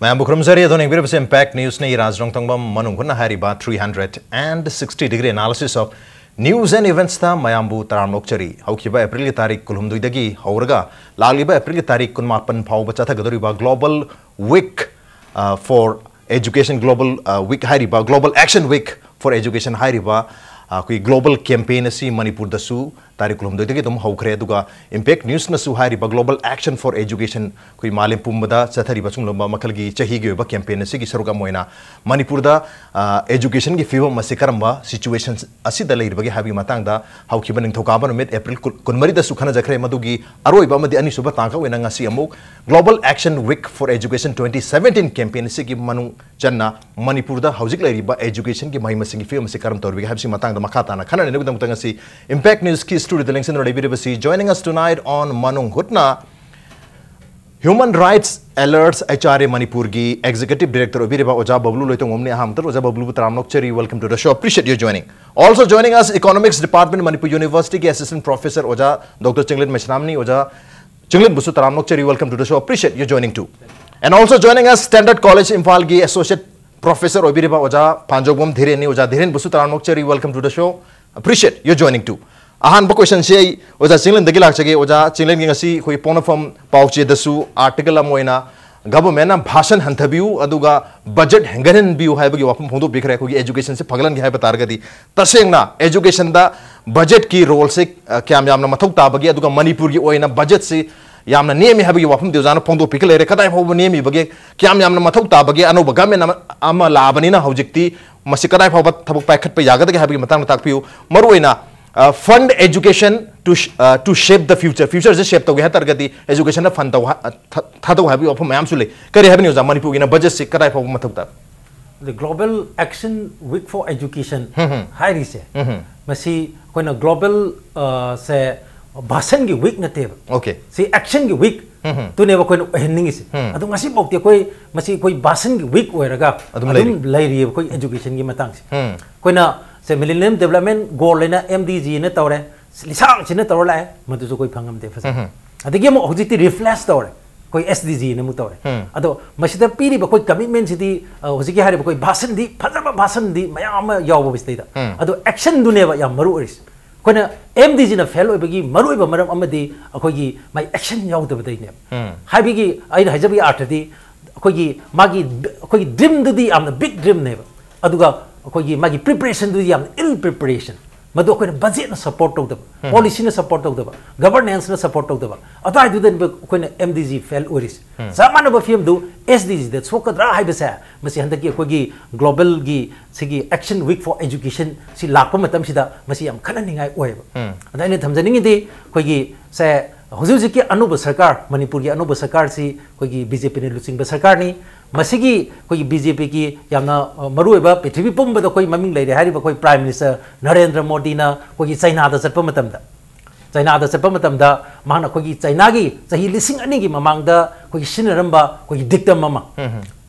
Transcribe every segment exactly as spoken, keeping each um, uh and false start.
ꯃꯌꯥꯝꯕꯨ ꯈꯨꯔꯨꯝꯖꯔꯤ꯫ ꯑꯗꯣꯝꯅ ꯌꯦꯡꯕꯤꯔꯤꯕꯁꯤ Impact Newsꯅꯤ꯫ ꯔꯥꯖ ꯔꯣꯡꯊꯣꯡꯕꯝ ꯃꯅꯨꯡ ꯍꯨꯠꯅ ꯍꯥꯏꯔꯤꯕ three hundred and sixty degree analysis of news and eventsꯇ ꯃꯌꯥꯝꯕꯨ ꯇꯔꯥꯝꯅ ꯑꯣꯛꯆꯔꯤ꯫ ꯍꯧꯈꯤꯕ Aprilꯒꯤ ꯇꯥꯔꯤꯛ ꯀꯨꯟꯍꯨꯝꯗꯣꯏꯗꯒꯤ ꯍꯧꯔꯒ ꯂꯥꯛꯂꯤꯕ Aprilꯒꯤ ꯇꯥꯔꯤꯛ ꯀꯨꯟꯃꯥꯄꯟ ꯐꯥꯎꯕ ꯆꯠꯊꯒꯗꯧꯔꯤꯕ Global Week, ꯑ, for Education, Global, ꯑ, Week ꯍꯥꯏꯔꯤꯕ, Global Action Week for Education ꯍꯥꯏꯔꯤꯕ, ꯑ, ꯑꯩꯈꯣꯏ global campaign ꯑꯁꯤ ꯃꯅꯤꯄꯨꯔꯗꯁꯨ ꯇꯥꯔꯤꯛ ꯀꯨꯟꯍꯨꯝꯗꯣꯏꯗꯒꯤ ꯑꯗꯨꯝ ꯍꯧꯈ꯭ꯔꯦ꯫ ꯑꯗꯨꯒ Impact Newsꯅꯁꯨ ꯍꯥꯏꯔꯤꯕ Global Action for Education ꯑꯩꯈꯣꯏ ꯃꯥꯂꯦꯝ ꯄꯨꯝꯕꯗ ꯆꯠꯊꯔꯤꯕ ꯁꯤꯒꯨꯝꯂꯕ ꯃꯈꯜꯒꯤ ꯆꯍꯤꯒꯤ ꯑꯣꯏꯕ campaign ꯑꯁꯤꯒꯤ ꯁꯔꯨꯛ ꯑꯃ ꯑꯣꯏꯅ ꯃꯅꯤꯄꯨꯔꯗ, ꯑ, educationꯒꯤ ꯐꯤꯕꯝ ꯑꯁꯤ ꯀꯔꯝꯕ situation ꯑꯁꯤꯗ ꯂꯩꯔꯤꯕꯒꯦ ꯍꯥꯏꯕꯒꯤ ꯃꯇꯥꯡꯗ ꯍꯧꯈꯤꯕ ꯅꯤꯡꯊꯧꯀꯥꯕ ꯅꯨꯃꯤꯠ April ꯀꯨꯟ, ꯀꯨꯟꯃꯔꯤꯗꯁꯨ ꯈꯟꯅꯖꯈ꯭ꯔꯦ꯫ ꯃꯗꯨꯒꯤ ꯑꯔꯣꯏꯕ ꯑꯃꯗꯤ ꯑꯅꯤꯁꯨꯕ ꯇꯥꯡꯀꯛ ꯑꯣꯏꯅ ꯉꯁꯤ ꯑꯃꯨꯛ Global Action Week for Education twenty seventeen campaign ꯑꯁꯤꯒꯤ ꯃꯅꯨꯡ ꯆꯟꯅ ꯃꯅꯤꯄꯨꯔꯗ ꯍꯧꯖꯤꯛ ꯂꯩꯔꯤꯕ educationꯒꯤ ꯃꯍꯩ ꯃꯁꯤꯡꯒꯤ ꯐꯤꯕꯝ ꯑꯁꯤ ꯀꯔꯝ ꯇꯧꯔꯤꯕꯒꯦ ꯍꯥꯏꯕꯁꯤ ꯃꯇꯥꯡꯗ ꯃꯈꯥ ꯇꯥꯅ ꯈꯟꯅꯅꯕꯒꯤꯗꯃꯛꯇ ꯉꯁꯤ Impact Newsꯀꯤ studioꯗ ꯂꯦꯡꯁꯤꯟꯗꯨꯅ ꯂꯩꯕꯤꯔꯤꯕꯁꯤ, joining us tonight on ꯃꯅꯨꯡ ꯍꯨꯠꯅ, Human Rights Alerts, H R A ꯃꯅꯤꯄꯨꯔꯒꯤ executive director ꯑꯣꯏꯕꯤꯔꯤꯕ ꯑꯣꯖꯥ ꯕꯕꯂꯨ ꯂꯣꯏꯇꯣꯡꯕꯝꯅꯤ꯫ ꯑꯍꯥꯟꯕꯗ ꯑꯣꯖꯥ ꯕꯕꯂꯨꯕꯨ ꯇꯔꯥꯝꯅ ꯑꯣꯛꯆꯔꯤ, welcome to the show, appreciate your joining. Also joining us, Economics Department, Manipur Universityꯒꯤ assistant professor ꯑꯣꯖꯥ Doctor ꯆꯤꯡꯂꯦꯟ ꯃꯩꯁꯅꯥꯝꯅꯤ꯫ ꯑꯣꯖꯥ ꯆꯤꯡꯂꯦꯟꯕꯨꯁꯨ ꯇꯔꯥꯝꯅ ꯑꯣꯛꯆꯔꯤ, welcome to the show, appreciate your joining too. And also joining us, Standard College Imphalꯒꯤ associate professor ꯑꯣꯏꯕꯤꯔꯤꯕ ꯑꯣꯖꯥ ꯄꯥꯟꯖꯧꯕꯝ ꯙꯤꯔꯦꯟꯅꯤ꯫ ꯑꯣꯖꯥ ꯙꯤꯔꯦꯟꯕꯨꯁꯨ ꯇꯔꯥꯝꯅ ꯑꯣꯛꯆꯔꯤ, welcome to the show, appreciate your joining too. ꯑꯍꯥꯟꯕ questionꯁꯦ ꯑꯩ ꯑꯣꯖꯥ ꯆꯤꯡꯂꯦꯟꯗꯒꯤ ꯂꯥꯛꯆꯒꯦ꯫ ꯑꯣꯖꯥ ꯆꯤꯡꯂꯦꯟꯒꯤ ꯉꯁꯤ ꯑꯩꯈꯣꯏ ꯄꯣꯛꯅꯐꯝ ꯄꯥꯎꯆꯦꯗꯁꯨ article ꯑꯃ ꯑꯣꯏꯅ governmentꯅ ꯚꯥꯁꯟ ꯍꯟꯊꯕꯤꯌꯨ ꯑꯗꯨꯒ budget ꯍꯦꯟꯒꯠꯍꯟꯕꯤꯌꯨ ꯍꯥꯏꯕꯒꯤ ꯋꯥꯐꯝ ꯐꯣꯡꯗꯣꯛꯄꯤꯈ꯭ꯔꯦ꯫ ꯑꯩꯈꯣꯏꯒꯤ educationꯁꯦ ꯐꯒꯠꯍꯟꯒꯦ ꯍꯥꯏꯕ ꯇꯥꯔꯒꯗꯤ ꯇꯁꯦꯡꯅ educationꯗ budgetꯀꯤ roleꯁꯦ, ꯑ, ꯀꯌꯥꯝ ꯌꯥꯝꯅ ꯃꯊꯧ ꯇꯥꯕꯒꯦ, ꯑꯗꯨꯒ ꯃꯅꯤꯄꯨꯔꯒꯤ ꯑꯣꯏꯅ budgetꯁꯤ ꯌꯥꯝꯅ ꯅꯦꯝꯃꯤ ꯍꯥꯏꯕꯒꯤ ꯋꯥꯐꯝꯗꯤ ꯑꯣꯖꯥꯅ ꯐꯣꯡꯗꯣꯛꯄꯤꯈ꯭ꯔꯦ꯫ ꯀꯗꯥꯏ ꯐꯥꯎꯕ ꯅꯦꯝꯃꯤꯕꯒꯦ, ꯀꯌꯥꯝ ꯌꯥꯝꯅ ꯃꯊꯧ ꯇꯥꯕꯒꯦ? ꯑꯅꯧꯕ government ꯑꯃ, ꯑꯃ ꯂꯥꯛꯑꯕꯅꯤꯅ ꯍꯧꯖꯤꯛꯇꯤ ꯃꯁꯤ ꯀꯗꯥꯏ ꯐꯥꯎꯕ ꯊꯕꯛ ꯄꯥꯏꯈꯠꯄ ꯌꯥꯒꯗꯒꯦ ꯍꯥꯏꯕꯒꯤ ꯃꯇꯥꯡꯗ ꯇꯥꯛꯄꯤꯌꯨ꯫ ꯃꯔꯨꯑꯣꯏꯅ, ꯑ, fund education to sh-, ꯑ, to shape the future, futureꯁꯦ shape ꯇꯧꯒꯦ ꯍꯥꯏ ꯇꯥꯔꯒꯗꯤ educationꯗ fund ꯇꯧ ꯍꯥ-, ꯊ-, ꯊꯥꯗꯧ ꯍꯥꯏꯕꯒꯤ ꯋꯥꯐꯝ ꯃꯌꯥꯝꯁꯨ ꯂꯩ꯫ ꯀꯔꯤ ꯍꯥꯏꯕꯅꯤ ꯑꯣꯖꯥ, ꯃꯅꯤꯄꯨꯔꯒꯤꯅ budgetꯁꯤ ꯀꯗꯥꯏ ꯐꯥꯎꯕ ꯃꯊꯧ ꯇꯥꯕ? The Global Action Week for Education ꯍꯝ, ꯍꯝ꯫ ꯍꯥꯏꯔꯤꯁꯦ, ꯎꯝ, ꯍꯝ꯫ ꯃꯁꯤ ꯑꯩꯈꯣꯏꯅ global, ꯑ, ꯁꯦ ꯚꯥꯁꯟꯒꯤ week ꯅꯠꯇꯦꯕ꯫ Okay. ꯁꯤ actionꯒꯤ week ꯎꯝ, ꯍꯝ꯫ ꯇꯨꯅꯦꯕ ꯑꯩꯈꯣꯏꯅ ꯑꯣꯏꯍꯟꯅꯤꯡꯉꯤꯁꯦ꯫ ꯎꯝ꯫ ꯑꯗꯣ ꯉꯁꯤꯐꯥꯎꯗꯤ ꯑꯩꯈꯣꯏ, ꯃꯁꯤ ꯑꯩꯈꯣꯏ ꯚꯥꯁꯟꯒꯤ week ꯑꯣꯏꯔꯒ ꯑꯗꯨꯝ ꯑꯗꯨꯝ ꯂꯩꯔꯤ꯫ ꯂꯩꯔꯤꯑꯕ ꯑꯩꯈꯣꯏ educationꯒꯤ ꯃꯇꯥꯡꯁꯦ꯫ ꯎꯝ꯫ ꯑꯩꯈꯣꯏꯅ ꯁꯦ Millennium Development Goal ꯍꯥꯏꯅ M D G ꯅ ꯇꯧꯔꯦ, ꯂꯤꯁꯥꯡꯁꯤꯅ ꯇꯧꯔ ꯂꯥꯛꯑꯦ, ꯃꯗꯨꯁꯨ ꯑꯩꯈꯣꯏ ꯐꯪꯉꯝꯗꯦ ꯐꯖꯅ꯫ ꯎꯝ, ꯍꯝ꯫ ꯑꯗꯒꯤ ꯑꯃꯨꯛ ꯍꯧꯖꯤꯛꯇꯤ replace ꯇꯧꯔꯦ꯫ ꯑꯩꯈꯣꯏ ꯑꯦꯁ ꯗꯤ ꯖꯤꯅ ꯑꯃꯨꯛ ꯇꯧꯔꯦ꯫ ꯑꯗꯣ ꯃꯁꯤꯗ ꯄꯤꯔꯤꯕ ꯑꯩꯈꯣꯏ ꯀꯃꯤꯠꯃꯦꯟꯁꯤꯗꯤ, ꯑ, ꯍꯧꯖꯤꯛꯀꯤ ꯍꯥꯏꯔꯤꯕ ꯑꯩꯈꯣꯏ ꯚꯥꯁꯟꯗꯤ, ꯐꯖꯕ ꯚꯥꯁꯟꯗꯤ ꯃꯌꯥꯝ ꯑꯃ ꯌꯥꯎꯕ ꯁꯤꯗꯩꯗ, ꯑꯗꯣ ꯑꯦꯛꯁꯟꯗꯨꯅꯦꯕ ꯌꯥꯝ ꯃꯔꯨ ꯑꯣꯏꯔꯤꯁꯦ꯫ ꯑꯩꯈꯣꯏꯅ ꯑꯦꯝ ꯗꯤ ꯖꯤꯅ ꯐꯦꯜ ꯑꯣꯏꯕꯒꯤ ꯃꯔꯨꯑꯣꯏꯕ ꯃꯔꯝ ꯑꯃꯗꯤ ꯑꯩꯈꯣꯏꯒꯤ ꯃꯥꯏ ꯑꯦꯛꯁꯟ ꯌꯥꯎꯗꯕꯗꯩꯅꯦꯕ꯫ ꯍꯥꯏꯕꯒꯤ ꯑꯩꯅ ꯍꯥꯏꯖꯕꯒꯤ ꯑꯥꯔꯊꯗꯤ, ꯑꯩꯈꯣꯏꯒꯤ ꯃꯥꯒꯤ, ꯑꯩꯈꯣꯏꯒꯤ ꯗ꯭ꯔꯤꯝꯗꯨꯗꯤ ꯌꯥꯝꯅ ꯕꯤꯛ ꯗ꯭ꯔꯤꯝꯅꯦꯕ, ꯑꯗꯨꯒ ꯑꯩꯈꯣꯏꯒꯤ ꯃꯥꯒꯤ ꯄ꯭ꯔꯤꯄꯦꯔꯦꯁꯟꯗꯨꯗꯤ ꯌꯥꯝꯅ ꯏꯜ ꯄ꯭ꯔꯤꯄꯦꯔꯦꯁꯟ꯫ ꯃꯗꯨ ꯑꯩꯈꯣꯏꯅ ꯕꯖꯦꯠꯅ ꯁꯄꯣꯔꯠ ꯇꯧꯗꯕ, ꯄꯣꯂꯤꯁꯤꯅ ꯁꯄꯣꯔꯠ ꯇꯧꯗꯕ, ꯒꯕꯔꯅꯦꯟꯁꯅ ꯁꯄꯣꯔꯠ ꯇꯧꯗꯕ, ꯑꯗꯨꯋꯥꯏꯗꯨꯗꯅꯦꯕ ꯑꯩꯈꯣꯏꯅ ꯑꯦꯝ ꯗꯤ ꯖꯤ ꯐꯦꯜ ꯑꯣꯏꯔꯤꯁꯦ꯫ ꯆꯞ ꯃꯥꯟꯅꯕ ꯐꯤꯕꯝꯗꯨ ꯑꯦꯁ ꯗꯤ ꯖꯤꯗ ꯊꯣꯛꯀꯗ꯭ꯔꯥ ꯍꯥꯏꯕꯁꯦ, ꯃꯁꯤ ꯍꯟꯗꯛꯀꯤ ꯑꯩꯈꯣꯏꯒꯤ ꯒ꯭ꯂꯣꯕꯦꯜꯒꯤ ꯁꯤꯒꯤ Action Week for Education ꯁꯤ ꯂꯥꯛꯄ ꯃꯇꯝꯁꯤꯗ ꯃꯁꯤ ꯌꯥꯝ ꯈꯟꯅꯅꯤꯡꯉꯥꯏ ꯑꯣꯏꯌꯦꯕ꯫ ꯑꯗ ꯑꯩꯅ ꯊꯝꯖꯅꯤꯡꯉꯤꯗꯤ, ꯑꯩꯈꯣꯏꯒꯤ ꯁꯦ, ꯍꯧꯖꯤꯛ ꯍꯧꯖꯤꯛꯀꯤ ꯑꯅꯧꯕ ꯁꯔꯀꯥꯔ, ꯃꯅꯤꯄꯨꯔꯒꯤ ꯑꯅꯧꯕ ꯁꯔꯀꯥꯔꯁꯤ ꯑꯩꯈꯣꯏꯒꯤ ꯕꯤ ꯖꯦ ꯄꯤꯅ ꯂꯨꯆꯤꯡꯕ ꯁꯔꯀꯥꯔꯅꯤ꯫ ꯃꯁꯤꯒꯤ ꯑꯩꯈꯣꯏꯒꯤ ꯕꯤ ꯖꯦ ꯄꯤꯒꯤ ꯌꯥꯝꯅ, ꯑ, ꯃꯔꯨꯑꯣꯏꯕ, ꯄ꯭ꯔꯤꯊꯤꯕꯤ ꯄꯨꯝꯕꯗ ꯑꯩꯈꯣꯏ ꯃꯃꯤꯡ ꯂꯩꯔꯦ ꯍꯥꯏꯔꯤꯕ ꯑꯩꯈꯣꯏ ꯄ꯭ꯔꯥꯏꯝ ꯃꯤꯅꯤꯁꯇꯔ ꯅꯔꯦꯟꯗ꯭ꯔ ꯃꯣꯗꯤꯅ ꯑꯩꯈꯣꯏꯒꯤ ꯆꯩꯅꯥꯗ ꯆꯠꯄ ꯃꯇꯝꯗ, ꯆꯩꯅꯥꯗ ꯆꯠꯄ ꯃꯇꯝꯗ ꯃꯍꯥꯛꯅ ꯑꯩꯈꯣꯏꯒꯤ ꯆꯩꯅꯥꯒꯤ ꯆꯍꯤ ꯂꯤꯁꯤꯡ ꯑꯅꯤꯒꯤ ꯃꯃꯥꯡꯗ ꯑꯩꯈꯣꯏꯒꯤ ꯁꯤꯖꯤꯟꯅꯔꯝꯕ ꯑꯩꯈꯣꯏꯒꯤ ꯗꯤꯛꯇꯝ ꯑꯃ,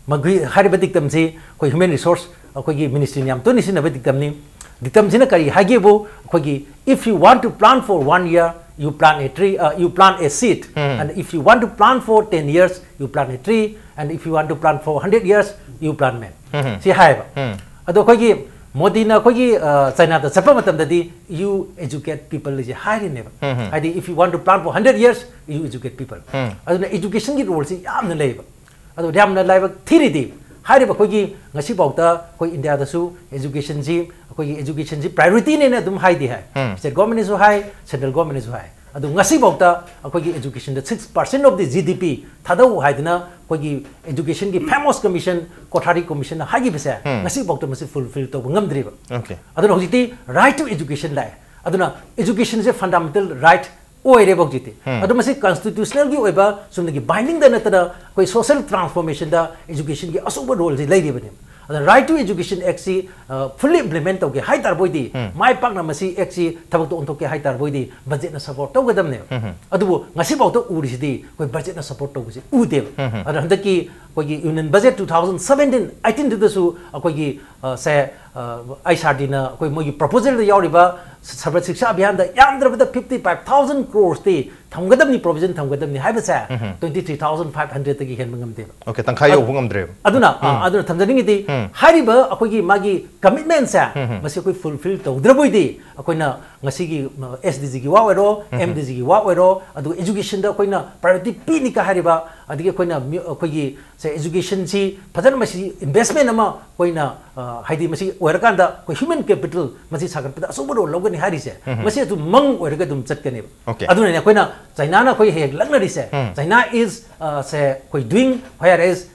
ꯃꯒꯤ ꯍꯥꯏꯔꯤꯕ ꯗꯤꯛꯇꯝꯁꯤ ꯑꯩꯈꯣꯏ ꯍ꯭ꯌꯨꯃꯦꯟ ꯔꯤꯁꯣꯔꯁ ꯑꯩꯈꯣꯏꯒꯤ ꯃꯤꯅꯤꯁꯇ꯭ꯔꯤꯅ ꯌꯥꯝ ꯇꯣꯏꯅ ꯁꯤꯖꯤꯟꯅꯕ ꯗꯤꯛꯇꯝꯅꯤ꯫ ꯗꯤꯛꯇꯝꯁꯤꯅ ꯀꯔꯤ ꯍꯥꯏꯒꯦꯕꯨ, ꯑꯩꯈꯣꯏꯒꯤ, "If you want to plant for one year, you plant a tree, uh, you plant a seed, and if you want to plant for ten years, you plant a tree, and if you want to plant for hundred years, you plant man." ꯁꯤ ꯍꯥꯏꯌꯦꯕ꯫ ꯑꯗꯣ ꯑꯩꯈꯣꯏꯒꯤ ꯃꯣꯗꯤꯅ ꯑꯩꯈꯣꯏꯒꯤ, ꯑ, ꯆꯩꯅꯥꯗ ꯆꯠꯄ ꯃꯇꯝꯗꯗꯤ "You educate people" ꯁꯦ ꯍꯥꯏꯔꯤꯅꯦꯕ꯫ ꯍꯥꯏꯗꯤ, "If you want to plant for hundred years, you educate people." ꯑꯗꯨꯅ ꯏꯗꯨꯀꯦꯁꯟꯒꯤ ꯔꯣꯜꯁꯤ ꯌꯥꯝꯅ ꯂꯩꯌꯦꯕ꯫ ꯑꯗꯣ ꯌꯥꯝꯅ ꯂꯥꯏꯕꯛ ꯊꯤꯔꯤꯗꯤ, ꯍꯥꯏꯔꯤꯕ ꯑꯩꯈꯣꯏꯒꯤ ꯉꯁꯤꯐꯥꯎꯗ ꯑꯩꯈꯣꯏ ꯏꯟꯗꯤꯌꯥꯗꯁꯨ ꯏꯖꯨꯀꯦꯁꯟꯁꯤ, ꯑꯩꯈꯣꯏꯒꯤ ꯏꯖꯨꯀꯦꯁꯟꯁꯤ ꯄ꯭ꯔꯥꯏꯌꯣꯔꯤꯇꯤꯅꯦꯅ ꯑꯗꯨꯝ ꯍꯥꯏꯗꯤ ꯍꯥꯏ꯫ ꯎꯝ꯫ ꯁ꯭ꯇꯦꯠ ꯒꯣꯔꯃꯦꯟꯅꯁꯨ ꯍꯥꯏ, ꯁꯦꯟꯇ꯭ꯔꯦꯜ ꯒꯣꯔꯃꯦꯟꯅꯁꯨ ꯍꯥꯏ꯫ ꯑꯗꯣ ꯉꯁꯤꯐꯥꯎꯗ ꯑꯩꯈꯣꯏꯒꯤ ꯏꯖꯨꯀꯦꯁꯟꯗ six percent of the G D P ꯊꯥꯗꯧ ꯍꯥꯏꯗꯅ ꯑꯩꯈꯣꯏꯒꯤ ꯏꯖꯨꯀꯦꯁꯟꯒꯤ ꯐꯦꯃꯁ ꯀꯃꯤꯁꯟ, ꯀꯣꯊꯥꯔꯤ ꯀꯃꯤꯁꯟꯅ ꯍꯥꯏꯈꯤꯕꯁꯦ, ꯎꯝ꯫ ꯉꯁꯤꯐꯥꯎꯗ ꯃꯁꯤ ꯐꯨꯜꯐꯤꯜ ꯇꯧꯕ ꯉꯝꯗ꯭ꯔꯤꯕ꯫ ꯑꯣꯀꯦ꯫ ꯑꯗꯨꯅ ꯍꯧꯖꯤꯛꯇꯤ right to education ꯂꯥꯛꯑꯦ꯫ ꯑꯗꯨꯅ ꯏꯖꯨꯀꯦꯁꯟꯁꯦ ꯐꯟꯗꯥꯃꯦꯟꯇꯦꯜ ꯔꯥꯏꯠ ꯑꯣꯏꯔꯦꯕ ꯍꯧꯖꯤꯛꯇꯤ꯫ ꯎꯝ꯫ ꯑꯗꯣ ꯃꯁꯤ ꯀꯟꯁꯇꯤꯇ꯭ꯌꯨꯁꯅꯦꯜꯒꯤ ꯑꯣꯏꯕ ꯆꯨꯝꯅꯒꯤ ꯕꯥꯏꯟꯗꯤꯡꯗ ꯅꯠꯇꯅ ꯑꯩꯈꯣꯏ ꯁꯣꯁꯤꯌꯦꯜ ꯇ꯭ꯔꯥꯟꯁꯐꯣꯔꯃꯦꯁꯟꯗ ꯏꯖꯨꯀꯦꯁꯟꯒꯤ ꯑꯆꯧꯕ ꯔꯣꯜꯁꯤ ꯂꯩꯔꯤꯕꯅꯦꯕ꯫ ꯑꯗ Right to Education Act ꯁꯤ, ꯑ, fully implement ꯇꯧꯒꯦ ꯍꯥꯏ ꯇꯥꯔꯕꯣꯏꯗꯤ, ꯎꯝ꯫ ꯃꯥꯏ ꯄꯥꯛꯅ ꯃꯁꯤ ꯑꯦꯛꯁꯤ ꯊꯕꯛꯇ ꯑꯣꯟꯊꯣꯛꯀꯦ ꯍꯥꯏ ꯇꯥꯔꯕꯣꯏꯗꯤ ꯕꯖꯦꯠꯅ ꯁꯄꯣꯔꯠ ꯇꯧꯒꯗꯕꯅꯦꯕ꯫ ꯎꯝ꯫ ꯑꯗꯨꯕꯨ ꯉꯁꯤꯐꯥꯎꯗ ꯎꯔꯤꯁꯤꯗꯤ ꯑꯩꯈꯣꯏ ꯕꯖꯦꯠꯅ ꯁꯄꯣꯔꯠ ꯇꯧꯕꯁꯤ ꯎꯗꯦꯕ꯫ ꯎꯝ꯫ ꯑꯗ ꯍꯟꯗꯛꯀꯤ ꯑꯩꯈꯣꯏꯒꯤ union budget two thousand seventeen ꯑꯩꯇꯤꯟꯗꯨꯗꯁꯨ ꯑꯩꯈꯣꯏꯒꯤ ꯑ, ꯁꯦ ꯑꯥꯏ ꯑꯦꯁ ꯑꯥꯔ ꯗꯤꯅ ꯑꯩꯈꯣꯏ ꯃꯣꯏꯒꯤ ꯄ꯭ꯔꯣꯄꯣꯖꯦꯜꯗ ꯌꯥꯎꯔꯤꯕ ꯁꯔꯕ ꯁꯤꯛꯁꯥ ꯑꯚꯤꯌꯥꯟꯗ ꯌꯥꯝꯗ꯭ꯔꯕꯗ ꯐꯤꯐꯇꯤ ꯐꯥꯏꯚ ꯊꯥꯎꯖꯟ ꯀ꯭ꯔꯣꯔꯁꯇꯤ ꯊꯝꯒꯗꯕꯅꯤ, ꯄ꯭ꯔꯣꯚꯤꯖꯟ ꯊꯝꯒꯗꯕꯅꯤ ꯍꯥꯏꯕꯁꯦ ꯇ꯭ꯋꯦꯟꯇꯤ ꯊ꯭ꯔꯤ ꯊꯥꯎꯖꯟ ꯐꯥꯏꯚ ꯍꯟꯗ꯭ꯔꯦꯗꯇꯒꯤ ꯍꯦꯟꯕ ꯉꯝꯗꯦꯕ꯫ ꯑꯣꯀꯦ, ꯇꯪꯈꯥꯏ ꯌꯧꯕ ꯉꯝꯗ꯭ꯔꯦꯕ꯫ ꯑꯗꯨꯅ ꯑ, ꯑꯗꯨꯅ ꯊꯝꯖꯅꯤꯡꯉꯤꯗꯤ ꯍꯥꯏꯔꯤꯕ ꯑꯩꯈꯣꯏꯒꯤ ꯃꯥꯒꯤ ꯀꯃꯤꯠꯃꯦꯟꯁꯦ ꯃꯁꯤ ꯑꯩꯈꯣꯏ ꯐꯨꯜꯐꯤꯜ ꯇꯧꯗ꯭ꯔꯕꯣꯏꯗꯤ ꯑꯩꯈꯣꯏꯅ ꯉꯁꯤꯒꯤ ꯑꯦꯁ ꯗꯤ ꯖꯤꯒꯤ ꯋꯥ ꯑꯣꯏꯔꯣ, ꯑꯦꯝ ꯗꯤ ꯖꯤꯒꯤ ꯋꯥ ꯑꯣꯏꯔꯣ, ꯑꯗꯨꯒ ꯏꯖꯨꯀꯦꯁꯟꯗ ꯑꯩꯈꯣꯏꯅ ꯄ꯭ꯔꯥꯏꯌꯣꯔꯤꯇꯤ ꯄꯤꯅꯤꯀ ꯍꯥꯏꯔꯤꯕ, ꯑꯗꯒꯤ ꯑꯩꯈꯣꯏꯅ ꯃꯤ- ꯑꯩꯈꯣꯏꯒꯤ ꯁꯦ ꯏꯖꯨꯀꯦꯁꯟꯁꯤ ꯐꯖꯅ ꯃꯁꯤ ꯏꯟꯚꯦꯁꯃꯦꯟ ꯑꯃ ꯑꯩꯈꯣꯏꯅ ꯑ, ꯍꯥꯏꯗꯤ ꯃꯁꯤ ꯑꯣꯏꯔꯀꯥꯟꯗ ꯑꯩꯈꯣꯏ ꯍ꯭ꯌꯨꯃꯦꯟ ꯀꯦꯄꯤꯇꯦꯜ ꯃꯁꯤ ꯁꯥꯒꯠꯄꯗ ꯑꯆꯧꯕ ꯔꯣꯜ ꯂꯧꯒꯅꯤ ꯍꯥꯏꯔꯤꯁꯦ, ꯃꯁꯤ ꯑꯗꯨꯝ ꯃꯪ ꯑꯣꯏꯔꯒ ꯑꯗꯨꯝ ꯆꯠꯀꯅꯦꯕ꯫ Okay. ꯑꯗꯨꯅꯅꯦ ꯑꯩꯈꯣꯏꯅ ꯆꯥꯏꯅꯥꯅ ꯑꯩꯈꯣꯏ ꯍꯦꯛ ꯂꯛꯅꯔꯤꯁꯦ, ꯆꯥꯏꯅꯥ ꯏꯁ ꯁꯦ ꯑꯩꯈꯣꯏ ꯗꯨꯏꯡ ꯍꯥꯏꯔ ꯏꯁ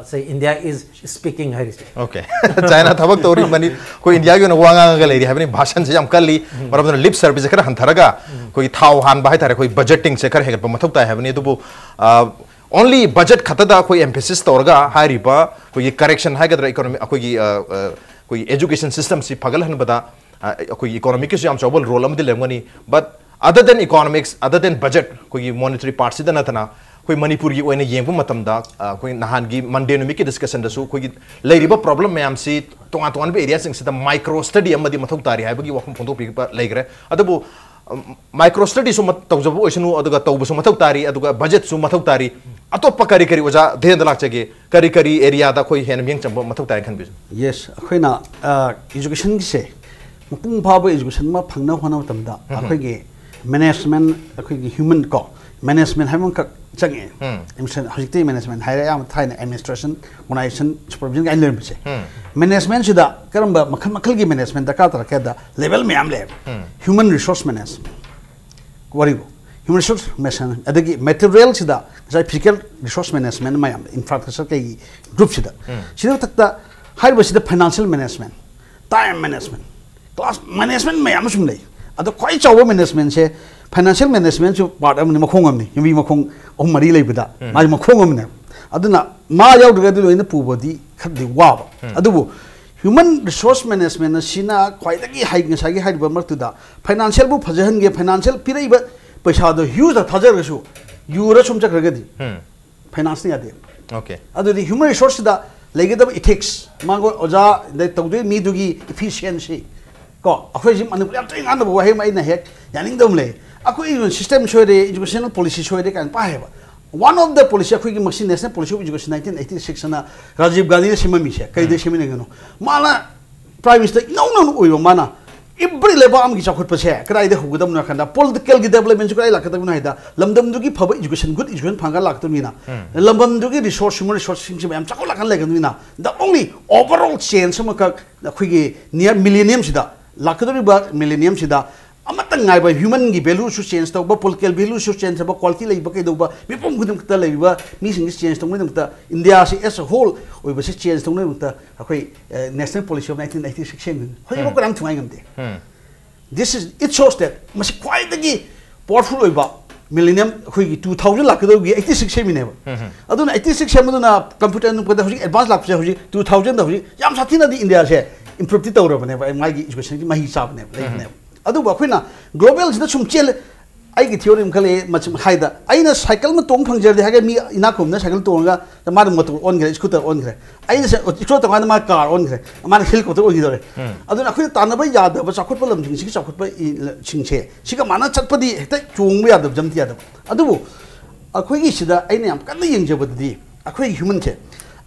ꯁꯦ ꯏꯟꯗꯤꯌꯥ ꯏꯁ ꯁ꯭ꯄꯤꯀꯤꯡ ꯍꯥꯏꯔꯤꯁꯦ꯫ ꯑꯣꯀꯦ꯫ ꯆꯥꯏꯅꯥ ꯊꯕꯛ ꯇꯧꯔꯤ, ꯃꯅꯤ- ꯑꯩꯈꯣꯏ ꯏꯟꯗꯤꯌꯥꯒꯤ ꯑꯣꯏꯅ ꯋꯥ ꯉꯥꯡꯉꯒ ꯂꯩꯔꯤ ꯍꯥꯏꯕꯅꯤ꯫ ꯚꯥꯁꯟꯁꯦ ꯌꯥꯝ ꯀꯜꯂꯤ, ꯃꯔꯝ ꯑꯗꯨꯅ ꯂꯤꯞ ꯁꯔꯚꯤꯁꯁꯦ ꯈꯔ ꯍꯟꯊꯔꯒ ꯑꯩꯈꯣꯏꯒꯤ ꯊꯥꯎ ꯍꯥꯟꯕ ꯍꯥꯏꯇꯥꯔꯦ, ꯑꯩꯈꯣꯏ ꯕꯖꯦꯠꯇꯤꯡꯁꯦ ꯈꯔ ꯍꯦꯟꯒꯠꯄ ꯃꯊꯧ ꯇꯥꯏ ꯍꯥꯏꯕꯅꯤ꯫ ꯑꯗꯨꯕꯨ ꯑꯣꯟꯂꯤ ꯕꯖꯦꯠ ꯈꯛꯇꯗ ꯑꯩꯈꯣꯏ ꯑꯦꯝꯐꯦꯁꯤꯁ ꯇꯧꯔꯒ ꯍꯥꯏꯔꯤꯕ ꯑꯩꯈꯣꯏꯒꯤ ꯀꯔꯦꯛꯁꯟ ꯍꯥꯏꯒꯗ꯭ꯔꯥ, ꯏꯀꯣꯅꯣꯃꯤ ꯑꯩꯈꯣꯏꯒꯤ ꯑ, ꯑ, ꯑꯩꯈꯣꯏꯒꯤ ꯑꯦꯖꯨꯀꯦꯁꯟ ꯁꯤꯁꯇꯝꯁꯤ ꯐꯒꯠꯍꯟꯕꯗ ꯑ, ꯑꯩꯈꯣꯏꯒꯤ ꯏꯀꯣꯅꯣꯃꯤꯛꯀꯤꯁꯨ ꯌꯥꯝ ꯆꯥꯎꯕ ꯔꯣꯜ ꯑꯃꯗꯤ ꯂꯩꯔꯝꯒꯅꯤ꯫ But other than economics, other than budget, ꯑꯩꯈꯣꯏꯒꯤ ꯃꯣꯅꯤꯇꯔꯤ ꯄꯥꯔꯠꯁꯤꯗ ꯅꯠꯇꯅ ꯑꯩꯈꯣꯏ ꯃꯅꯤꯄꯨꯔꯒꯤ ꯑꯣꯏꯅ ꯌꯦꯡꯕ ꯃꯇꯝꯗ ꯑ, ꯑꯩꯈꯣꯏ ꯅꯍꯥꯟꯒꯤ ꯃꯟꯗꯦ ꯅꯨꯃꯤꯠꯀꯤ ꯗꯤꯁꯀꯁꯟꯗꯁꯨ ꯑꯩꯈꯣꯏꯒꯤ ꯂꯩꯔꯤꯕ ꯄ꯭ꯔꯣꯕ꯭ꯂꯦꯝ ꯃꯌꯥꯝꯁꯤ ꯇꯣꯉꯥꯟ ꯇꯣꯉꯥꯟꯕ ꯑꯦꯔꯤꯌꯥꯁꯤꯡꯁꯤꯗ ꯃꯥꯏꯀ꯭ꯔꯣ ꯁ꯭ꯇꯗꯤ ꯑꯃꯗꯤ ꯃꯊꯧ ꯇꯥꯔꯤ ꯍꯥꯏꯕꯒꯤ ꯋꯥꯐꯝ ꯐꯣꯡꯗꯣꯛꯄꯤꯕ ꯂꯩꯈ꯭ꯔꯦ꯫ ꯑꯗꯨꯕꯨ ꯃꯥꯏꯀ꯭ꯔꯣ ꯁ꯭ꯇꯗꯤꯁꯨ ꯃ- ꯇꯧꯖꯕ ꯑꯣꯏꯁꯅꯨ, ꯑꯗꯨꯒ ꯇꯧꯕꯁꯨ ꯃꯊꯧ ꯇꯥꯔꯤ, ꯑꯗꯨꯒ ꯕꯖꯦꯠꯁꯨ ꯃꯊꯧ ꯇꯥꯔꯤ꯫ ꯑꯇꯣꯞꯄ ꯀꯔꯤ ꯀꯔꯤ, ꯑꯣꯖꯥ ꯙꯤꯔꯦꯟꯗ꯭ꯔ ꯂꯥꯛꯆꯒꯦ, ꯀꯔꯤ ꯀꯔꯤ ꯑꯦꯔꯤꯌꯥꯗ ꯑꯩꯈꯣꯏ ꯍꯦꯟꯅ ꯃꯤꯠꯌꯦꯡ ꯆꯪꯕ ꯃꯊꯧ ꯇꯥꯏ ꯈꯟꯕꯤꯁꯦ? ꯌꯦꯁ, ꯑꯩꯈꯣꯏꯅ ꯏꯖꯨꯀꯦꯁꯟꯒꯤꯁꯦ ꯃꯄꯨꯡ ꯐꯥꯕ ꯏꯖꯨꯀꯦꯁꯟ ꯑꯃ ꯐꯪꯅꯕ ꯍꯣꯠꯅꯕ ꯃꯇꯝꯗ ꯑꯩꯈꯣꯏꯒꯤ ꯃꯦꯅꯦꯖꯃꯦꯟ, ꯑꯩꯈꯣꯏꯒꯤ ꯍ꯭ꯌꯨꯃꯟ ꯀꯣ ꯃꯦꯅꯦꯖꯃꯦꯟ ꯍꯥꯏꯕ ꯑꯃꯈꯛ ꯆꯪꯉꯦ꯫ Administration, ꯍꯧꯖꯤꯛꯇꯤ ꯃꯦꯅꯦꯖꯃꯦꯟ ꯍꯥꯏꯔꯦ, ꯑꯌꯥꯝꯕ ꯊꯥꯏꯅ ꯑꯦꯗꯃꯤꯅꯤꯁꯇ꯭ꯔꯦꯁꯟ, ꯑꯣꯔꯒꯅꯥꯏꯖꯦꯁꯟ, ꯁꯨꯄꯔꯚꯤꯖꯟ ꯀꯥꯏꯅ ꯂꯩꯔꯝꯕꯁꯦ꯫ ꯃꯦꯅꯦꯖꯃꯦꯟꯁꯤꯗ ꯀꯔꯝꯕ ꯃꯈꯜ ꯃꯈꯜꯒꯤ ꯃꯦꯅꯦꯖꯃꯦꯟ ꯗꯔꯀꯥꯔ ꯇꯥꯔꯛꯀꯦ ꯍꯥꯏꯕꯗ ꯂꯦꯕꯦꯜ ꯃꯌꯥꯝ ꯂꯩꯌꯦꯕ꯫ ꯍ꯭ꯌꯨꯃꯟ ꯔꯤꯁꯣꯔꯁ ꯃꯦꯅꯦꯖꯃꯦꯟ, ꯋꯥꯔꯤꯕꯨ ꯍ꯭ꯌꯨꯃꯟ ꯔꯤꯁꯣꯔꯁ ꯃꯦꯅꯦꯖꯃꯦꯟ, ꯑꯗꯒꯤ ꯃꯦꯇꯔꯤꯌꯦꯜꯁꯤꯗ ꯉꯁꯥꯏ ꯐꯤꯖꯤꯀꯦꯜ ꯔꯤꯁꯣꯔꯁ ꯃꯦꯅꯦꯖꯃꯦꯟ ꯃꯌꯥꯝ, ꯏꯟꯐ꯭ꯔꯥꯁ꯭ꯇ꯭ꯔꯛꯆꯔ ꯀꯩꯒꯤ ꯒ꯭ꯔꯨꯞꯁꯤꯗ, ꯁꯤꯗ ꯃꯊꯛꯇ ꯍꯥꯏꯔꯤꯕꯁꯤꯗ financial management, time management, class management ꯃꯌꯥꯝ ꯑꯃ ꯁꯨꯝ ꯂꯩ꯫ ꯑꯗꯣ ꯈ꯭ꯋꯥꯏ ꯆꯥꯎꯕ ꯃꯦꯅꯦꯖꯃꯦꯟꯁꯦ, ꯐꯥꯏꯅꯥꯟꯁꯤꯌꯦꯜ ꯃꯦꯅꯦꯖꯃꯦꯟꯁꯨ ꯄꯥꯔꯠ ꯑꯃꯅꯤ, ꯃꯈꯣꯡ ꯑꯃꯅꯤ, ꯌꯨꯝꯕꯤ ꯃꯈꯣꯡ ꯑꯍꯨꯝ ꯃꯔꯤ ꯂꯩꯕꯗ ꯃꯥꯒꯤ ꯃꯈꯣꯡ ꯑꯃꯅꯦ꯫ ꯑꯗꯨꯅ ꯃꯥ ꯌꯥꯎꯗ꯭ꯔꯒꯗꯤ ꯂꯣꯏꯅ ꯄꯨꯕꯗꯤ ꯈꯔꯗꯤ ꯋꯥꯕ꯫ ꯑꯗꯨꯕꯨ ꯍ꯭ꯌꯨꯃꯟ ꯔꯤꯁꯣꯔꯁ ꯃꯦꯅꯦꯖꯃꯦꯟ ꯑꯁꯤꯅ ꯈ꯭ꯋꯥꯏꯗꯒꯤ ꯍꯩ, ꯉꯁꯥꯏꯒꯤ ꯍꯥꯏꯔꯤꯕ ꯃꯔꯛꯇꯨꯗ ꯐꯥꯏꯅꯥꯟꯁꯤꯌꯦꯜꯕꯨ ꯐꯖꯍꯟꯒꯦ, ꯐꯥꯏꯅꯥꯟꯁꯤꯌꯦꯜ ꯄꯤꯔꯛꯏꯕ ꯄꯩꯁꯥꯗꯣ ꯍ꯭ꯌꯨꯖꯇ ꯊꯥꯖꯔꯒꯁꯨ ꯌꯨꯔ ꯁꯨꯝ ꯆꯠꯈ꯭ꯔꯒꯗꯤ ꯐꯥꯏꯅꯥꯟꯁꯅ ꯌꯥꯗꯦ꯫ Okay. ꯑꯗꯨꯗꯤ human resource ꯁꯤꯗ ꯂꯩꯒꯗꯕ ethics, ꯃꯥꯒ ꯑꯣꯖꯥ ꯇꯧꯗꯣꯏ ꯃꯤꯗꯨꯒꯤ efficiency, ꯀꯣ, ꯑꯩꯈꯣꯏꯁꯤ ꯃꯅꯤꯄꯨꯔ ꯌꯥꯝ ꯇꯣꯏꯅ ꯉꯥꯡꯅꯕ ꯋꯥꯍꯩ ꯑꯃ ꯑꯩꯅ ꯍꯦꯛ ꯌꯥꯅꯤꯡꯗꯕ ꯑꯃ ꯂꯩ꯫ ꯑꯩꯈꯣꯏ system ꯁꯣꯏꯔꯦ, educational policy ꯁꯣꯏꯔꯦ ꯀꯥꯏꯅ ꯄꯥꯏꯌꯦꯕ꯫ One of the policy, ꯑꯩꯈꯣꯏꯒꯤ ꯃꯁꯤ National Policy of Education nineteen eighty six ꯑꯅ ꯔꯥꯖꯤꯕ ꯒꯥꯟꯙꯤꯅ ꯁꯦꯝꯃꯝꯃꯤꯁꯦ ꯀꯩꯗꯩ ꯁꯦꯝꯃꯤꯅꯣ? ꯃꯥꯅ Prime Minister ꯏꯅꯧ ꯅꯧꯅ ꯑꯣꯏꯕ ꯃꯥꯅ every ꯂꯩꯕꯥꯛ ꯑꯃꯒꯤ ꯆꯥꯎꯈꯠꯄꯁꯦ ꯀꯗꯥꯏꯗ ꯍꯧꯒꯗꯕꯅꯣ ꯍꯥꯏ ꯀꯥꯟꯗ, political ꯒꯤ development ꯁꯨ ꯀꯗꯥꯏ ꯂꯥꯛꯀꯗꯕꯅꯣ ꯍꯥꯏꯗ, ꯂꯝꯗꯝꯗꯨꯒꯤ ꯐꯕ education, good education ꯐꯪꯉꯒ ꯂꯥꯛꯀꯗꯕꯅꯤꯅ, ꯂꯝꯗꯝꯗꯨꯒꯤ resource, human resource ꯁꯤꯡꯁꯤ ꯃꯌꯥꯝ ꯆꯥꯎꯈꯠꯂꯛꯀꯥꯟ ꯂꯩꯒꯗꯕꯅꯤꯅ, the only overall change ꯑꯃꯈꯛ ꯑꯩꯈꯣꯏꯒꯤ near millennium ꯁꯤꯗ, ꯂꯥꯛꯀꯗꯧꯔꯤꯕ millennium ꯁꯤꯗ ꯑꯃꯠꯇ ꯉꯥꯏꯕ human ꯒꯤ value ꯁꯨ change ꯇꯧꯕ, political value ꯁꯨ change ꯇꯧꯕ, quality ꯂꯩꯕ ꯀꯩꯗꯧꯕ, ꯃꯤꯄꯨꯝ ꯈꯨꯗꯤꯡꯃꯛꯇ ꯂꯩꯔꯤꯕ ꯃꯤꯁꯤꯡꯁꯤ change ꯇꯧꯅꯕꯒꯤꯗꯃꯛꯇ, ꯏꯟꯗꯤꯌꯥꯁꯤ as a whole ꯑꯣꯏꯕꯁꯤ change ꯇꯧꯅꯕꯒꯤꯗꯃꯛꯇ ꯑꯩꯈꯣꯏ, ꯑ, National Policy of nineteen eighty six ꯁꯦꯝꯈꯤꯕꯅꯤ꯫ ꯍꯧꯖꯤꯛꯐꯥꯎ ꯀꯅꯥꯝ ꯊꯨꯒꯥꯏ ꯉꯝꯗꯦ꯫ This is, it shows that ꯃꯁꯤ ꯈ꯭ꯋꯥꯏꯗꯒꯤ powerful ꯑꯣꯏꯕ millennium, ꯑꯩꯈꯣꯏꯒꯤ two thousand ꯂꯥꯛꯀꯗꯧꯕꯒꯤ eighty six ꯁꯦꯝꯃꯤꯅꯦꯕ꯫ ꯑꯗꯨꯅ eighty six ꯁꯦꯝꯕꯗꯨꯅ computer ꯅꯨꯡꯄꯗ ꯍꯧꯖꯤꯛ advance ꯂꯥꯛꯄꯁꯦ, ꯍꯧꯖꯤꯛ two thousand ꯗ ꯍꯧꯖꯤꯛ ꯌꯥꯝ ꯁꯥꯊꯤꯅꯗꯤ ꯏꯟꯗꯤꯌꯥꯁꯦ improve ꯇꯤ ꯇꯧꯔꯕꯅꯦꯕ, ꯃꯥꯒꯤ education ꯒꯤ ꯃꯍꯩ ꯆꯥꯕꯅꯦꯕ, ꯂꯩꯕꯅꯦꯕ꯫ ꯑꯗꯨꯕꯨ ꯑꯩꯈꯣꯏꯅ global ꯁꯤꯗ ꯁꯨꯝ ꯆꯦꯜꯂꯦ꯫ ꯑꯩꯒꯤ theory ꯑꯃ ꯈꯜꯂꯛꯑꯦ, ꯃꯆꯤꯟ ꯍꯥꯏꯗ, ꯑꯩꯅ cycle ꯑꯃ ꯇꯣꯡ ꯐꯪꯖꯔꯗꯤ ꯍꯥꯏꯔꯒ ꯃꯤ ꯏꯅꯥꯛ ꯈꯨꯟꯕꯅ cycle ꯇꯣꯡꯉꯒ ꯃꯥꯅ motor ꯑꯣꯟꯈ꯭ꯔꯦ, scooter ꯑꯣꯟꯈ꯭ꯔꯦ, ꯑꯩꯅ ꯁ-, scooter ꯇꯣꯡꯉꯀꯥꯟꯗ ꯃꯥ car ꯑꯣꯟꯈ꯭ꯔꯦ, ꯃꯥꯅ helicopter ꯑꯣꯏꯈꯤꯗꯧꯔꯦ꯫ ꯑꯗꯨꯅ ꯑꯩꯈꯣꯏꯅ ꯇꯥꯟꯅꯕ ꯌꯥꯗꯕ ꯆꯥꯎꯈꯠꯄ ꯂꯝꯁꯤꯡꯁꯤꯒꯤ ꯆꯥꯎꯈꯠꯄ ꯏ-, ꯂ-, ꯁꯤꯡꯁꯦ, ꯁꯤꯒ ꯃꯥꯟꯅ ꯆꯠꯄꯗꯤ ꯍꯦꯛꯇ ꯆꯣꯡꯕ ꯌꯥꯗꯕ, jump ꯌꯥꯗꯕ꯫ ꯑꯗꯨꯕꯨ ꯑꯩꯈꯣꯏꯒꯤ ꯁꯤꯗ ꯑꯩꯅ ꯌꯥꯝ ꯀꯟꯅ ꯌꯦꯡꯖꯕꯗꯗꯤ, ꯑꯩꯈꯣꯏ human ꯁꯦ,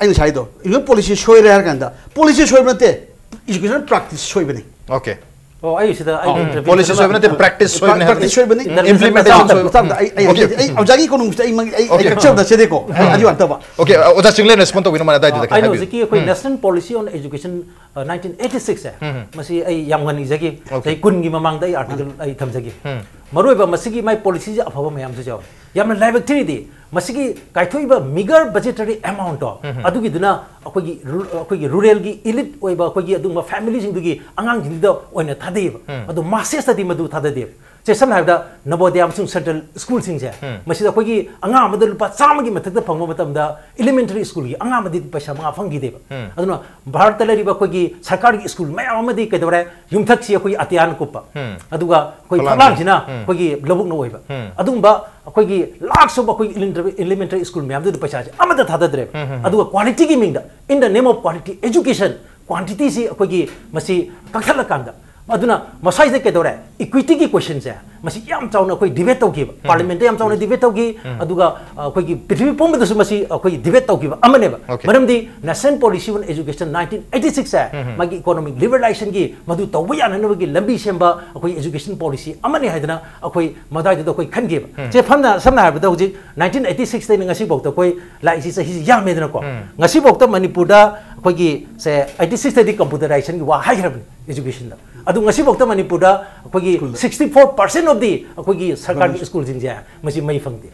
ꯑꯩꯅ ꯉꯁꯥꯏꯗꯣ, human policy ꯁꯣꯏꯔꯦ ꯍꯥꯏꯔ ꯀꯥꯟꯗ, policy ꯁꯣꯏꯕ ꯅꯠꯇꯦ, education practice ꯁꯣꯏꯕꯅꯤ꯫ Okay. ꯑꯣ, ꯑꯩ ꯁꯤꯗ ꯑꯩ ꯑꯣ, intervention policy ꯁꯣꯏꯕ ꯅꯠꯇꯦ, ꯑꯃ practice ꯁꯣꯏꯕꯅꯦ ꯍꯥꯏꯕꯅꯤ꯫ Practice ꯁꯣꯏꯕꯅꯤ꯫ Intervention implementation ꯃꯆꯥ ꯑꯃ ꯁꯣꯏꯕ꯫ ꯃꯆꯥ ꯑꯃ ꯑꯩ, ꯑꯩ, Okay. ꯑꯩ, ꯑꯩ ꯑꯣꯖꯥꯒꯤ economics ꯇ ꯑꯩ, ꯑꯩ, ꯑꯩ Okay. lecture ꯗ ꯆꯦꯗꯦꯀꯣ꯫ ꯎꯝ꯫ ꯑꯗꯨ ꯌꯥꯝ ꯇꯕ꯫ Okay, ꯑꯣꯖꯥ ꯆꯤꯡꯂꯦꯟ respond ꯇꯧꯕꯤꯅꯣ ꯃꯥꯅ ꯑꯗꯥꯏꯗꯨꯗ ꯑ, ꯑꯩꯅ ꯍꯥꯏꯕꯤꯌꯨ꯫ ꯍꯧꯖꯤꯛꯀꯤ ꯑꯩꯈꯣꯏ ꯎꯝ꯫ National Policy on Education, ꯑ, nineteen eighty six ꯁꯦ, ꯎꯝ꯫ ꯃꯁꯤ ꯑꯩ ꯌꯥꯝ ꯉꯟꯅ ꯏꯖꯈꯤ꯫ Okay꯫ ꯆꯍꯤ ꯀꯨꯟꯒꯤ ꯃꯃꯥꯡꯗ ꯑꯩ article ꯎꯝ꯫ ꯑꯩ ꯊꯝꯖꯈꯤ꯫ ꯎꯝ꯫ ꯃꯔꯨꯑꯣꯏꯕ ꯃꯁꯤꯒꯤ ꯃꯥꯏ policy ꯁꯦ ꯑꯐꯕ ꯃꯌꯥꯝꯁꯨ ꯌꯥꯎꯋꯤ꯫ ꯌꯥꯝꯅ ꯂꯥꯏꯕꯛ ꯊꯤꯔꯤꯗꯤ, ꯃꯁꯤꯒꯤ ꯀꯥꯏꯊꯣꯛꯏꯕ meager budgetary amount ꯇꯣ, ꯎꯝ꯫ ꯑꯗꯨꯒꯤꯗꯨꯅ ꯑꯩꯈꯣꯏꯒꯤ ꯔꯨ-, ꯑꯩꯈꯣꯏꯒꯤ rural ꯒꯤ elite ꯑꯣꯏꯕ ꯑꯩꯈꯣꯏꯒꯤ ꯑꯗꯨꯒꯨꯝꯕ family ꯁꯤꯡꯗꯨꯒꯤ ꯑꯉꯥꯡꯁꯤꯡꯗꯨꯗ ꯑꯣꯏꯅ ꯊꯥꯗꯩꯌꯦꯕ꯫ ꯎꯝ꯫ ꯑꯗꯣ masses ꯇꯗꯤ ꯃꯗꯨ ꯊꯥꯗꯗꯦꯕ꯫ ꯁꯦ, ꯁꯝꯅ ꯍꯥꯏꯔꯕꯗ, ꯅꯕꯣꯗꯤꯌꯥ ꯑꯃꯁꯨꯡ central school ꯁꯤꯡꯁꯦ, ꯎꯝ꯫ ꯃꯁꯤꯗ ꯑꯩꯈꯣꯏꯒꯤ ꯑꯉꯥꯡ ꯑꯃꯗ ꯂꯨꯄꯥ ꯆꯥꯝꯃꯒꯤ ꯃꯊꯛꯇ ꯐꯪꯕ ꯃꯇꯝꯗ, elementary school ꯒꯤ ꯑꯉꯥꯡ ꯑꯃꯗꯤ ꯄꯩꯁꯥ ꯃꯉꯥ ꯐꯪꯈꯤꯗꯦꯕ꯫ ꯎꯝ꯫ ꯑꯗꯨꯅ ꯚꯥꯔꯠꯇ ꯂꯩꯔꯤꯕ ꯑꯩꯈꯣꯏꯒꯤ ꯁꯔꯀꯥꯔꯒꯤ school ꯃꯌꯥꯝ ꯑꯃꯗꯤ ꯀꯩꯗꯧꯔꯦ? ꯌꯨꯝꯊꯛꯁꯤ ꯑꯩꯈꯣꯏꯒꯤ ꯑꯇꯤꯌꯥꯅ ꯀꯨꯞꯄ꯫ ꯎꯝ꯫ ꯑꯗꯨꯒ ꯑꯩꯈꯣꯏ ꯐꯛꯂꯥꯡꯁꯦ꯫ ꯐꯛꯂꯥꯡꯁꯤꯅ ꯎꯝ꯫ ꯑꯩꯈꯣꯏꯒꯤ ꯂꯧꯕꯨꯛꯅ ꯑꯣꯏꯕ꯫ ꯎꯝ꯫ ꯑꯗꯨꯒꯨꯝꯕ ꯑꯩꯈꯣꯏꯒꯤ ꯂꯥꯛꯁ ꯑꯣꯐ ꯑꯩꯈꯣꯏꯒꯤ ꯏꯂꯤꯃꯦꯟꯇꯔꯤ ꯁ꯭ꯀꯨꯜ ꯃꯌꯥꯝꯗꯨꯗ ꯄꯩꯁꯥꯁꯦ ꯑꯃꯠꯇ ꯊꯥꯗꯗ꯭ꯔꯦꯕ꯫ ꯑꯗꯨꯒ ꯀ꯭ꯋꯥꯂꯤꯇꯤꯒꯤ ꯃꯤꯡꯗ, in the name of quality education, ꯀ꯭ꯋꯥꯟꯇꯤꯇꯤꯁꯤ ꯑꯩꯈꯣꯏꯒꯤ ꯃꯁꯤ ꯀꯛꯊꯠꯂꯀꯥꯟꯗ, ꯑꯗꯨꯅ ꯃꯁꯥꯏꯁꯤꯗ ꯀꯩꯗꯧꯔꯦ? ꯏꯀ꯭ꯋꯤꯇꯤꯒꯤ ꯀꯣꯏꯁꯟꯁꯦ ꯃꯁꯤ ꯌꯥꯝ ꯆꯥꯎꯅ ꯑꯩꯈꯣꯏ ꯗꯤꯕꯦꯠ ꯇꯧꯈꯤꯕ, ꯄꯥꯔꯂꯤꯌꯥꯃꯦꯟꯇ ꯌꯥꯝ ꯆꯥꯎꯅ ꯗꯤꯕꯦꯠ ꯇꯧꯈꯤ꯫ ꯑꯗꯨꯒ ꯑ, ꯑꯩꯈꯣꯏꯒꯤ ꯄ꯭ꯔꯤꯊꯤꯕꯤ ꯄꯨꯝꯕꯗꯁꯨ ꯃꯁꯤ ꯑꯩꯈꯣꯏꯒꯤ ꯗꯤꯕꯦꯠ ꯇꯧꯈꯤꯕ ꯑꯃꯅꯦꯕ꯫ ꯃꯔꯝꯗꯤ National Policy on Education nineteen eighty six ꯁꯦ ꯃꯥꯒꯤ ꯏꯀꯣꯅꯣꯃꯤꯛ ꯂꯤꯕꯔꯦꯂꯥꯏꯖꯦꯁꯟꯒꯤ ꯃꯗꯨ ꯇꯧꯕ ꯌꯥꯅꯅꯕꯒꯤ ꯂꯝꯕꯤ ꯁꯦꯝꯕ ꯑꯩꯈꯣꯏ ꯑꯦꯖꯨꯀꯦꯁꯟ ꯄꯣꯂꯤꯁꯤ ꯑꯃꯅꯤ ꯍꯥꯏꯗꯅ ꯑꯩꯈꯣꯏ ꯃꯗꯥꯏꯗꯨꯗ ꯑꯩꯈꯣꯏ ꯈꯟꯈꯤꯕ꯫ ꯁꯦ ꯐꯝꯅ ꯁꯝꯅ ꯍꯥꯏꯔꯕꯗ ꯍꯧꯖꯤꯛ nineteen eighty six ꯇꯩꯅ ꯉꯁꯤꯐꯥꯎꯗ ꯑꯩꯈꯣꯏ ꯂꯥꯛꯏꯁꯤ ꯆꯍꯤꯁꯤ ꯌꯥꯝꯃꯦꯗꯅꯀꯣ꯫ ꯉꯁꯤꯐꯥꯎꯗ ꯃꯅꯤꯄꯨꯔꯗ ꯑꯩꯈꯣꯏꯒꯤ ꯁꯦ eighty six ꯇꯗꯤ ꯀꯝꯄ꯭ꯌꯨꯇꯔꯥꯏꯖꯦꯁꯟꯒꯤ ꯋꯥ ꯍꯥꯏꯈ꯭ꯔꯕꯅꯤ ꯑꯦꯖꯨꯀꯦꯁꯟꯗ꯫ ꯑꯗꯨ ꯉꯁꯤꯐꯥꯎꯗ ꯃꯅꯤꯄꯨꯔꯗ ꯑꯩꯈꯣꯏꯒꯤ sixty four percent of the ꯑꯩꯈꯣꯏꯒꯤ ꯁꯔꯀꯥꯔꯒꯤ ꯁ꯭ꯀꯨꯜꯁꯤꯡꯁꯦ ꯃꯁꯤ ꯃꯩ ꯐꯪꯗꯦ꯫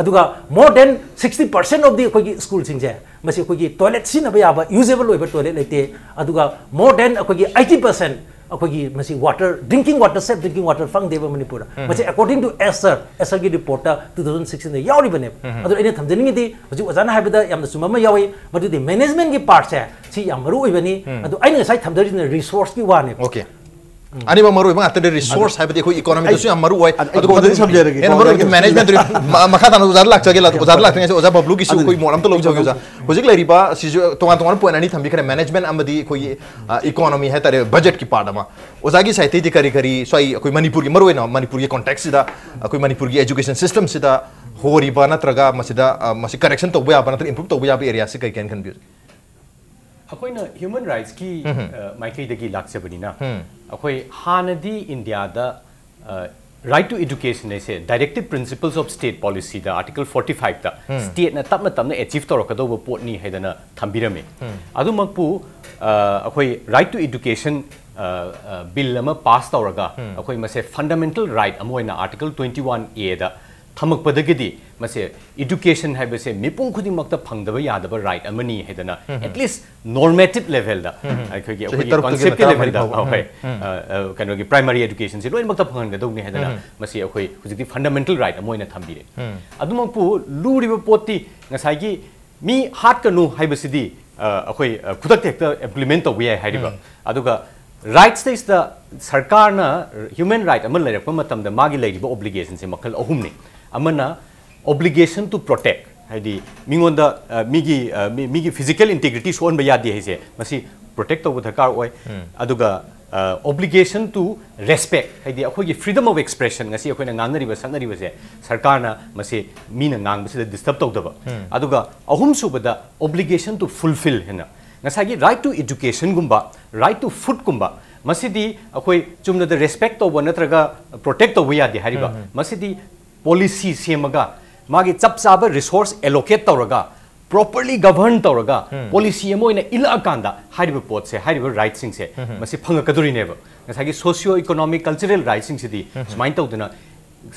ꯑꯗꯨꯒ more than sixty percent of the ꯑꯩꯈꯣꯏꯒꯤ ꯁ꯭ꯀꯨꯜꯁꯤꯡꯁꯦ ꯃꯁꯤ ꯑꯩꯈꯣꯏꯒꯤ ꯇꯣꯏꯂꯦꯠ ꯁꯤꯖꯤꯟꯅꯕ ꯌꯥꯕ ꯌꯨꯖꯦꯕꯜ ꯑꯣꯏꯕ ꯇꯣꯏꯂꯦꯠ ꯂꯩꯇꯦ꯫ ꯑꯗꯨꯒ more than ꯑꯩꯈꯣꯏꯒꯤ eighty percent ꯑꯩꯈꯣꯏꯒꯤ ꯃꯁꯤ water, drinking water, safe drinking water ꯐꯪꯗꯦꯕ ꯃꯅꯤꯄꯨꯔꯗ꯫ ꯃꯁꯤ according to ꯑꯦꯁꯔ, ꯑꯦꯁꯔꯒꯤ ꯔꯤꯄꯣꯔꯠꯇ two thousand sixteen ꯗ ꯌꯥꯎꯔꯤꯕꯅꯦꯕ꯫ ꯑꯗꯨ ꯑꯩꯅ ꯊꯝꯖꯅꯤꯡꯉꯤꯗꯤ ꯍꯧꯖꯤꯛ ꯑꯣꯖꯥꯅ ꯍꯥꯏꯕꯗ ꯌꯥꯝꯅ ꯆꯨꯝꯕ ꯑꯃ ꯌꯥꯎꯏ, ꯃꯗꯨꯗꯤ ꯃꯦꯅꯦꯖꯃꯦꯟꯒꯤ ꯄꯥꯔꯠꯁꯦ ꯁꯤ ꯌꯥꯝ ꯃꯔꯨ ꯑꯣꯏꯕꯅꯤ꯫ ꯑꯗꯨ ꯑꯩꯅ ꯉꯁꯥꯏ ꯊꯝꯖꯔꯤꯁꯤꯅ ꯔꯤꯁꯣꯔꯁꯀꯤ ꯋꯥꯅꯦꯕ꯫ ꯑꯣꯀꯦ꯫ ꯑꯅꯤꯃꯛ ꯃꯔꯨ ꯑꯣꯏꯕ ꯉꯥꯛꯇꯅꯦ꯫ ꯔꯤꯁꯣꯔꯁ ꯍꯥꯏꯕꯗꯤ ꯑꯩꯈꯣꯏ ꯏꯀꯣꯅꯣꯃꯤꯗꯁꯨ ꯌꯥꯝ ꯃꯔꯨ ꯑꯣꯏ꯫ ꯑꯩ ꯑꯗꯨꯒ ꯀꯣꯟꯅꯗꯤ ꯊꯝꯖꯔꯒꯦ, ꯍꯦꯟꯅ ꯃꯔꯨ ꯑꯣꯏꯕ ꯀꯣꯟꯅꯗꯤ ꯃꯦꯅꯦꯖꯃꯦꯟꯠ꯫ ꯃꯈꯥ ꯇꯥꯅ ꯑꯣꯖꯥꯗ ꯂꯥꯛꯆꯒꯦ꯫ ꯑꯣꯖꯥꯗ ꯂꯥꯛꯇ꯭ꯔꯤꯉꯩꯗ ꯑꯣꯖꯥ ꯕꯕ꯭ꯂꯨꯒꯤꯁꯨ ꯑꯗꯨꯅꯤ, ꯑꯩꯈꯣꯏ ꯃꯣꯠ ꯑꯝꯇ ꯂꯧꯖꯍꯧꯒꯦ ꯑꯣꯖꯥ꯫ ꯍꯧꯖꯤꯛ ꯂꯩꯔꯤꯕ ꯁꯤꯁꯨ ꯇꯣꯉꯥꯟ ꯇꯣꯉꯥꯟꯕ ꯄꯣꯏꯟꯠ ꯑꯅꯤ ꯊꯝꯕꯤꯈ꯭ꯔꯦ, ꯃꯦꯅꯦꯖꯃꯦꯟꯠ ꯑꯃꯗꯤ ꯑꯩꯈꯣꯏꯒꯤ ꯏꯀꯣꯅꯣꯃꯤ ꯍꯥꯏꯇꯥꯔꯦ, ꯕꯖꯦꯠꯀꯤ ꯄꯥꯔꯠ ꯑꯃ꯫ ꯑꯣꯖꯥꯒꯤ ꯁꯥꯏꯠꯇꯩꯗꯤ ꯀꯔꯤ ꯀꯔꯤ ꯁ꯭ꯋꯥꯏ ꯑꯩꯈꯣꯏ ꯃꯅꯤꯄꯨꯔꯒꯤ, ꯃꯔꯨꯑꯣꯏꯅ ꯃꯅꯤꯄꯨꯔꯒꯤ ꯀꯣꯟꯇꯦꯛꯁꯁꯤꯗ ꯑꯩꯈꯣꯏ ꯃꯅꯤꯄꯨꯔꯒꯤ ꯑꯦꯖꯨꯀꯦꯁꯟ ꯁꯤꯁꯇꯝꯁꯤꯗ ꯍꯣꯔꯤꯕ ꯅꯠꯇ꯭ꯔꯒ ꯃꯁꯤꯗ, ꯑ, ꯃꯁꯤ ꯀꯔꯦꯛꯁꯟ ꯇꯧꯕ ꯌꯥꯕ ꯅꯠꯇ꯭ꯔꯒ ꯏꯝꯄ꯭ꯔꯨꯚ ꯇꯧꯕ ꯌꯥꯕ ꯑꯦꯔꯤꯌꯥꯁꯤ ꯀꯔꯤ ꯀꯔꯤꯅ ꯈꯟꯕꯤꯕꯒꯦ? ꯑꯩꯈꯣꯏꯅ ꯍ꯭ꯌꯨꯃꯟ ꯔꯥꯏꯠꯁꯀꯤ ꯃꯥꯏꯀꯩꯗꯒꯤ ꯂꯥꯛꯆꯕꯅꯤꯅ, ꯑꯩꯈꯣꯏ ꯍꯥꯟꯅꯗꯤ ꯏꯟꯗꯤꯌꯥꯗ right to education ꯍꯥꯏꯁꯦ Directive Principles of State Policy the Article forty five ꯇ ꯁ꯭ꯇꯦꯠꯅ ꯇꯞꯅ ꯇꯞꯅ ꯑꯦꯆꯤꯚ ꯇꯧꯔꯛꯀꯗꯧꯕ ꯄꯣꯠꯅꯤ ꯍꯥꯏꯗꯅ ꯊꯝꯕꯤꯔꯝꯃꯤ꯫ ꯑꯗꯨꯃꯛꯄꯨ, ꯑ, ꯑꯩꯈꯣꯏ ꯔꯥꯏꯠ ꯇꯨ ꯏꯗꯨꯀꯦꯁꯟ ꯕꯤꯜ ꯑꯃ ꯄꯥꯁ ꯇꯧꯔꯒ ꯑꯩꯈꯣꯏ ꯃꯁꯦ ꯐꯟꯗꯥꯃꯦꯟꯇꯦꯜ ꯔꯥꯏꯠ ꯑꯃ ꯑꯣꯏꯅ Article twenty one A ꯗ ꯊꯝꯃꯛꯄꯗꯒꯤꯗꯤ ꯃꯁꯦ ꯏꯗꯨꯀꯦꯁꯟ ꯍꯥꯏꯕꯁꯦ ꯃꯤꯄꯨꯝ ꯈꯨꯗꯤꯡꯃꯛꯇ ꯐꯪꯗꯕ ꯌꯥꯗꯕ ꯔꯥꯏꯠ ꯑꯃꯅꯤ ꯍꯥꯏꯗꯅ, ꯑꯦꯠꯂꯤꯁ ꯅꯣꯔꯃꯦꯇꯤꯚ ꯂꯦꯚꯦꯜꯗ, ꯑꯩꯈꯣꯏꯒꯤ, ꯆꯍꯤ ꯑꯩꯈꯣꯏꯒꯤ ꯇꯔꯨꯛꯇꯒꯤꯅ ꯀꯟꯁꯦꯞꯀꯤ ꯇꯔꯥꯃꯔꯤ ꯂꯦꯚꯦꯜꯗ, ꯐꯥꯎꯕ꯫ ꯑ, ꯍꯣꯏ, ꯑ, ꯑ, ꯀꯩꯅꯣꯒꯤ ꯄ꯭ꯔꯥꯏꯃꯔꯤ ꯑꯦꯗꯨꯀꯦꯁꯟꯁꯤ ꯂꯣꯏꯅꯃꯛꯇ ꯐꯪꯍꯟꯒꯗꯧꯅꯤ ꯍꯥꯏꯗꯅ ꯃꯁꯤ ꯑꯩꯈꯣꯏ ꯍꯧꯖꯤꯛꯇꯤ ꯐꯟꯗꯥꯃꯦꯟꯇꯦꯜ ꯔꯥꯏꯠ ꯑꯃ ꯑꯣꯏꯅ ꯊꯝꯕꯤꯔꯦ꯫ ꯑꯗꯨꯃꯛꯄꯨ ꯂꯨꯔꯤꯕ ꯄꯣꯠꯇꯤ ꯉꯁꯥꯏꯒꯤ ꯃꯤ ꯍꯥꯠꯀꯅꯨ ꯍꯥꯏꯕꯁꯤꯗꯤ, ꯑ, ꯑꯩꯈꯣꯏ, ꯑ, ꯈꯨꯗꯛꯇ ꯍꯦꯛꯇ ꯏꯝꯄ꯭ꯂꯤꯃꯦꯟꯠ ꯇꯧꯕ ꯌꯥꯏ ꯍꯥꯏꯔꯤꯕ, ꯑꯗꯨꯒ ꯔꯥꯏꯠꯁꯇꯩꯁꯤꯗ ꯁꯔꯀꯥꯔꯅ ꯍ꯭ꯌꯨꯃꯦꯟ ꯔꯥꯏꯠ ꯑꯃ ꯂꯩꯔꯛꯄ ꯃꯇꯝꯗ ꯃꯥꯒꯤ ꯂꯩꯔꯤꯕ ꯑꯣꯕ꯭ꯂꯤꯒꯦꯁꯟꯁꯦ ꯃꯈꯜ ꯑꯍꯨꯝꯅꯤ꯫ ꯑꯃꯅ obligation to protect, ꯍꯥꯏꯗꯤ ꯃꯤꯉꯣꯟꯗ ꯑ, ꯃꯤꯒꯤ ꯑ, ꯃꯤ- ꯃꯤꯒꯤ ꯐꯤꯖꯤꯀꯦꯜ ꯏꯟꯇꯤꯒ꯭ꯔꯤꯇꯤ ꯁꯣꯛꯍꯟꯕ ꯌꯥꯗꯦ ꯍꯥꯏꯁꯦ ꯃꯁꯤ ꯄ꯭ꯔꯣꯇꯦꯛ ꯇꯧꯕ ꯗꯔꯀꯥꯔ ꯑꯣꯏ꯫ ꯑꯗꯨꯒ obligation to respect, ꯍꯥꯏꯗꯤ ꯑꯩꯈꯣꯏꯒꯤ freedom of expression, ꯉꯁꯤ ꯑꯩꯈꯣꯏꯅ ꯉꯥꯡꯅꯔꯤꯕ ꯁꯛꯅꯔꯤꯕꯁꯦ ꯁꯔꯀꯥꯔꯅ ꯃꯁꯤ ꯃꯤꯅ ꯉꯥꯡꯕꯁꯤꯗ ꯗꯤꯁꯇꯔꯕ ꯇꯧꯗꯕ꯫ ꯑꯗꯨꯒ ꯑꯍꯨꯝꯁꯨꯕꯗ obligation to fulfill ꯍꯥꯏꯅ ꯉꯁꯥꯏꯒꯤ right to educationꯒꯨꯝꯕ, right to foodꯀꯨꯝꯕ, ꯃꯁꯤꯗꯤ ꯑꯩꯈꯣꯏ ꯆꯨꯝꯅꯗ ꯔꯦꯁꯄꯦꯛ ꯇꯧꯕ ꯅꯠꯇ꯭ꯔꯒ ꯄ꯭ꯔꯣꯇꯦꯛ ꯇꯧꯕ ꯌꯥꯗꯦ ꯍꯥꯏꯔꯤꯕ꯫ ꯃꯁꯤꯗꯤ ꯄꯣꯂꯤꯁꯤ ꯁꯦꯝꯃꯒ ꯃꯥꯒꯤ ꯆꯞ ꯆꯥꯕ ꯔꯤꯁꯣꯔꯁ ꯑꯦꯂꯣꯀꯦꯠ ꯇꯧꯔꯒ ꯄ꯭ꯔꯣꯄꯔꯂꯤ ꯒꯚꯔꯟ ꯇꯧꯔꯒ ꯄꯣꯂꯤꯁꯤ ꯑꯃ ꯑꯣꯏꯅ ꯏꯜꯂꯛꯑꯀꯥꯟꯗ ꯍꯥꯏꯔꯤꯕ ꯄꯣꯠꯁꯦ, ꯍꯥꯏꯔꯤꯕ ꯔꯥꯏꯠꯁꯤꯡꯁꯦ ꯃꯁꯤ ꯐꯪꯉꯛꯀꯗꯣꯔꯤꯅꯦꯕ꯫ ꯉꯁꯥꯏꯒꯤ ꯁꯣꯁꯤꯌꯣ ꯏꯀꯣꯅꯣꯃꯤꯛ ꯀꯜꯆꯔꯦꯜ ꯔꯥꯏꯠꯁꯤꯡꯁꯤꯗꯤ ꯁꯨꯃꯥꯏꯅ ꯇꯧꯗꯅ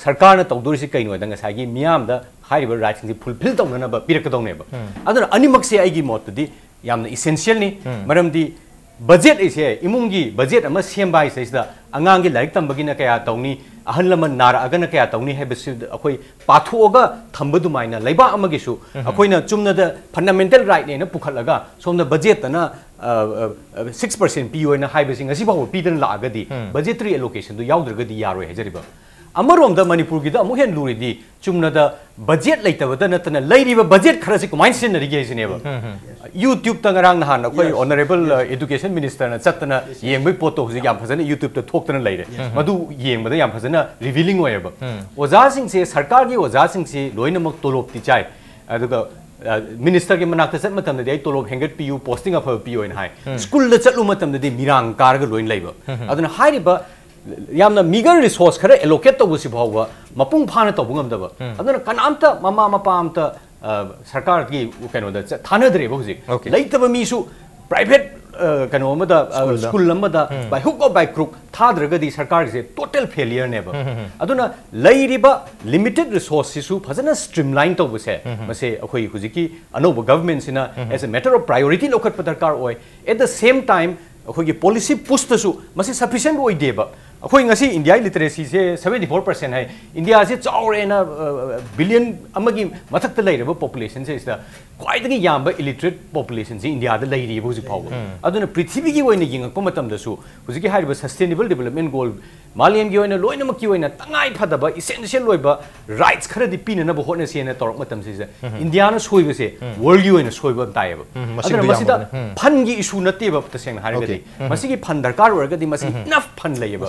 ꯁꯔꯀꯥꯔꯅ ꯇꯧꯗꯣꯔꯤꯁꯤ ꯀꯩꯅꯣ ꯍꯥꯏꯗ ꯉꯁꯥꯏꯒꯤ ꯃꯤꯌꯥꯝꯗ ꯍꯥꯏꯔꯤꯕ ꯔꯥꯏꯠꯁꯤꯡꯁꯤ ꯐꯨꯜꯐꯤꯜ ꯇꯧꯅꯅꯕ ꯄꯤꯔꯛꯀꯗꯧꯅꯦꯕ꯫ ꯑꯗꯨꯅ ꯑꯅꯤꯃꯛꯁꯦ ꯑꯩꯒꯤ ꯃꯣꯠꯇꯗꯤ ꯌꯥꯝꯅ ꯏꯁꯦꯟꯁꯤꯌꯦꯜꯅꯤ꯫ ꯃꯔꯝꯗꯤ ꯕꯖꯦꯠ ꯑꯩꯁꯦ ꯏꯃꯨꯡꯒꯤ ꯕꯖꯦꯠ ꯑꯃ ꯁꯦꯝꯕ ꯍꯥꯏꯁꯤꯗꯩꯁꯤꯗ ꯑꯉꯥꯡꯒꯤ ꯂꯥꯏꯔꯤꯛ ꯇꯝꯕꯒꯤꯅ ꯀꯌꯥ ꯇꯧꯅꯤ, ꯑꯍꯜ ꯂꯃꯟ ꯅꯥꯔꯛꯑꯒꯅ ꯀꯌꯥ ꯇꯧꯅꯤ ꯍꯥꯏꯕꯁꯤ ꯑꯩꯈꯣꯏ ꯄꯥꯊꯣꯛꯑꯒ ꯊꯝꯕ ꯑꯗꯨꯃꯥꯏꯅ ꯂꯩꯕꯥꯛ ꯑꯃꯒꯤꯁꯨ ꯑꯩꯈꯣꯏꯅ ꯆꯨꯝꯅꯗ ꯐꯟꯗꯥꯃꯦꯟꯇꯦꯜ ꯔꯥꯏꯠꯅꯦꯅ ꯄꯨꯈꯠꯂꯒ ꯁꯣꯝꯗ ꯕꯖꯦꯠꯇꯅ ꯁꯤꯛꯁ ꯄꯥꯔꯁꯦꯟ ꯄꯤꯌꯣꯅ ꯍꯥꯏꯕꯁꯤ ꯉꯁꯤ ꯐꯥꯎꯕ ꯄꯤꯗꯅ ꯂꯥꯛꯑꯒꯗꯤ ꯕꯖꯦꯇꯔꯤ ꯑꯦꯂꯣꯀꯦꯁꯟꯗꯨ ꯌꯥꯎꯗ꯭ꯔꯒꯗꯤ ꯌꯥꯔꯣꯏ ꯍꯥꯏꯖꯔꯤꯕ꯫ ꯑꯃꯔꯣꯝꯗ ꯃꯅꯤꯄꯨꯔꯒꯤꯗ ꯑꯃꯨꯛ ꯍꯦꯟꯅ ꯂꯨꯔꯤꯗꯤ ꯆꯨꯝꯅꯗ ꯕꯖꯦꯠ ꯂꯩꯇꯕꯗ ꯅꯠꯇꯅ ꯂꯩꯔꯤꯕ ꯕꯖꯦꯠ ꯈꯔꯁꯤ ꯀꯃꯥꯏꯅ ꯁꯤꯖꯤꯟꯅꯔꯤꯒꯦ ꯍꯥꯏꯁꯤꯅꯦꯕ꯫ ꯌꯨꯇ꯭ꯌꯨꯕꯇ ꯉꯔꯥꯡ ꯅꯍꯥꯟ ꯑꯩꯈꯣꯏ Yes. ꯑꯣꯅꯔꯦꯕꯜ ꯑꯦꯗꯨꯀꯦꯁꯟ ꯃꯤꯅꯤꯁꯇꯔꯅ ꯆꯠꯇꯅ ꯌꯦꯡꯕꯒꯤ ꯄꯣꯠꯇꯣ ꯍꯧꯖꯤꯛ ꯌꯥꯝ ꯐꯖꯅ ꯌꯨꯇ꯭ꯌꯨꯕꯇ ꯊꯣꯛꯇꯅ ꯂꯩꯔꯦ꯫ ꯃꯗꯨ ꯌꯦꯡꯕꯗ ꯌꯥꯝ ꯐꯖꯅ ꯔꯤꯚꯤꯂꯤꯡ ꯑꯣꯏꯌꯦꯕ꯫ ꯑꯣꯖꯥꯁꯤꯡꯁꯦ, ꯁꯔꯀꯥꯔꯒꯤ ꯑꯣꯖꯥꯁꯤꯡꯁꯤ ꯂꯣꯏꯅꯃꯛ ꯇꯣꯂꯣꯞꯇꯤ ꯆꯥꯏ, ꯑꯗꯨꯒ ꯃꯤꯅꯤꯁꯇꯔꯒꯤ ꯃꯅꯥꯛꯇ ꯆꯠꯄ ꯃꯇꯝꯗꯗꯤ ꯑꯩ ꯇꯣꯂꯣꯞ ꯍꯦꯟꯒꯠꯄꯤꯌꯨ, ꯄꯣꯁꯇꯤꯡ ꯑꯐꯕ ꯄꯤꯌꯨ ꯍꯥꯏꯅ ꯍꯥꯏ꯫ ꯁ꯭ꯀꯨꯜꯗ ꯆꯠꯂꯨꯕ ꯃꯇꯝꯗꯗꯤ ꯃꯤꯔꯥꯡ ꯀꯥꯔꯒ ꯂꯣꯏꯅ ꯂꯩꯕ꯫ ꯑꯗꯨꯅ ꯍꯥꯏꯔꯤꯕ ꯌꯥꯝꯅ ꯃꯤꯒꯔ ꯔꯤꯁꯣꯔꯁ ꯈꯔ ꯑꯦꯂꯣꯀꯦꯠ ꯇꯧꯕꯁꯤ ꯐꯥꯎꯕ ꯃꯄꯨꯡ ꯐꯥꯅ ꯇꯧꯕ ꯉꯝꯗꯕ꯫ ꯑꯗꯨꯅ ꯀꯅꯥꯝꯇ ꯃꯃꯥ ꯃꯄꯥ ꯑꯝꯇ ꯑ, ꯁꯔꯀꯥꯔꯒꯤ ꯀꯩꯅꯣꯗ ꯆ- ꯊꯥꯅꯗ꯭ꯔꯦꯕ ꯍꯧꯖꯤꯛ꯫ Okay. ꯂꯩꯇꯕ ꯃꯤꯁꯨ ꯄ꯭ꯔꯥꯏꯚꯦꯠ ꯀꯩꯅꯣ ꯑꯃꯗ, ꯑ, ꯁ꯭ꯀꯨꯜꯗ꯫ ꯁ꯭ꯀꯨꯜ ꯑꯃꯗ by hook or by crook ꯊꯥꯗ꯭ꯔꯒꯗꯤ ꯁꯔꯀꯥꯔꯒꯤꯁꯦ ꯇꯣꯇꯦꯜ ꯐꯦꯂꯤꯌꯔꯅꯦꯕ꯫ ꯑꯗꯨꯅ ꯂꯩꯔꯤꯕ ꯂꯤꯃꯤꯇꯦꯠ ꯔꯤꯁꯣꯔꯁꯁꯤꯁꯨ ꯐꯖꯅ ꯁ꯭ꯇ꯭ꯔꯤꯝꯂꯥꯏꯟ ꯇꯧꯕꯁꯦ ꯃꯁꯦ ꯑꯩꯈꯣꯏ ꯍꯧꯖꯤꯛꯀꯤ ꯑꯅꯧꯕ ꯒꯚꯔꯟꯃꯦꯟꯠꯁꯤꯅ as a matter of priority ꯂꯧꯈꯠꯄ ꯗꯔꯀꯥꯔ ꯑꯣꯏ꯫ At the same time ꯑꯩꯈꯣꯏꯒꯤ ꯄꯣꯂꯤꯁꯤ ꯄꯨꯁꯇꯁꯨ ꯃꯁꯤ ꯁꯐꯤꯁꯦꯟꯠ ꯑꯣꯏꯗꯦꯕ꯫ ꯑꯩꯈꯣꯏ ꯉꯁꯤ ꯏꯟꯗꯤꯌꯥꯒꯤ ꯂꯤꯇꯔꯦꯁꯤꯁꯦ ꯁꯕꯦꯟꯇꯤ ꯐꯣꯔ ꯄꯔꯁꯦꯟ ꯍꯥꯏ꯫ ꯏꯟꯗꯤꯌꯥꯁꯦ ꯆꯥꯎꯔꯦꯅ, ꯕꯤꯂꯤꯌꯟ ꯑꯃꯒꯤ ꯃꯊꯛꯇ ꯂꯩꯔꯕ ꯄꯣꯄꯨꯂꯦꯁꯟꯁꯦ ꯁꯤꯗ ꯈ꯭ꯋꯥꯏꯗꯒꯤ ꯌꯥꯝꯕ ꯏꯂꯤꯇꯔꯦꯠ ꯄꯣꯄꯨꯂꯦꯁꯟꯁꯦ ꯏꯟꯗꯤꯌꯥꯗ ꯂꯩꯔꯤꯕ ꯍꯧꯖꯤꯛ ꯐꯥꯎꯕ꯫ ꯑꯗꯨꯅ ꯄ꯭ꯔꯤꯊꯤꯕꯤꯒꯤ ꯑꯣꯏꯅ ꯌꯦꯡꯉꯛꯄ ꯃꯇꯝꯗꯁꯨ ꯍꯧꯖꯤꯛꯀꯤ ꯍꯥꯏꯔꯤꯕ ꯁꯁꯇꯦꯅꯦꯕꯜ ꯗꯤꯕꯂꯞꯃꯦꯟ ꯒꯣꯜ, ꯃꯥꯂꯦꯝꯒꯤ ꯑꯣꯏꯅ ꯂꯣꯏꯅꯃꯛꯀꯤ ꯑꯣꯏꯅ ꯇꯉꯥꯏ ꯐꯗꯕ ꯏꯁꯦꯟꯁꯤꯌꯦꯜ ꯑꯣꯏꯕ ꯔꯥꯏꯠꯁ ꯈꯔꯗꯤ ꯄꯤꯅꯅꯕ ꯍꯣꯠꯅꯁꯦꯅ ꯇꯧꯔꯛꯄ ꯃꯇꯝꯁꯤꯗ ꯏꯟꯗꯤꯌꯥꯅ ꯁꯣꯏꯕꯁꯦ ꯋꯥꯔꯜꯒꯤ ꯑꯣꯏꯅ ꯁꯣꯏꯕ ꯑꯃ ꯇꯥꯏꯌꯦꯕ꯫ ꯑꯗꯨꯅ ꯃꯁꯤꯡꯗꯣ ꯃꯁꯤꯗ ꯌꯥꯝꯕꯅꯦ꯫ ꯐꯟꯒꯤ ꯏꯁꯨ ꯅꯠꯇꯦꯕ, ꯇꯁꯦꯡꯅ ꯍꯥꯏꯔꯒꯗꯤ꯫ ꯑꯣꯀꯦ꯫ ꯃꯁꯤꯒꯤ ꯐꯟ ꯗꯔꯀꯥꯔ ꯑꯣꯏꯔꯒꯗꯤ ꯃꯁꯤꯒꯤ ꯏꯅꯐ ꯐꯟ ꯂꯩꯌꯦꯕ꯫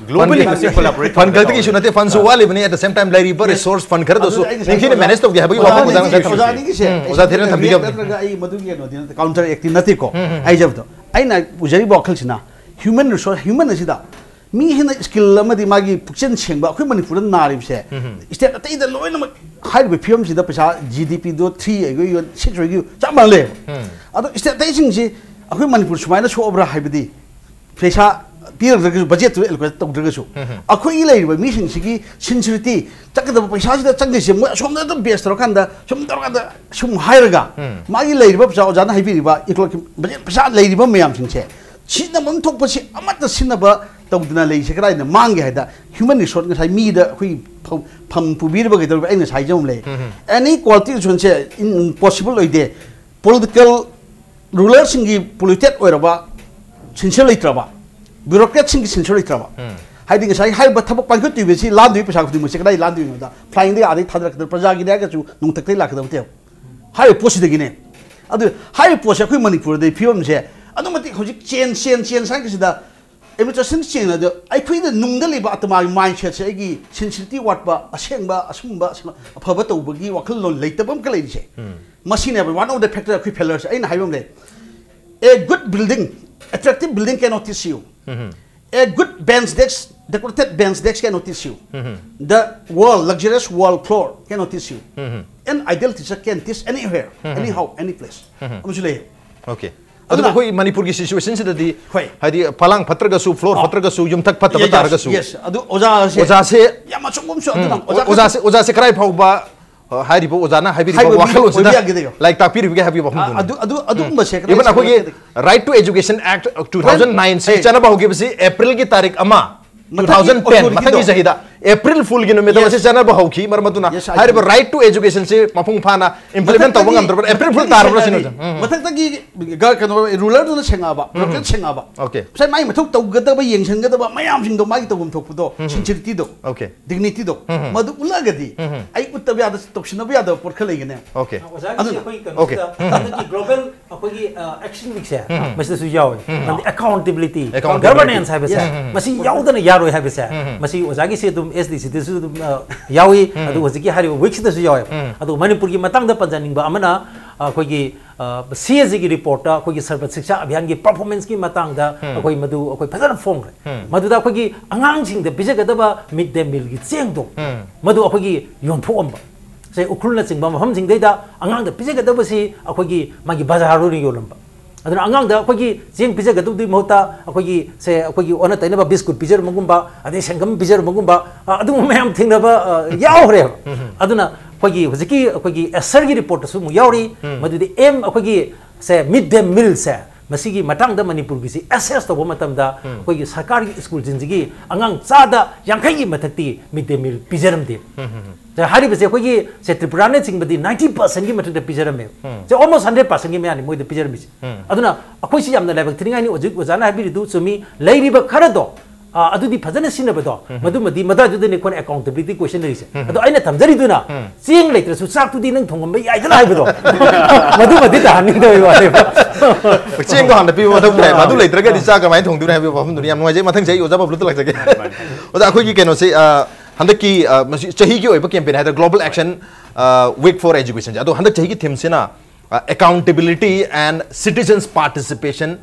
ꯒ꯭ꯂꯣꯕꯂꯤ ꯃꯁꯤ ꯀꯣꯂꯥꯕꯣꯔꯦꯠ ꯐꯟ ꯈꯛꯇꯒꯤ ꯏꯁꯨ ꯅꯠꯇꯦ, ꯐꯟꯁꯨ ꯋꯥꯠꯂꯤꯕꯅꯤ꯫ At the same time ꯂꯩꯔꯤꯕ ꯔꯤꯁꯣꯔꯁ ꯐꯟ ꯈꯔꯗꯁꯨ ꯑꯗꯨꯅ ꯑꯩ ꯉꯁꯥꯏ ꯅꯤꯡꯊꯤꯅ ꯑꯣꯖꯥ-, ꯃꯦꯅꯦꯖ ꯇꯧꯒꯦ ꯍꯥꯏꯕꯒꯤ ꯋꯥꯐꯝ ꯑꯣꯖꯥꯅ ꯑꯣꯖꯥꯅ ꯉꯁꯥꯏ ꯊꯝꯕꯤꯈꯤ꯫ ꯊꯝꯕꯤꯈꯤꯕꯅꯤ꯫ ꯑꯣꯖꯥꯅꯤꯒꯤꯁꯦ ꯎꯝ, ꯑꯣꯖꯥ ꯊꯦꯔꯦꯟ ꯊꯝꯕꯤꯈꯤꯕꯅꯤ꯫ ꯅꯠꯇ꯭ꯔꯒ ꯑꯩ ꯃꯗꯨꯒꯤ ꯀꯩꯅꯣꯗꯤ ꯅꯠꯇꯦ, ꯀꯥꯎꯟꯇꯔ ꯑꯦꯛꯇꯤꯡ ꯅꯠꯇꯦꯀꯣ꯫ ꯍꯥꯏꯖꯕꯗꯣ ꯑꯩꯅ ꯎꯖꯔꯤꯕ ꯋꯥꯈꯜꯁꯤꯅ ꯍ꯭ꯌꯨꯃꯟ ꯔꯤꯁꯣꯔꯁ, ꯍ꯭ꯌꯨꯃꯟ ꯑꯁꯤꯗ ꯃꯤ ꯍꯦꯟꯅ ꯁ꯭ꯀꯤꯜ ꯑꯃꯗꯤ ꯃꯥꯒꯤ ꯄꯨꯛꯆꯦꯜ ꯁꯦꯡꯕ ꯑꯩꯈꯣꯏ ꯃꯅꯤꯄꯨꯔꯗ ꯅꯥꯔꯤꯕꯁꯦ ꯁ꯭ꯇꯦꯠ ꯑꯇꯩꯗ ꯂꯣꯏꯅꯃꯛ ꯍꯥꯏꯔꯤꯕ ꯐꯤꯕꯝꯁꯤꯗ ꯄꯩꯁꯥ ꯖꯤ ꯗꯤ ꯄꯤꯗꯣ ꯊ꯭ꯔꯤ ꯑꯣꯏꯒꯦ ꯁꯤꯛꯁ ꯑꯣꯏꯒꯦ ꯆꯞ ꯃꯥꯟꯅ ꯂꯩꯌꯦꯕ꯫ ꯑꯗꯣ ꯁ꯭ꯇꯦꯠ ꯑꯇꯩꯁꯤꯡꯁꯤ ꯑꯩꯈꯣꯏ ꯃꯅꯤꯄꯨꯔ ꯁꯨꯃꯥꯏꯅ ꯁꯣꯛꯑꯕ꯭ꯔꯥ ꯍꯥꯏꯕꯗꯤ ꯄꯩꯁꯥ ꯄꯤꯔꯛꯇ꯭ꯔꯒꯁꯨ, ꯕꯖꯦꯠꯇꯨ ꯑꯦꯂꯣꯀꯦꯠ ꯇꯧꯗ꯭ꯔꯒꯁꯨ ꯑꯩꯈꯣꯏꯒꯤ ꯂꯩꯔꯤꯕ ꯃꯤꯁꯤꯡꯁꯤꯒꯤ ꯁꯤꯟꯁꯤꯔꯤꯇꯤ ꯆꯠꯀꯗꯕ ꯄꯩꯁꯥꯁꯤꯗ ꯆꯪꯒꯩꯁꯦ ꯃꯣꯏ ꯑꯁꯣꯝꯗ ꯑꯗꯨꯝ ꯕꯦꯁ ꯇꯧꯔꯀꯥꯟꯗ ꯁꯨꯝ ꯇꯧꯔꯀꯥꯟꯗ ꯁꯨꯝ ꯍꯥꯏꯔꯒ ꯃꯥꯒꯤ ꯂꯩꯔꯤꯕ ꯄꯩꯁꯥ ꯑꯣꯖꯥꯅ ꯍꯥꯏꯕꯤꯔꯤꯕ ꯏꯀꯣꯂꯣꯖꯤ ꯕꯖꯦꯠ ꯄꯩꯁꯥ ꯂꯩꯔꯤꯕ ꯃꯌꯥꯝꯁꯤꯡꯁꯦ ꯁꯤꯖꯤꯟꯅꯐꯝ ꯊꯣꯛꯄꯁꯤ ꯑꯃꯠꯇ ꯁꯤꯖꯤꯟꯅꯕ ꯇꯧꯗꯅ ꯂꯩꯁꯦ ꯀꯗꯥꯏꯗ ꯃꯥꯡꯒꯦ ꯍꯥꯏꯗ ꯍ꯭ꯌꯨꯃꯟ ꯔꯤꯁꯣꯔꯁ ꯉꯁꯥꯏ ꯃꯤꯗ ꯑꯩꯈꯣꯏ ꯐꯝ, ꯐꯝ ꯄꯨꯕꯤꯔꯤꯕ ꯀꯩꯗꯧꯔꯤꯕ ꯑꯩ ꯉꯁꯥꯏ ꯍꯥꯏꯖꯕ ꯂꯩ꯫ ꯑꯦꯅꯤ ꯀ꯭ꯋꯥꯂꯤꯇꯤ ꯔꯤꯁꯣꯔꯁꯁꯦ ꯏꯝꯄꯣꯁꯤꯕꯜ ꯑꯣꯏꯗꯦ꯫ ꯄꯣꯂꯤꯇꯤꯀꯦꯜ ꯔꯨꯂꯔꯁꯤꯡꯒꯤ ꯄꯣꯂꯤꯇꯦꯠ ꯑꯣꯏꯔꯕ ꯁꯤꯟꯁꯤꯌꯔ ꯂꯩꯇ꯭ꯔꯕ, ꯕ꯭ꯌꯨꯔꯣꯀ꯭ꯔꯦꯠꯁꯤꯡꯒꯤ ꯁꯤꯟꯁꯤꯌꯔ ꯂꯩꯇ꯭ꯔꯕ꯫ ꯍꯥꯏꯗꯤ ꯉꯁꯥꯏ ꯍꯥꯏꯔꯤꯕ ꯊꯕꯛ ꯄꯥꯏꯈꯠꯇꯣꯏꯕꯁꯤ ꯂꯥꯟꯗꯣꯏ ꯄꯩꯁꯥ ꯈꯨꯗꯤꯡꯃꯛꯁꯦ ꯀꯗꯥꯏ ꯂꯥꯟꯗꯣꯏꯅꯣꯗ ꯐ꯭ꯂꯥꯏꯡꯗꯒꯤ ꯑꯥꯗꯒꯤ ꯊꯥꯗꯔꯛꯀꯗꯕ ꯄ꯭ꯔꯖꯥꯒꯤꯅꯦ ꯍꯥꯏꯔꯒꯁꯨ ꯅꯣꯡꯊꯛꯇꯒꯤ ꯂꯥꯛꯀꯗꯕ ꯅꯠꯇꯦꯕ꯫ ꯍꯥꯏꯔꯤꯕ ꯄꯣꯠꯁꯤꯗꯒꯤꯅꯦ꯫ ꯑꯗꯨ ꯍꯥꯏꯔꯤꯕ ꯄꯣꯠꯁꯦ ꯑꯩꯈꯣꯏ ꯃꯅꯤꯄꯨꯔꯗ ꯐꯤꯕꯝꯁꯦ ꯑꯗꯨꯛ ꯃꯇꯤꯛ ꯍꯧꯖꯤꯛ ꯆꯦꯟ ꯆꯦꯟ ꯆꯦꯟ ꯍꯥꯏꯕꯁꯤꯗ ꯑꯦꯗꯃꯤꯅꯤꯁꯇ꯭ꯔꯦꯁꯟ ꯆꯦꯟ ꯑꯗꯨ ꯑꯩꯈꯣꯏꯗ ꯅꯨꯡꯗ ꯂꯩꯕ ꯑꯇꯃꯥꯒꯤ ꯃꯥꯏꯟꯁꯦꯠꯁꯦ ꯑꯩꯒꯤ ꯁꯤꯟꯁꯤꯔꯤꯇꯤ ꯋꯥꯠꯄ, ꯑꯁꯦꯡꯕ ꯑꯆꯨꯝꯕ ꯑꯐꯕ ꯇꯧꯕꯒꯤ ꯋꯥꯈꯜꯂꯣꯟ ꯂꯩꯇꯕ ꯑꯃꯈꯛ ꯂꯩꯔꯤꯁꯦ꯫ ꯃꯁꯤꯅꯦꯕ one of the factor ꯑꯩꯈꯣꯏ ꯐꯦꯂꯔꯁꯦ꯫ ꯑꯩꯅ ꯍꯥꯏꯕ ꯑꯃ ꯂꯩ, a good building, attractive building cannot teach you. A good bench desk, decorated bench desk cannot teach you. The wall, luxurious wall floor cannot teach you. An ideal teacher can teach anywhere, anyhow, any place. ꯑꯃꯁꯨ ꯂꯩ꯫ Okay. ꯑꯗꯨꯅ ꯑꯗꯨꯅ ꯑꯩꯈꯣꯏ ꯃꯅꯤꯄꯨꯔꯒꯤ ꯁꯤꯆꯨꯋꯦꯁꯟꯁꯤꯗꯗꯤ, ꯍꯣꯏ꯫ ꯍꯥꯏꯗꯤ ꯐꯂꯥꯡ ꯐꯠꯇ꯭ꯔꯒꯁꯨ, floor ꯐꯠꯇ꯭ꯔꯒꯁꯨ, ꯌꯨꯝꯊꯛ ꯐꯠꯇꯕ ꯇꯥꯔꯒꯁꯨ, Yes, ꯑꯗꯨ ꯑꯣꯖꯥꯁꯦ ꯑꯣꯖꯥꯁꯦ ꯌꯥꯝ ꯑꯆꯨꯝꯕ ꯑꯃꯁꯨ ꯑꯗꯨꯅ ꯑꯣꯖꯥꯁꯦ, ꯑꯣꯖꯥꯁꯦ ꯀꯗꯥꯏ ꯐꯥꯎꯕ, ꯑ, ꯍꯥꯏꯔꯤꯕ ꯑꯣꯖꯥꯅ ꯍꯥꯏꯕꯤꯔꯤꯕ ꯍꯥꯏꯕ ꯃꯤ ꯋꯥꯈꯜꯂꯣꯟꯁꯤꯗ ꯑꯣꯏꯕ ꯌꯥꯒꯦ ꯀꯩꯅꯣ? ꯂꯥꯏꯔꯤꯛ ꯇꯥꯛꯄꯤꯔꯤꯕꯒꯦ ꯍꯥꯏꯕꯒꯤ ꯋꯥꯐꯝꯗꯨꯅꯤ꯫ ꯑꯗꯨ ꯑꯗꯨ ꯑꯗꯨꯒꯨꯝꯕꯁꯦ Even ꯑꯩꯈꯣꯏꯒꯤ Right to Education Act two thousand nine ꯁꯤ Hey. ꯆꯠꯅꯕ ꯍꯧꯈꯤꯕꯁꯤ ꯑꯦꯄ꯭ꯔꯤꯜꯒꯤ ꯇꯥꯔꯤꯛ ꯑꯃ, ꯃꯊꯪꯒꯤ two thousand ten, authority ꯗꯣ, ꯃꯊꯪꯒꯤ ꯆꯍꯤꯗ April Fool ꯒꯤ ꯅꯨꯃꯤꯠꯇ Yes. ꯃꯁꯤ ꯆꯠꯅꯕ ꯍꯧꯈꯤ꯫ ꯃꯔꯝ ꯑꯗꯨꯅ Yes, I ꯍꯥꯏꯔꯤꯕ agree. Right to Education ꯁꯤ ꯃꯄꯨꯡ ꯐꯥꯅ implement ꯇꯧꯕ ꯃꯊꯛꯇꯒꯤ, ꯉꯝꯗ꯭ꯔꯕ꯭ꯔꯥ? April Fool ꯇꯥꯔꯕ꯭ꯔꯥ ꯁꯤꯅꯤ ꯃꯊꯛꯇꯒꯤ, ꯑꯣꯖꯥ? ꯎꯝ. ꯃꯊꯛꯇꯒꯤ ꯒ-, ꯀꯩꯅꯣ, ruler ꯗꯨꯅ ꯁꯦꯡꯉꯛꯑꯕ, ꯎꯝ. Bureaucrat ꯁꯦꯡꯉꯛꯑꯕ, Okay. ꯉꯁꯥꯏ ꯃꯥꯏ ꯃꯊꯧ ꯇꯧꯒꯗꯕ, ꯌꯦꯡꯁꯤꯟꯒꯗꯕ ꯃꯌꯥꯝꯁꯤꯡꯗꯣ, ꯃꯥꯒꯤ ꯇꯧꯐꯝ ꯊꯣꯛꯄꯗꯣ, ꯎꯝ. Sincerity ꯗꯣ, Okay. Dignity ꯗꯣ, ꯎꯝ. ꯃꯗꯨ ꯎꯠꯂꯒꯗꯤ, ꯎꯝ. ꯑꯩ ꯎꯠꯇꯕ ꯌꯥꯗ, ꯇꯧꯁꯤꯟꯅꯕ ꯌꯥꯗꯕ ꯄꯣꯠ ꯈꯔ ꯂꯩꯒꯅꯦ꯫ Okay. ꯑꯣꯖꯥꯒꯤꯁꯦ ꯑꯗꯨꯅ ꯑꯩꯈꯣꯏ Okay. ꯀꯩꯅꯣꯁꯤꯗ ꯎꯝ. ꯍꯟꯗꯛꯀꯤ global ꯑꯩꯈꯣꯏꯒꯤ, ꯑ, Action Week ꯁꯦ, ꯎꯝ. ꯃꯁꯤꯗꯁꯨ ꯌꯥꯎꯋꯦ꯫ ꯎꯝ. ꯃꯔꯝꯗꯤ accountability, Accountability. Governance ꯍꯥꯏꯕꯁꯦ, Yes. ꯎꯝ. ꯃꯁꯤ ꯌꯥꯎꯗꯅ ꯌꯥꯔꯣꯏ ꯍꯥꯏꯕꯁꯦ, ꯎꯝ. ꯃꯁꯤ ꯑꯣꯖꯥꯒꯤꯁꯦ ꯑꯗꯨꯝ S D C ꯗꯁꯨ ꯑꯗꯨꯝ, ꯑ, ꯌꯥꯎꯏ, ꯎꯝ. ꯑꯗꯨꯒ ꯍꯧꯖꯤꯛꯀꯤ ꯍꯥꯏꯔꯤꯕ week ꯁꯤꯗꯁꯨ ꯌꯥꯎꯋꯦ꯫ ꯎꯝ. ꯑꯗꯨꯒ ꯃꯅꯤꯄꯨꯔꯒꯤ ꯃꯇꯥꯡꯗ ꯄꯟꯖꯅꯤꯡꯕ ꯑꯃꯅ, ꯑ, ꯑꯩꯈꯣꯏꯒꯤ, ꯑ, C A G ꯒꯤ report ꯇ ꯑꯩꯈꯣꯏꯒꯤ Sarva Shiksha Abhiyan ꯒꯤ performance ꯀꯤ ꯃꯇꯥꯡꯗ ꯎꯝ. ꯑꯩꯈꯣꯏ ꯃꯗꯨ ꯑꯩꯈꯣꯏ ꯐꯖꯅ ꯐꯣꯡꯈ꯭ꯔꯦ꯫ ꯎꯝ. ꯃꯗꯨꯗ ꯑꯩꯈꯣꯏꯒꯤ ꯑꯉꯥꯡꯁꯤꯡꯗ ꯄꯤꯖꯒꯗꯕ mid day meal ꯒꯤ ꯆꯦꯡꯗꯣ, ꯎꯝ. ꯃꯗꯨ ꯑꯩꯈꯣꯏꯒꯤ ꯌꯣꯟꯊꯣꯛꯑꯝꯕ꯫ ꯁꯦ ꯎꯈ꯭ꯔꯨꯜꯅꯆꯤꯡꯕ ꯃꯐꯝꯁꯤꯡꯗꯩꯗ ꯑꯉꯥꯡꯗ ꯄꯤꯖꯒꯗꯕꯁꯤ ꯑꯩꯈꯣꯏꯒꯤ ꯃꯥꯒꯤ ꯕꯖꯥꯔꯗ ꯑꯣꯏꯅ ꯌꯣꯜꯂꯝꯕ꯫ ꯑꯗꯨꯅ ꯑꯉꯥꯡꯗ ꯑꯩꯈꯣꯏꯒꯤ ꯆꯦꯡ ꯄꯤꯖꯒꯗꯕꯗꯨꯒꯤ ꯃꯍꯨꯠꯇ ꯑꯩꯈꯣꯏꯒꯤ, ꯁꯦ, ꯑꯩꯈꯣꯏꯒꯤ ꯑꯣꯟꯅ ꯇꯩꯅꯕ ꯕꯤꯁꯀꯨꯠ ꯄꯤꯖꯔꯝꯕꯒꯨꯝꯕ, ꯑꯗꯩ ꯁꯪꯒꯝ ꯄꯤꯖꯔꯝꯕꯒꯨꯝꯕ, ꯑ, ꯑꯗꯨꯒꯨꯝꯕ ꯃꯌꯥꯝ ꯊꯦꯡꯅꯕ, ꯑ, ꯌꯥꯎꯈ꯭ꯔꯦꯕ꯫ ꯎꯝ. ꯑꯗꯨꯅ ꯑꯩꯈꯣꯏꯒꯤ ꯍꯧꯖꯤꯛꯀꯤ ꯑꯩꯈꯣꯏꯒꯤ ꯑꯦꯁꯔꯒꯤ ꯔꯤꯄꯣꯔꯠꯇꯁꯨ ꯑꯃꯨꯛ ꯌꯥꯎꯔꯤ꯫ ꯎꯝ. ꯃꯗꯨꯗꯤ ꯑꯦꯝ ꯑꯩꯈꯣꯏꯒꯤ, ꯁꯦ, ꯃꯤꯗ ꯗꯦ ꯃꯤꯜꯁꯦ, ꯃꯁꯤꯒꯤ ꯃꯇꯥꯡꯗ ꯃꯅꯤꯄꯨꯔꯒꯤꯁꯤ ꯑꯦꯁꯦꯁ ꯇꯧꯕ ꯃꯇꯝꯗ ꯎꯝ. ꯑꯩꯈꯣꯏꯒꯤ ꯁꯔꯀꯥꯔꯒꯤ ꯁ꯭ꯀꯨꯜꯁꯤꯡꯁꯤꯒꯤ ꯑꯉꯥꯡ ꯆꯥꯗ ꯌꯥꯡꯈꯩꯒꯤ ꯃꯊꯛꯇꯤ ꯃꯤꯗ ꯗꯦ ꯃꯤꯜ ꯄꯤꯖꯔꯝꯗꯦ꯫ ꯎꯝ, ꯎꯝ, ꯎꯝ. ꯁꯦ, ꯍꯥꯏꯔꯤꯕꯁꯦ ꯑꯩꯈꯣꯏꯒꯤ, ꯁꯦ, ꯇ꯭ꯔꯤꯄꯨꯔꯥꯅꯆꯤꯡꯕꯗꯤ ninety percent ꯀꯤ ꯃꯊꯛꯇ ꯄꯤꯖꯔꯝꯃꯦ꯫ ꯎꯝ. ꯁꯦ, almost hundred percent ꯀꯤ ꯃꯌꯥꯅꯤ ꯃꯣꯏꯗ ꯄꯤꯖꯔꯝꯃꯤꯁꯦ꯫ ꯎꯝ. ꯑꯗꯨꯅ ꯑꯩꯈꯣꯏꯁꯤ ꯌꯥꯝꯅ ꯂꯥꯏꯕꯛ ꯊꯤꯅꯤꯡꯉꯥꯏꯅꯤ꯫ ꯍꯧꯖꯤꯛ ꯑꯣꯖꯥꯅ ꯍꯥꯏꯕꯤꯔꯤꯗꯨ ꯆꯨꯝꯃꯤ꯫ ꯂꯩꯔꯤꯕ ꯈꯔꯗꯣ, ꯑ, ꯑꯗꯨꯗꯤ ꯐꯖꯅ ꯁꯤꯖꯤꯟꯅꯕꯗꯣ, ꯎꯝ. ꯃꯗꯨꯃꯗꯤ ꯃꯗꯨꯗꯨꯗꯅꯤ ꯑꯩꯈꯣꯏꯅ accountability question ꯂꯩꯔꯤꯁꯦ꯫ ꯎꯝ. ꯑꯗꯣ ꯑꯩꯅ ꯊꯝꯖꯔꯤꯗꯨꯅ, ꯎꯝ. ꯆꯦꯡ ꯂꯩꯇ꯭ꯔꯁꯨ ꯆꯥꯛꯇꯨꯗꯤ ꯅꯪ ꯊꯣꯡꯉꯝꯕ ꯌꯥꯏꯗꯅ ꯍꯥꯏꯕꯗꯣ, ꯃꯗꯨꯃꯗꯤ ꯇꯥꯍꯟꯅꯤꯡꯗꯕꯒꯤ ꯋꯥꯅꯦꯕ꯫ ꯆꯦꯡꯗꯣ ꯍꯥꯟꯅ ꯄꯤꯕ ꯃꯊꯧ ꯇꯥꯏ꯫ ꯑꯗꯨ ꯂꯩꯇ꯭ꯔꯒꯗꯤ ꯆꯥꯛ ꯀꯃꯥꯏꯅ ꯊꯣꯡꯗꯣꯏꯅꯣ ꯍꯥꯏꯕꯒꯤ ꯋꯥꯐꯝꯗꯨꯅꯤ꯫ ꯌꯥꯝ ꯅꯨꯡꯉꯥꯏꯖꯩ꯫ ꯃꯊꯪ ꯆꯍꯤ ꯑꯣꯖꯥ ꯕꯕ꯭ꯂꯨꯗ ꯂꯥꯛꯆꯒꯦ꯫ ꯃꯥꯅꯤ, ꯃꯥꯅꯤ꯫ ꯑꯣꯖꯥ, ꯑꯩꯈꯣꯏꯒꯤ ꯀꯩꯅꯣꯁꯦ, ꯑ, ꯍꯟꯗꯛꯀꯤ, ꯑ, ꯃꯁꯤ ꯆꯍꯤꯒꯤ ꯑꯣꯏꯕ campaign ꯍꯥꯏꯇꯥꯔꯦ, Global Action, ꯑ, Week for Education ꯁꯦ꯫ ꯑꯗꯣ ꯍꯟꯗꯛ ꯆꯍꯤꯒꯤ theme ꯁꯤꯅ, ꯑ, Accountability and Citizens Participation,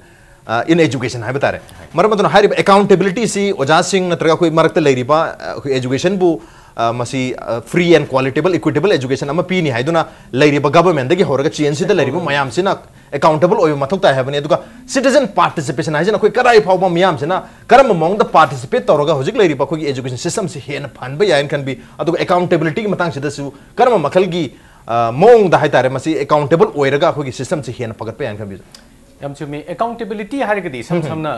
ꯑ, in Education ꯍꯥꯏꯕ ꯇꯥꯔꯦ꯫ ꯃꯔꯝ ꯑꯗꯨꯅ ꯍꯥꯏꯔꯤꯕ accountability ꯁꯤ ꯑꯣꯖꯥꯁꯤꯡ ꯅꯠꯇ꯭ꯔꯒ ꯑꯩꯈꯣꯏ ꯃꯔꯛꯇ ꯂꯩꯔꯤꯕ, ꯑ, ꯑꯩꯈꯣꯏ education ꯕꯨ, ꯑ, ꯃꯁꯤ, ꯑ, free and qualitable, equitable education ꯑꯃ ꯄꯤꯅꯤ ꯍꯥꯏꯗꯨꯅ ꯂꯩꯔꯤꯕ government ꯇꯒꯤ ꯍꯧꯔꯒ ꯆꯦꯟꯁꯤꯗ ꯂꯩꯔꯤꯕ ꯃꯌꯥꯝꯁꯤꯅ accountable ꯑꯣꯏꯕ ꯃꯊꯧ ꯇꯥꯏ ꯍꯥꯏꯕꯅꯤ꯫ ꯑꯗꯨꯒ citizen participation ꯍꯥꯏꯁꯤꯅ ꯑꯩꯈꯣꯏ ꯀꯗꯥꯏ ꯐꯥꯎꯕ ꯃꯤꯌꯥꯝꯁꯤꯅ ꯀꯔꯝꯕ ꯃꯑꯣꯡꯗ participate ꯇꯧꯔꯒ ꯍꯧꯖꯤꯛ ꯂꯩꯔꯤꯕ ꯑꯩꯈꯣꯏꯒꯤ education system ꯁꯤ ꯍꯦꯟꯅ ꯐꯍꯟꯕ ꯌꯥꯏꯅ ꯈꯟꯕꯤ, ꯑꯗꯨꯒ accountability ꯒꯤ ꯃꯇꯥꯡꯁꯤꯗꯁꯨ ꯀꯔꯝꯕ ꯃꯈꯜꯒꯤ, ꯑ, ꯃꯑꯣꯡꯗ ꯍꯥꯏꯇꯥꯔꯦ, ꯃꯁꯤ accountable ꯑꯣꯏꯔꯒ ꯑꯩꯈꯣꯏꯒꯤ system ꯁꯤ ꯍꯦꯟꯅ ꯐꯒꯠꯄ ꯌꯥꯏꯅ ꯈꯟꯕꯤ? ꯌꯥꯝ ꯆꯨꯝꯃꯤ꯫ Accountability ꯍꯥꯏꯔꯒꯗꯤ ꯏꯁꯝ ꯎꯝ꯫ ꯁꯝꯅ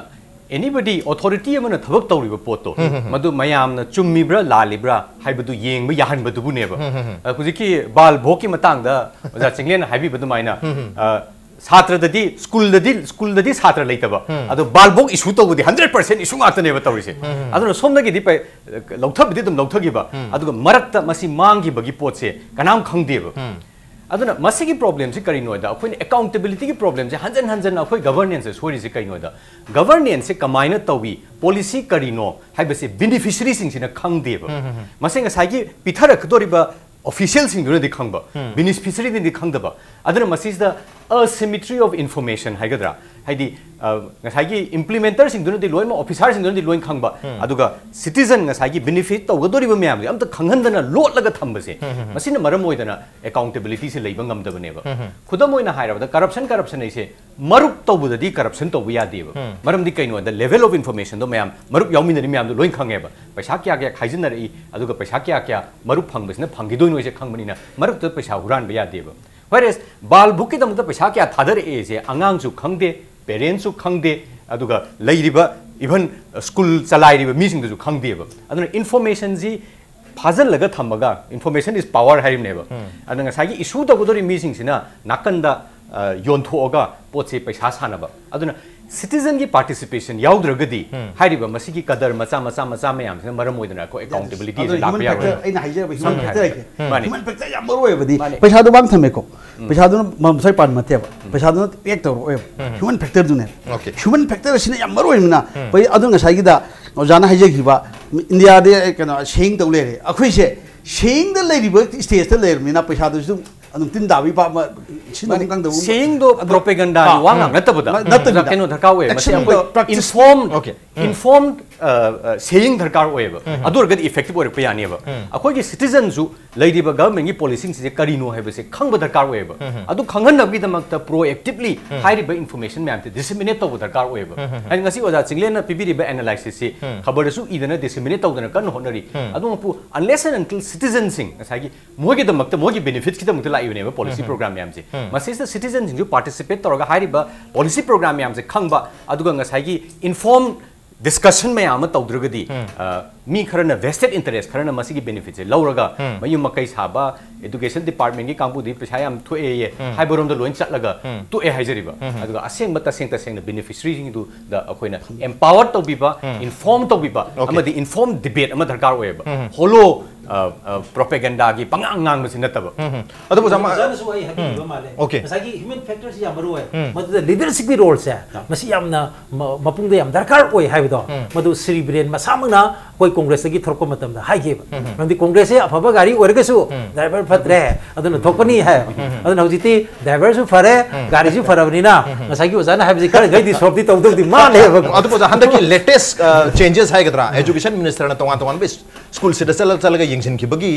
Anybody, authority ꯑꯃꯅ ꯊꯕꯛ ꯇꯧꯔꯤꯕ ꯄꯣꯠꯇꯣ, ꯃꯗꯨ ꯃꯌꯥꯝꯅ ꯆꯨꯝꯃꯤꯕ꯭ꯔꯥ ꯂꯥꯜꯂꯤꯕ꯭ꯔꯥ ꯍꯥꯏꯕꯗꯨ ꯌꯦꯡꯕ ꯌꯥꯍꯟꯕꯗꯨꯕꯨꯅꯦꯕ꯫ ꯑ, ꯍꯧꯖꯤꯛꯀꯤ ꯕꯥꯜ ꯚꯣꯒꯀꯤ ꯃꯇꯥꯡꯗ ꯑꯣꯖꯥ ꯆꯤꯡꯂꯦꯟꯅ ꯍꯥꯏꯕꯤꯕ ꯑꯗꯨꯃꯥꯏꯅ, ꯑ, ꯁꯥꯇ꯭ꯔꯗꯗꯤ, ꯁ꯭ꯀꯨꯜꯗꯗꯤ, ꯁ꯭ꯀꯨꯜꯗꯗꯤ ꯁꯥꯇ꯭ꯔ ꯂꯩꯇꯕ, ꯑꯗꯣ ꯕꯥꯜ ꯚꯣꯒ issue ꯇꯧꯕꯗꯤ hundred percent issue ꯉꯥꯛꯇꯅꯦꯕ ꯇꯧꯔꯤꯁꯦ꯫ ꯑꯗꯨꯅ ꯁꯣꯝꯗꯒꯤꯗꯤ ꯄꯩ-, ꯂꯧꯊꯕꯗꯤ ꯑꯗꯨꯝ ꯂꯧꯊꯈꯤꯕ, ꯑꯗꯨꯒ ꯃꯔꯛꯇ ꯃꯁꯤ ꯃꯥꯡꯈꯤꯕꯒꯤ ꯄꯣꯠꯁꯦ ꯀꯅꯥꯝ ꯈꯪꯗꯦꯕ꯫ ꯑꯗꯨꯅ ꯃꯁꯤꯒꯤ problemꯁꯤ ꯀꯔꯤꯅꯣ ꯍꯥꯏꯗ, ꯑꯩꯈꯣꯏꯅ accountabilityꯒꯤ problemꯁꯦ ꯍꯟꯖꯟ ꯍꯟꯖꯟꯅ ꯑꯩꯈꯣꯏ governanceꯁꯦ ꯁꯣꯏꯔꯤꯁꯦ ꯀꯩꯅꯣ ꯍꯥꯏꯗ, governanceꯁꯦ ꯀꯃꯥꯏꯅ ꯇꯧꯏ, policy ꯀꯔꯤꯅꯣ ꯍꯥꯏꯕꯁꯦ beneficiaryꯁꯤꯡꯁꯤꯅ ꯈꯪꯗꯦꯕ꯫ ꯃꯁꯤ ꯉꯁꯥꯏꯒꯤ ꯄꯤꯊꯔꯛꯀꯗꯧꯔꯤꯕ officialꯁꯤꯡꯗꯨꯅꯗꯤ ꯈꯪꯕ, beneficiaryꯅꯗꯤ ꯈꯪꯗꯕ꯫ ꯑꯗꯨꯅ ꯃꯁꯤꯁꯤꯗ asymmetry of information ꯍꯥꯏꯒꯗ꯭ꯔꯥ, ꯍꯥꯏꯗꯤ, ꯑ, ꯉꯁꯥꯏꯒꯤ implementerꯁꯤꯡꯗꯨꯅꯗꯤ ꯂꯣꯏꯅꯃꯛ, officerꯁꯤꯡꯗꯨꯅꯗꯤ ꯂꯣꯏꯅ ꯈꯪꯕ, ꯑꯗꯨꯒ citizen ꯉꯁꯥꯏꯒꯤ benefit ꯇꯧꯒꯗꯧꯔꯤꯕ ꯃꯌꯥꯝꯁꯦ ꯑꯝꯇ ꯈꯪꯍꯟꯗꯅ ꯂꯣꯠꯂꯒ ꯊꯝꯕꯁꯦ, ꯃꯁꯤꯅ ꯃꯔꯝ ꯑꯣꯏꯗꯅ accountabilityꯁꯦ ꯂꯩꯕ ꯉꯝꯗꯕꯅꯦꯕ꯫ ꯈꯨꯗꯝ ꯑꯣꯏꯅ ꯍꯥꯏꯔꯕꯗ, corruption, corruption ꯍꯥꯏꯁꯦ ꯃꯔꯨꯞ ꯇꯧꯕꯗꯗꯤ corruption ꯇꯧꯕ ꯌꯥꯗꯦꯕ꯫ ꯃꯔꯝꯗꯤ ꯀꯩꯅꯣ ꯍꯥꯏꯗ, level of informationꯗꯣ ꯃꯌꯥꯝ ꯃꯔꯨꯞ ꯌꯥꯎꯃꯤꯟꯅꯔꯤ ꯃꯌꯥꯝꯗꯣ ꯂꯣꯏ ꯈꯪꯉꯦꯕ꯫ ꯄꯩꯁꯥ ꯀꯌꯥ ꯀꯌꯥ ꯈꯥꯏꯖꯤꯟꯅꯔꯛꯏ, ꯑꯗꯨꯒ ꯄꯩꯁꯥ ꯀꯌꯥ ꯀꯌꯥ ꯃꯔꯨꯞ ꯐꯪꯕꯁꯤꯅ ꯐꯪꯈꯤꯗꯣꯏꯅꯣ ꯍꯥꯏꯁꯦ ꯈꯪꯕꯅꯤꯅ ꯃꯔꯨꯞꯇ ꯄꯩꯁꯥ ꯍꯨꯔꯥꯟꯕ ꯌꯥꯗꯦꯕ꯫ Whereas ꯕꯥꯜ ꯚꯣꯒꯀꯤꯗꯃꯛꯇ ꯄꯩꯁꯥ ꯀꯌꯥ ꯊꯥꯗꯔꯛꯑꯦꯁꯦ ꯑꯉꯥꯡꯁꯨ ꯈꯪꯗꯦ, parentꯁꯨ ꯈꯪꯗꯦ, ꯑꯗꯨꯒ ꯂꯩꯔꯤꯕ even school ꯆꯂꯥꯏꯔꯤꯕ ꯃꯤꯁꯤꯡꯗꯨꯁꯨ ꯈꯪꯗꯦꯕ꯫ ꯑꯗꯨꯅ informationꯁꯤ ꯐꯥꯖꯤꯜꯂꯒ ꯊꯝꯃꯒ, information is power ꯍꯥꯏꯔꯤꯕꯅꯦꯕ꯫ ꯑꯗꯨꯅ ꯉꯁꯥꯏꯒꯤ issue ꯇꯧꯒꯗꯧꯔꯤꯕ ꯃꯤꯁꯤꯡꯁꯤꯅ ꯅꯥꯀꯟꯗ, ꯑ, ꯌꯣꯟꯊꯣꯛꯑꯒ ꯄꯣꯠꯁꯦ ꯄꯩꯁꯥ ꯁꯥꯟꯅꯕ꯫ ꯑꯗꯨꯅ citizenꯒꯤ participation ꯌꯥꯎꯗ꯭ꯔꯒꯗꯤ ꯍꯥꯏꯔꯤꯕ ꯃꯁꯤꯒꯤ ꯀꯗꯔ ꯃꯆꯥ ꯃꯆꯥ ꯃꯆꯥ ꯃꯌꯥꯝꯁꯤꯅ ꯃꯔꯝ ꯑꯣꯏꯗꯅ ꯑꯩꯈꯣꯏ accountabilityꯁꯦ ꯑꯗꯨꯅ ꯂꯥꯛꯄ human factor, ꯌꯥꯔꯣꯏ꯫ ꯑꯩꯅ ꯍꯥꯏꯖꯔꯤꯕ human ꯁꯝꯅ factor ꯍꯥꯏꯔꯕꯗ꯫ ꯍꯥꯏꯁꯦ꯫ ꯃꯥꯅꯦ꯫ Human factor ꯌꯥꯝ ꯃꯔꯨ ꯑꯣꯏꯕꯗꯤ ꯃꯥꯅꯦ꯫ ꯄꯩꯁꯥꯗꯣ ꯃꯥꯡ ꯊꯝꯃꯦꯀꯣ꯫ ꯄꯩꯁꯥꯗꯨꯅ ꯃ-, ꯃꯁꯥꯏ ꯄꯥꯟ ꯅꯠꯇꯦꯕ꯫ ꯄꯩꯁꯥꯗꯨꯅ pay ꯇꯧꯔꯛꯑꯣꯏꯕ꯫ Human factorꯗꯨꯅꯦ꯫ Okay꯫ Human factor ꯑꯁꯤꯅ ꯌꯥꯝ ꯃꯔꯨ ꯑꯣꯏꯕꯅ, ꯎꯝ꯫ ꯄꯩ-, ꯑꯗꯨ ꯉꯁꯥꯏꯒꯤꯗ ꯑꯣꯖꯥꯅ ꯍꯥꯏꯖꯈꯤꯕ, ꯏꯟꯗꯤꯌꯥꯗꯤ ꯀꯩꯅꯣ ꯁꯦꯌꯤꯡ ꯇꯧ ꯂꯩꯔꯦ꯫ ꯑꯩꯈꯣꯏꯁꯦ ꯁꯦꯌꯤꯡꯗ ꯂꯩꯔꯤꯕ stageꯇ ꯂꯩꯔꯕꯅꯤꯅ ꯄꯩꯁꯥꯗꯨꯁꯨ ꯑꯗꯨꯝ ꯇꯤꯟ ꯇꯥꯕꯒꯤ ꯄꯥ-, ꯃ-, ꯁꯤꯟꯐꯝ ꯃꯥꯅꯤ꯫ ꯈꯪꯗꯕ ꯁꯦꯌꯤꯡꯗꯣ ꯑꯗꯨ propagandꯒꯤ ꯑꯥ, ꯋꯥ ꯎꯝ꯫ ꯉꯥꯛ ꯅꯠꯇꯕꯗ ꯅ-, ꯅꯠꯇꯕꯤꯗ꯫ ꯀꯩꯅꯣ ꯗꯔꯀꯥꯔ ꯑꯣꯏꯌꯦ꯫ ꯃꯁꯤ action ꯑꯩꯈꯣꯏ ꯗ practice꯫ Informed, Okay꯫ ꯎꯝ꯫ Informed, ꯑ, ꯑ, ꯁꯦꯌꯤꯡ ꯗꯔꯀꯥꯔ ꯑꯣꯏꯌꯦꯕ꯫ ꯎꯝ꯫ ꯑꯗꯨ ꯑꯣꯏꯔꯒꯗꯤ effective ꯑꯣꯏꯔꯛꯄ ꯌꯥꯅꯦꯕ꯫ ꯎꯝ꯫ ꯑꯩꯈꯣꯏꯒꯤ citizenꯁꯨ ꯂꯩꯔꯤꯕ governmentꯀꯤ policyꯁꯤꯡꯁꯦ ꯀꯔꯤꯅꯣ ꯍꯥꯏꯕꯁꯦ ꯈꯪꯕ ꯗꯔꯀꯥꯔ ꯑꯣꯏꯌꯦꯕ꯫ ꯎꯝ꯫ ꯑꯗꯨ ꯈꯪꯍꯟꯅꯕꯒꯤꯗꯃꯛꯇ proactively ꯎꯝ꯫ ꯍꯥꯏꯔꯤꯕ information ꯃꯌꯥꯝꯁꯦ disseminate ꯇꯧꯕ ꯗꯔꯀꯥꯔ ꯑꯣꯏꯌꯦꯕ꯫ ꯎꯝ, ꯎꯝ, ꯎꯝ꯫ ꯍꯥꯏꯗꯤ ꯉꯁꯤ ꯑꯣꯖꯥ ꯆꯤꯡꯂꯦꯟꯅ ꯄꯤꯕꯤꯔꯤꯕ analysisꯁꯤ ꯎꯝ꯫ ꯈꯕꯔꯗꯁꯨ ꯏꯗꯅ disseminate ꯇꯧꯗꯅ ꯀꯟꯅ ꯍꯣꯠꯅꯔꯤ꯫ ꯎꯝ꯫ ꯑꯗꯨꯃꯛꯄꯨ unless and until citizenꯁꯤꯡ ꯉꯁꯥꯏꯒꯤ ꯃꯣꯏꯒꯤꯗꯃꯛꯇ, ꯃꯣꯏꯒꯤ benefitsꯀꯤꯗꯃꯛꯇ ꯂꯥꯛꯏꯕꯅꯦꯕ ꯄꯣꯂꯤꯁꯤ ꯄ꯭ꯔꯣꯒ꯭ꯔꯥꯝ ꯃꯌꯥꯝꯁꯦ꯫ ꯃꯁꯤꯁꯤꯗ ꯁꯤꯇꯤꯖꯟꯁꯤꯡꯁꯨ ꯄꯥꯔꯇꯤꯁꯤꯄꯦꯠ ꯇꯧꯔꯒ ꯍꯥꯏꯔꯤꯕ ꯄꯣꯂꯤꯁꯤ ꯄ꯭ꯔꯣꯒ꯭ꯔꯥꯝ ꯃꯌꯥꯝꯁꯦ ꯈꯪꯕ, ꯑꯗꯨꯒ ꯉꯁꯥꯏꯒꯤ ꯏꯟꯐꯣꯔꯝ ꯗꯤꯁꯀꯁꯟ ꯃꯌꯥꯝ ꯑꯃ ꯇꯧꯗ꯭ꯔꯒꯗꯤ, ꯑ, ꯃꯤ ꯈꯔꯅ ꯚꯦꯁꯇꯦꯠ ꯏꯟꯇꯔꯦꯁ ꯈꯔꯅ ꯃꯁꯤꯒꯤ ꯕꯦꯅꯤꯐꯤꯠꯁꯦ ꯂꯧꯔꯒ, ꯃꯌꯨꯝ ꯃꯀꯩ ꯁꯥꯕ, ꯏꯗꯨꯀꯦꯁꯟ ꯗꯤꯄꯥꯔꯠꯃꯦꯟꯒꯤ ꯀꯥꯡꯕꯨꯗꯤ ꯄꯩꯁꯥ ꯌꯥꯝ ꯊꯣꯛꯑꯦꯌꯦ ꯍꯥꯏꯕꯔꯣꯝꯗ ꯂꯣꯏ ꯆꯠꯂꯒ ꯇꯣꯛꯑꯦ ꯍꯥꯏꯖꯔꯤꯕ꯫ ꯑꯗꯨꯒ ꯑꯁꯦꯡꯕ ꯇꯁꯦꯡ ꯇꯁꯦꯡꯅ ꯕꯦꯅꯤꯐꯤꯁꯔꯤꯁꯤꯡꯗꯨꯗ ꯑꯩꯈꯣꯏꯅ ꯑꯦꯝꯄꯥꯋꯔ ꯇꯧꯕꯤꯕ, ꯏꯟꯐꯣꯔꯝ ꯇꯧꯕꯤꯕ, ꯑꯃꯗꯤ ꯏꯟꯐꯣꯔꯝ ꯗꯤꯕꯦꯠ ꯑꯃ ꯗꯔꯀꯥꯔ ꯑꯣꯏꯌꯦꯕ꯫ ꯍꯣꯂꯣ, ꯑ, ꯑ, ꯄ꯭ꯔꯣꯄꯦꯒꯦꯟꯗꯥꯒꯤ ꯄꯉꯥꯡ ꯉꯥꯡꯕꯁꯤ ꯅꯠꯇꯕ꯫ ꯑꯗꯨꯕꯨ ꯑꯣꯖꯥ, ꯃꯥ- ꯑꯣꯖꯥꯅꯁꯨ ꯑꯩ ꯍꯥꯏꯕꯤꯕ ꯃꯥꯜꯂꯦ꯫ ꯑꯣꯀꯦ꯫ ꯉꯁꯥꯏꯒꯤ ꯍ꯭ꯌꯨꯃꯦꯟ ꯐꯦꯛꯇꯔꯁꯤ ꯌꯥꯝ ꯃꯔꯨ ꯑꯣꯏ꯫ ꯃꯗꯨꯗ ꯂꯤꯗꯔꯁꯤꯞꯀꯤ ꯔꯣꯜꯁꯦ ꯃꯁꯤ ꯌꯥꯝꯅ ꯃ-, ꯃꯄꯨꯡꯗ ꯌꯥꯝ ꯗꯔꯀꯥꯔ ꯑꯣꯏ ꯍꯥꯏꯕꯗꯣ, ꯃꯗꯨ ꯁ꯭ꯔꯤ ꯕꯤꯔꯦꯟ ꯃꯁꯥꯃꯛꯅ ꯑꯩꯈꯣꯏ ꯀꯣꯡꯒ꯭ꯔꯦꯁꯇꯒꯤ ꯊꯣꯔꯛꯄ ꯃꯇꯝꯗ ꯍꯥꯏꯈꯤꯕ꯫ ꯃꯔꯝꯗꯤ ꯀꯣꯡꯒ꯭ꯔꯦꯁꯁꯦ ꯑꯐꯕ ꯒꯥꯔꯤ ꯑꯣꯏꯔꯒꯁꯨ ꯗ꯭ꯔꯥꯏꯚꯔ ꯐꯠꯇ꯭ꯔꯦ, ꯑꯗꯨꯅ ꯊꯣꯛꯄꯅꯤ ꯍꯥꯏ꯫ ꯑꯗꯨꯅ ꯍꯧꯖꯤꯛꯇꯤ ꯗ꯭ꯔꯥꯏꯚꯔꯁꯨ ꯐꯔꯦ, ꯒꯥꯔꯤꯁꯨ ꯐꯔꯕꯅꯤꯅ ꯉꯁꯥꯏꯒꯤ ꯑꯣꯖꯥꯅ ꯍꯥꯏꯕꯁꯤ ꯈꯔ ꯈꯩꯗꯤ ꯁꯣꯜꯕꯇꯤ ꯇꯧꯗꯧꯗꯤ ꯃꯥꯜꯂꯦꯕ꯫ ꯑꯗꯨꯕꯨ ꯑꯣꯖꯥ, ꯍꯟꯗꯛꯀꯤ ꯂꯦꯇꯦꯁ, ꯑ, ꯆꯦꯟꯖꯦꯁ ꯍꯥꯏꯒꯗ꯭ꯔꯥ, ꯑꯦꯖꯨꯀꯦꯁꯟ ꯃꯤꯅꯤꯁꯇꯔꯅ ꯇꯣꯉꯥꯟ ꯇꯣꯉꯥꯟꯕ ꯁ꯭ꯀꯨꯜꯁꯤꯗ ꯆꯠꯂ ꯆꯠꯂꯒ ꯌꯦꯡꯁꯤꯟꯈꯤꯕꯒꯤ,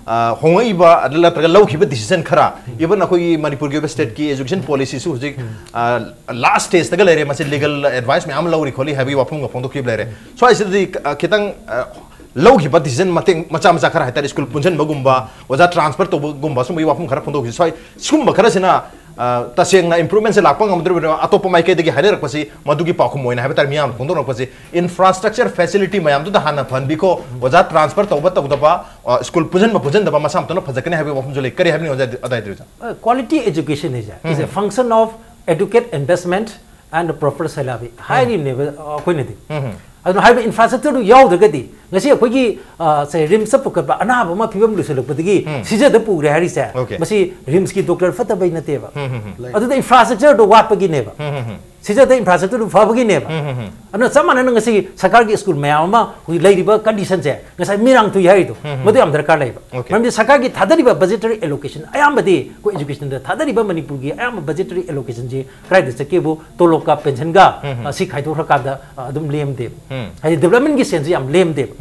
ꯑ, ꯍꯣꯡꯉꯛꯏꯕ, ꯑꯗꯨ ꯅꯠꯇ꯭ꯔꯒ ꯂꯧꯈꯤꯕ ꯗꯤꯁꯤꯖꯟ ꯈꯔ, ꯏꯚꯟ ꯑꯩꯈꯣꯏꯒꯤ ꯃꯅꯤꯄꯨꯔꯒꯤ ꯑꯣꯏꯕ ꯁ꯭ꯇꯦꯠꯀꯤ ꯑꯦꯖꯨꯀꯦꯁꯟ ꯄꯣꯂꯤꯁꯤꯁꯨ ꯍꯧꯖꯤꯛ, ꯑ, ꯂꯥꯁ ꯁ꯭ꯇꯦꯖꯇꯒ ꯂꯩꯔꯦ, ꯃꯁꯤ ꯂꯤꯒꯜ ꯑꯦꯗꯚꯥꯏꯁ ꯃꯌꯥꯝ ꯑꯃ ꯂꯧꯔꯤ ꯈꯣꯠꯂꯤ ꯍꯥꯏꯕꯒꯤ ꯋꯥꯐꯝꯒ ꯐꯣꯡꯗꯣꯛꯈꯤꯕ ꯂꯩꯔꯦ꯫ ꯁ꯭ꯋꯥꯏꯁꯤꯗꯗꯤ, ꯑ, ꯈꯤꯇꯪ, ꯑ, ꯂꯧꯈꯤꯕ ꯗꯤꯁꯤꯖꯟ ꯃꯇꯦꯡ ꯃꯆꯥ ꯃꯆꯥ ꯈꯔ ꯍꯥꯏꯇꯥꯔꯦ, ꯁ꯭ꯀꯨꯜ ꯄꯨꯟꯁꯤꯟꯕꯒꯨꯝꯕ, ꯑꯣꯖꯥ ꯇ꯭ꯔꯥꯟꯁꯐꯔ ꯇꯧꯕꯒꯨꯝꯕ, ꯁꯨꯝꯕꯒꯤ ꯋꯥꯐꯝ ꯈꯔ ꯐꯣꯡꯗꯣꯛꯈꯤ꯫ ꯁ꯭ꯋꯥꯏ ꯁꯤꯒꯨꯝꯕ ꯈꯔꯁꯤꯅ, ꯑ, ꯇꯁꯦꯡꯅ ꯏꯝꯄ꯭ꯔꯨꯚꯃꯦꯟꯁꯦ ꯂꯥꯛꯄ ꯉꯝꯗ꯭ꯔꯤꯕ꯭ꯔꯥ? ꯑꯇꯣꯞꯄ ꯃꯥꯏꯀꯩꯗꯒꯤ ꯍꯥꯏꯅꯔꯛꯄꯁꯤ, ꯃꯗꯨꯒꯤ ꯄꯥꯎꯈꯨꯝ ꯑꯣꯏꯅ ꯍꯥꯏꯕ ꯇꯥꯔꯦ, ꯃꯤꯌꯥꯝꯅ ꯐꯣꯡꯗꯣꯔꯛꯄꯁꯤ, ꯏꯟꯐ꯭ꯔꯥꯁ꯭ꯇ꯭ꯔꯛꯆꯔ ꯐꯦꯁꯤꯂꯤꯇꯤ ꯃꯌꯥꯝꯗꯨꯗ ꯍꯥꯟꯅ ꯐꯍꯟꯕꯤꯈꯣ, ꯑꯣꯖꯥ ꯇ꯭ꯔꯥꯟꯁꯐꯔ ꯇꯧꯕ ꯇꯧꯗꯕ, ꯑ, ꯁ꯭ꯀꯨꯜ ꯄꯨꯟꯁꯤꯟꯕ ꯄꯨꯟꯁꯤꯟꯗꯕ ꯃꯁꯥ ꯃꯊꯟꯇ ꯐꯖꯀꯅꯤ ꯍꯥꯏꯕꯒꯤ ꯋꯥꯐꯝꯁꯨ ꯂꯩ꯫ ꯀꯔꯤ ꯍꯥꯏꯕꯤꯅꯤꯡꯉꯤ ꯑꯣꯖꯥ ꯑꯗꯥꯏꯗꯨꯗ? ꯀ꯭ꯋꯥꯂꯤꯇꯤ ꯑꯦꯖꯨꯀꯦꯁꯟ ꯍꯥꯏꯁꯦ is a function of adequate investment and proper syllabi ꯍꯥꯏꯔꯤꯕꯅꯦꯕ, ꯑ, ꯑꯩꯈꯣꯏꯅꯗꯤ꯫ ꯑꯗꯨꯅ ꯍꯥꯏꯔꯤꯕ ꯏꯟꯐ꯭ꯔꯥꯁ꯭ꯇ꯭ꯔꯛꯆꯔꯗꯨ ꯌꯥꯎꯗ꯭ꯔꯒꯗꯤ ꯉꯁꯤ ꯑꯩꯈꯣꯏꯒꯤ, ꯑ, ꯁꯦ, ꯔꯤꯝꯁꯇ ꯄꯨꯈꯠꯄ ꯑꯅꯥꯕ ꯑꯃ ꯐꯤꯕꯝ ꯂꯨꯁꯜꯂꯛꯄꯗꯒꯤ ꯁꯤꯖꯗ ꯄꯨꯈ꯭ꯔꯦ ꯍꯥꯏꯔꯤꯁꯦ, ꯑꯣꯀꯦ꯫ ꯃꯁꯤ ꯔꯤꯝꯁꯀꯤ ꯗꯣꯛꯇꯔ ꯐꯠꯇꯕꯩ ꯅꯠꯇꯦꯕ꯫ ꯑꯗꯨꯗ ꯏꯟꯐ꯭ꯔꯥꯁ꯭ꯇ꯭ꯔꯛꯆꯔꯗꯣ ꯋꯥꯠꯄꯒꯤꯅꯦꯕ꯫ ꯁꯤꯖꯗ ꯏꯟꯐ꯭ꯔꯥꯁ꯭ꯇ꯭ꯔꯛꯆꯔꯗꯨ ꯐꯕꯒꯤꯅꯦꯕ꯫ ꯑꯗꯨꯅ ꯆꯞ ꯃꯥꯟꯅꯅ ꯉꯁꯤ ꯁꯔꯀꯥꯔꯒꯤ ꯁ꯭ꯀꯨꯜ ꯃꯌꯥꯝ ꯑꯃ ꯍꯧꯖꯤꯛ ꯂꯩꯔꯤꯕ ꯀꯟꯗꯤꯁꯟꯁꯦ ꯉꯁꯥꯏ ꯃꯤꯔꯥꯡ ꯊꯨꯏ ꯍꯥꯏꯔꯤꯗꯣ, ꯃꯗꯨ ꯌꯥꯝ ꯗꯔꯀꯥꯔ ꯂꯩꯕ꯫ ꯑꯣꯀꯦ꯫ ꯃꯔꯝꯗꯤ ꯁꯔꯀꯥꯔꯒꯤ ꯊꯥꯗꯔꯤꯕ ꯕꯖꯦꯇꯔꯤ ꯑꯦꯂꯣꯀꯦꯁꯟ ꯑꯌꯥꯝꯕꯗꯤ ꯑꯩꯈꯣꯏ ꯑꯦꯖꯨꯀꯦꯁꯟꯗ ꯊꯥꯗꯔꯤꯕ ꯃꯅꯤꯄꯨꯔꯒꯤ ꯑꯌꯥꯝꯕ ꯕꯖꯦꯇꯔꯤ ꯑꯦꯂꯣꯀꯦꯁꯟꯁꯤ ꯀꯗꯥꯏꯗ ꯆꯠꯀꯦꯕꯨ ꯇꯣꯂꯣꯞꯀ ꯄꯦꯟꯁꯟꯒ, ꯑ, ꯁꯤ ꯈꯥꯏꯗꯣꯛꯈ꯭ꯔꯀꯥꯟꯗ, ꯑ, ꯑꯗꯨꯝ ꯂꯦꯝꯗꯦꯕ꯫ ꯍꯥꯏꯗꯤ ꯗꯤꯕ꯭ꯂꯞꯃꯦꯟꯒꯤ ꯁꯦꯟꯁꯤ ꯌꯥꯝ ꯂꯦꯝꯗꯦꯕ꯫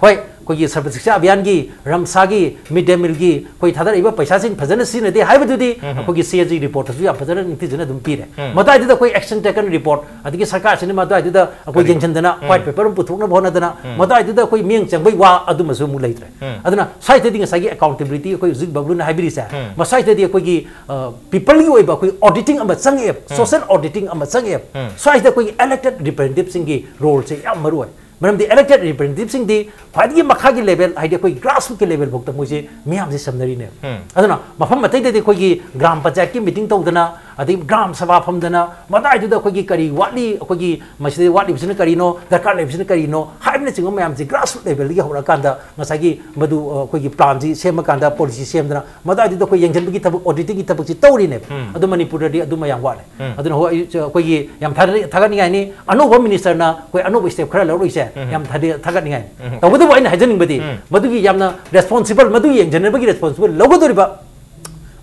ꯍꯣꯏ, ꯑꯩꯈꯣꯏꯒꯤ ꯁꯔꯕ ꯁꯤꯛꯁꯥ ꯑꯚꯤꯌꯥꯟꯒꯤ, ꯔꯝꯁꯥꯒꯤ, ꯃꯤꯗ ꯗꯦ ꯃꯤꯜꯒꯤ ꯑꯩꯈꯣꯏ ꯊꯥꯗꯔꯛꯏꯕ ꯄꯩꯁꯥꯁꯤꯡ ꯐꯖꯅ ꯁꯤꯖꯤꯟꯅꯗꯦ ꯍꯥꯏꯕꯗꯨꯗꯤ ꯑꯩꯈꯣꯏꯒꯤ ꯁꯤ ꯑꯦ ꯖꯤ ꯔꯤꯄꯣꯔꯠꯇꯁꯨ ꯌꯥꯝ ꯐꯖꯅ ꯅꯤꯡꯊꯤꯖꯅ ꯑꯗꯨꯝ ꯄꯤꯔꯦ꯫ ꯃꯗꯨꯋꯥꯏꯗꯨꯗ ꯑꯩꯈꯣꯏ action taken report, ꯑꯗꯒꯤ ꯁꯔꯀꯥꯔꯁꯤꯅ ꯃꯗꯨꯋꯥꯏꯗꯨꯗ ꯑꯩꯈꯣꯏ ꯀꯔꯤ? ꯌꯦꯡꯁꯤꯟꯗꯅ ꯎꯝ꯫ White paper ꯑꯃ ꯄꯨꯊꯣꯛꯅꯕ ꯍꯣꯠꯅꯗꯅ ꯎꯝ꯫ ꯃꯗꯨꯋꯥꯏꯗꯨꯗ ꯑꯩꯈꯣꯏ ꯃꯤꯠꯌꯦꯡ ꯆꯪꯕꯩ ꯋꯥ ꯑꯗꯨꯃꯁꯨ ꯑꯃꯨꯛ ꯂꯩꯇ꯭ꯔꯦ꯫ ꯎꯝ꯫ ꯑꯗꯨꯅ ꯁ꯭ꯋꯥꯏꯗꯗꯤ ꯉꯁꯥꯏꯒꯤ accountability ꯑꯩꯈꯣꯏ ꯍꯧꯖꯤꯛ ꯕꯕ꯭ꯂꯨꯅ ꯍꯥꯏꯕꯤꯔꯤꯁꯦ, ꯎꯝ꯫ ꯃꯁ꯭ꯋꯥꯏꯗꯗꯤ ꯑꯩꯈꯣꯏꯒꯤ, ꯑ, peopleꯒꯤ ꯑꯣꯏꯕ ꯑꯩꯈꯣꯏ auditing ꯑꯃ ꯆꯪꯉꯛꯑꯦꯕ, ꯎꯝ꯫ Social auditing ꯑꯃ ꯆꯪꯉꯛꯑꯦꯕ꯫ ꯎꯝ꯫ ꯁ꯭ꯋꯥꯏꯁꯤꯗ ꯑꯩꯈꯣꯏꯒꯤ elected representativeꯁꯤꯡꯒꯤ roleꯁꯦ ꯌꯥꯝ ꯃꯔꯨ ꯑꯣꯏ꯫ ꯃꯔꯝꯗꯤ elected representativeꯁꯤꯡꯗꯤ ꯈ꯭ꯋꯥꯏꯗꯒꯤ ꯃꯈꯥꯒꯤ level, ꯍꯥꯏꯗꯤ ꯑꯩꯈꯣꯏ grassrootꯀꯤ level ꯐꯥꯎꯗ ꯃꯣꯏꯁꯦ ꯃꯤꯌꯥꯝꯁꯦ ꯁꯝꯅꯔꯤꯅꯦꯕ꯫ ꯎꯝ꯫ ꯑꯗꯨꯅ ꯃꯐꯝ ꯑꯇꯩꯗꯗꯤ ꯑꯩꯈꯣꯏꯒꯤ ꯒ꯭ꯔꯥꯝ ꯄꯟꯆꯥꯌꯠꯀꯤ meeting ꯇꯧꯗꯅ, ꯑꯗꯩ ꯒ꯭ꯔꯥꯝ ꯁꯚꯥ ꯐꯝꯗꯅ, ꯃꯗꯥꯏꯗꯨꯗ ꯑꯩꯈꯣꯏꯒꯤ ꯀꯔꯤ ꯋꯥꯠꯂꯤ, ꯑꯩꯈꯣꯏꯒꯤ ꯃꯁꯤꯗ ꯋꯥꯠꯂꯤꯕꯁꯤꯅ ꯀꯔꯤꯅꯣ, ꯗꯔꯀꯥꯔ ꯂꯩꯕꯁꯤꯅ ꯀꯔꯤꯅꯣ ꯍꯥꯏꯕꯅꯆꯤꯡꯕ ꯃꯌꯥꯝꯁꯦ grassroot levelꯗꯒꯤ ꯍꯧꯔꯛꯑꯀꯥꯟꯗ ꯉꯁꯥꯏꯒꯤ ꯃꯗꯨ, ꯑ, ꯑꯩꯈꯣꯏꯒꯤ planꯁꯤ ꯁꯦꯝꯃꯀꯥꯟꯗ, policy ꯁꯦꯝꯗꯅ, ꯃꯗꯥꯏꯗꯨꯗ ꯑꯩꯈꯣꯏ ꯌꯦꯡꯁꯤꯟꯕꯒꯤ ꯊꯕꯛ, auditingꯒꯤ ꯊꯕꯛꯁꯤ ꯇꯧꯔꯤꯅꯦꯕ꯫ ꯎꯝ꯫ ꯑꯗꯨ ꯃꯅꯤꯄꯨꯔꯗꯗꯤ ꯑꯗꯨ ꯃꯌꯥꯝ ꯋꯥꯠꯂꯦ꯫ ꯎꯝ꯫ ꯑꯗꯨꯅ ꯍꯣꯏ, ꯑꯩ, ꯑꯩꯈꯣꯏꯒꯤ ꯌꯥꯝ ꯊꯥꯒꯠ-, ꯊꯥꯒꯠꯅꯤꯡꯉꯥꯏꯅꯤ꯫ ꯑꯅꯧꯕ ministerꯅ ꯑꯩꯈꯣꯏ ꯑꯅꯧꯕ step ꯈꯔ ꯂꯧꯔꯛꯏꯁꯦ ꯎꯝ꯫ ꯌꯥꯝ ꯊꯥꯗꯤ-, ꯊꯥꯒꯠꯅꯤꯡꯉꯥꯏꯅꯤ꯫ ꯎꯝ꯫ ꯇꯧꯕꯇꯕꯨ ꯑꯩꯅ ꯍꯥꯏꯖꯅꯤꯡꯕꯗꯤ ꯎꯝ꯫ ꯃꯗꯨꯒꯤ ꯌꯥꯝꯅ responsible, ꯃꯗꯨ ꯌꯦꯡꯁꯤꯟꯅꯕꯒꯤ responsible ꯂꯧꯒꯗꯧꯔꯤꯕ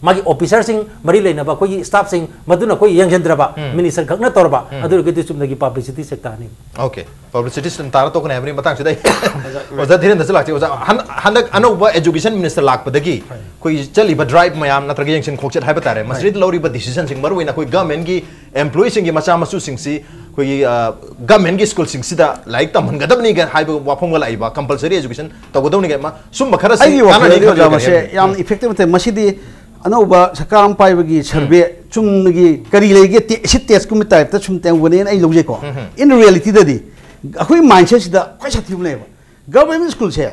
ꯃꯥꯒꯤ officerꯁꯤꯡ, ꯃꯔꯤ ꯂꯩꯅꯕ ꯑꯩꯈꯣꯏꯒꯤ staffꯁꯤꯡ, ꯃꯗꯨꯅ ꯑꯩꯈꯣꯏ ꯌꯦꯡꯁꯤꯟꯗ꯭ꯔꯕ ꯎꯝ꯫ minister ꯈꯛꯅ ꯇꯧꯔꯕ, ꯎꯝ꯫ ꯑꯗꯨ ꯑꯣꯏꯔꯒꯗꯤ ꯆꯨꯝꯅꯒꯤ publicity ꯁꯦꯛꯇꯥꯅꯤ꯫ Okay, publicity ꯁꯨꯝ ꯇꯥꯔ ꯇꯣꯛꯀꯅꯤ ꯍꯥꯏꯕꯅꯤ꯫ ꯃꯇꯥꯡꯁꯤꯗ ꯑꯩ ꯑꯣꯖꯥ ꯙꯤꯔꯦꯟꯗ꯭ꯔꯁꯨ ꯂꯥꯛꯆꯩ꯫ ꯑꯣꯖꯥ, ꯍꯟ-, ꯍꯟꯗꯛ ꯑꯅꯧꯕ education minister ꯂꯥꯛꯄꯗꯒꯤ ꯑꯩꯈꯣꯏ ꯆꯠꯂꯤꯕ drive ꯃꯌꯥꯝ ꯅꯠꯇ꯭ꯔꯒ ꯌꯦꯡꯁꯤꯟ ꯈꯣꯡꯆꯠ ꯍꯥꯏꯕ ꯇꯥꯔꯦ, ꯃꯁꯤꯗ ꯂꯧꯔꯤꯕ decisionꯁꯤꯡ, ꯃꯔꯨꯑꯣꯏꯅ ꯑꯩꯈꯣꯏ governmentꯀꯤ employeeꯁꯤꯡꯒꯤ ꯃꯆꯥ ꯃꯁꯨꯁꯤꯡꯁꯤ ꯑꯩꯈꯣꯏꯒꯤ, ꯑ, governmentꯀꯤ schoolꯁꯤꯡꯁꯤꯗ ꯂꯥꯏꯔꯤꯛ ꯇꯝꯍꯟꯒꯗꯕꯅꯤꯒ ꯍꯥꯏꯕ ꯋꯥꯐꯝꯒ ꯂꯥꯛꯏꯕ, compulsory education ꯇꯧꯒꯗꯕꯅꯤꯒ, ꯃ-, ꯁꯨꯝꯕ ꯈꯔꯁꯤ ꯑꯩꯒꯤ ꯀꯥꯟꯅꯅꯤ ꯋꯥꯈꯜꯗꯗꯤ ꯈꯟꯕꯤꯕ꯭ꯔꯥ? ꯑꯣꯖꯥ, ꯃꯁꯦ ꯃꯁꯤꯗꯤ? ꯌꯥꯝ effective ꯅꯠꯇꯦ꯫ ꯃꯁꯤꯗꯤ ꯑꯅꯧꯕ ꯁꯔꯀꯥꯔ ꯑꯃ ꯄꯥꯏꯕꯒꯤ survey, ꯎꯝ꯫ ꯆꯨꯝꯅꯒꯤ ꯀꯔꯤ ꯂꯩꯒꯦ, ꯇꯦ-, acid testꯀꯨꯝꯕ typeꯇ ꯁꯨꯝ ꯇꯧꯕꯅꯦꯅ ꯑꯩ ꯂꯧꯖꯩꯀꯣ꯫ ꯎꯝ, ꯎꯝ꯫ In realityꯗꯗꯤ ꯑꯩꯈꯣꯏ mindsetꯁꯤꯗ ꯈ꯭ꯋꯥꯏ ꯁꯥꯊꯤꯕ ꯂꯩꯌꯦꯕ꯫ Government schoolꯁꯦ,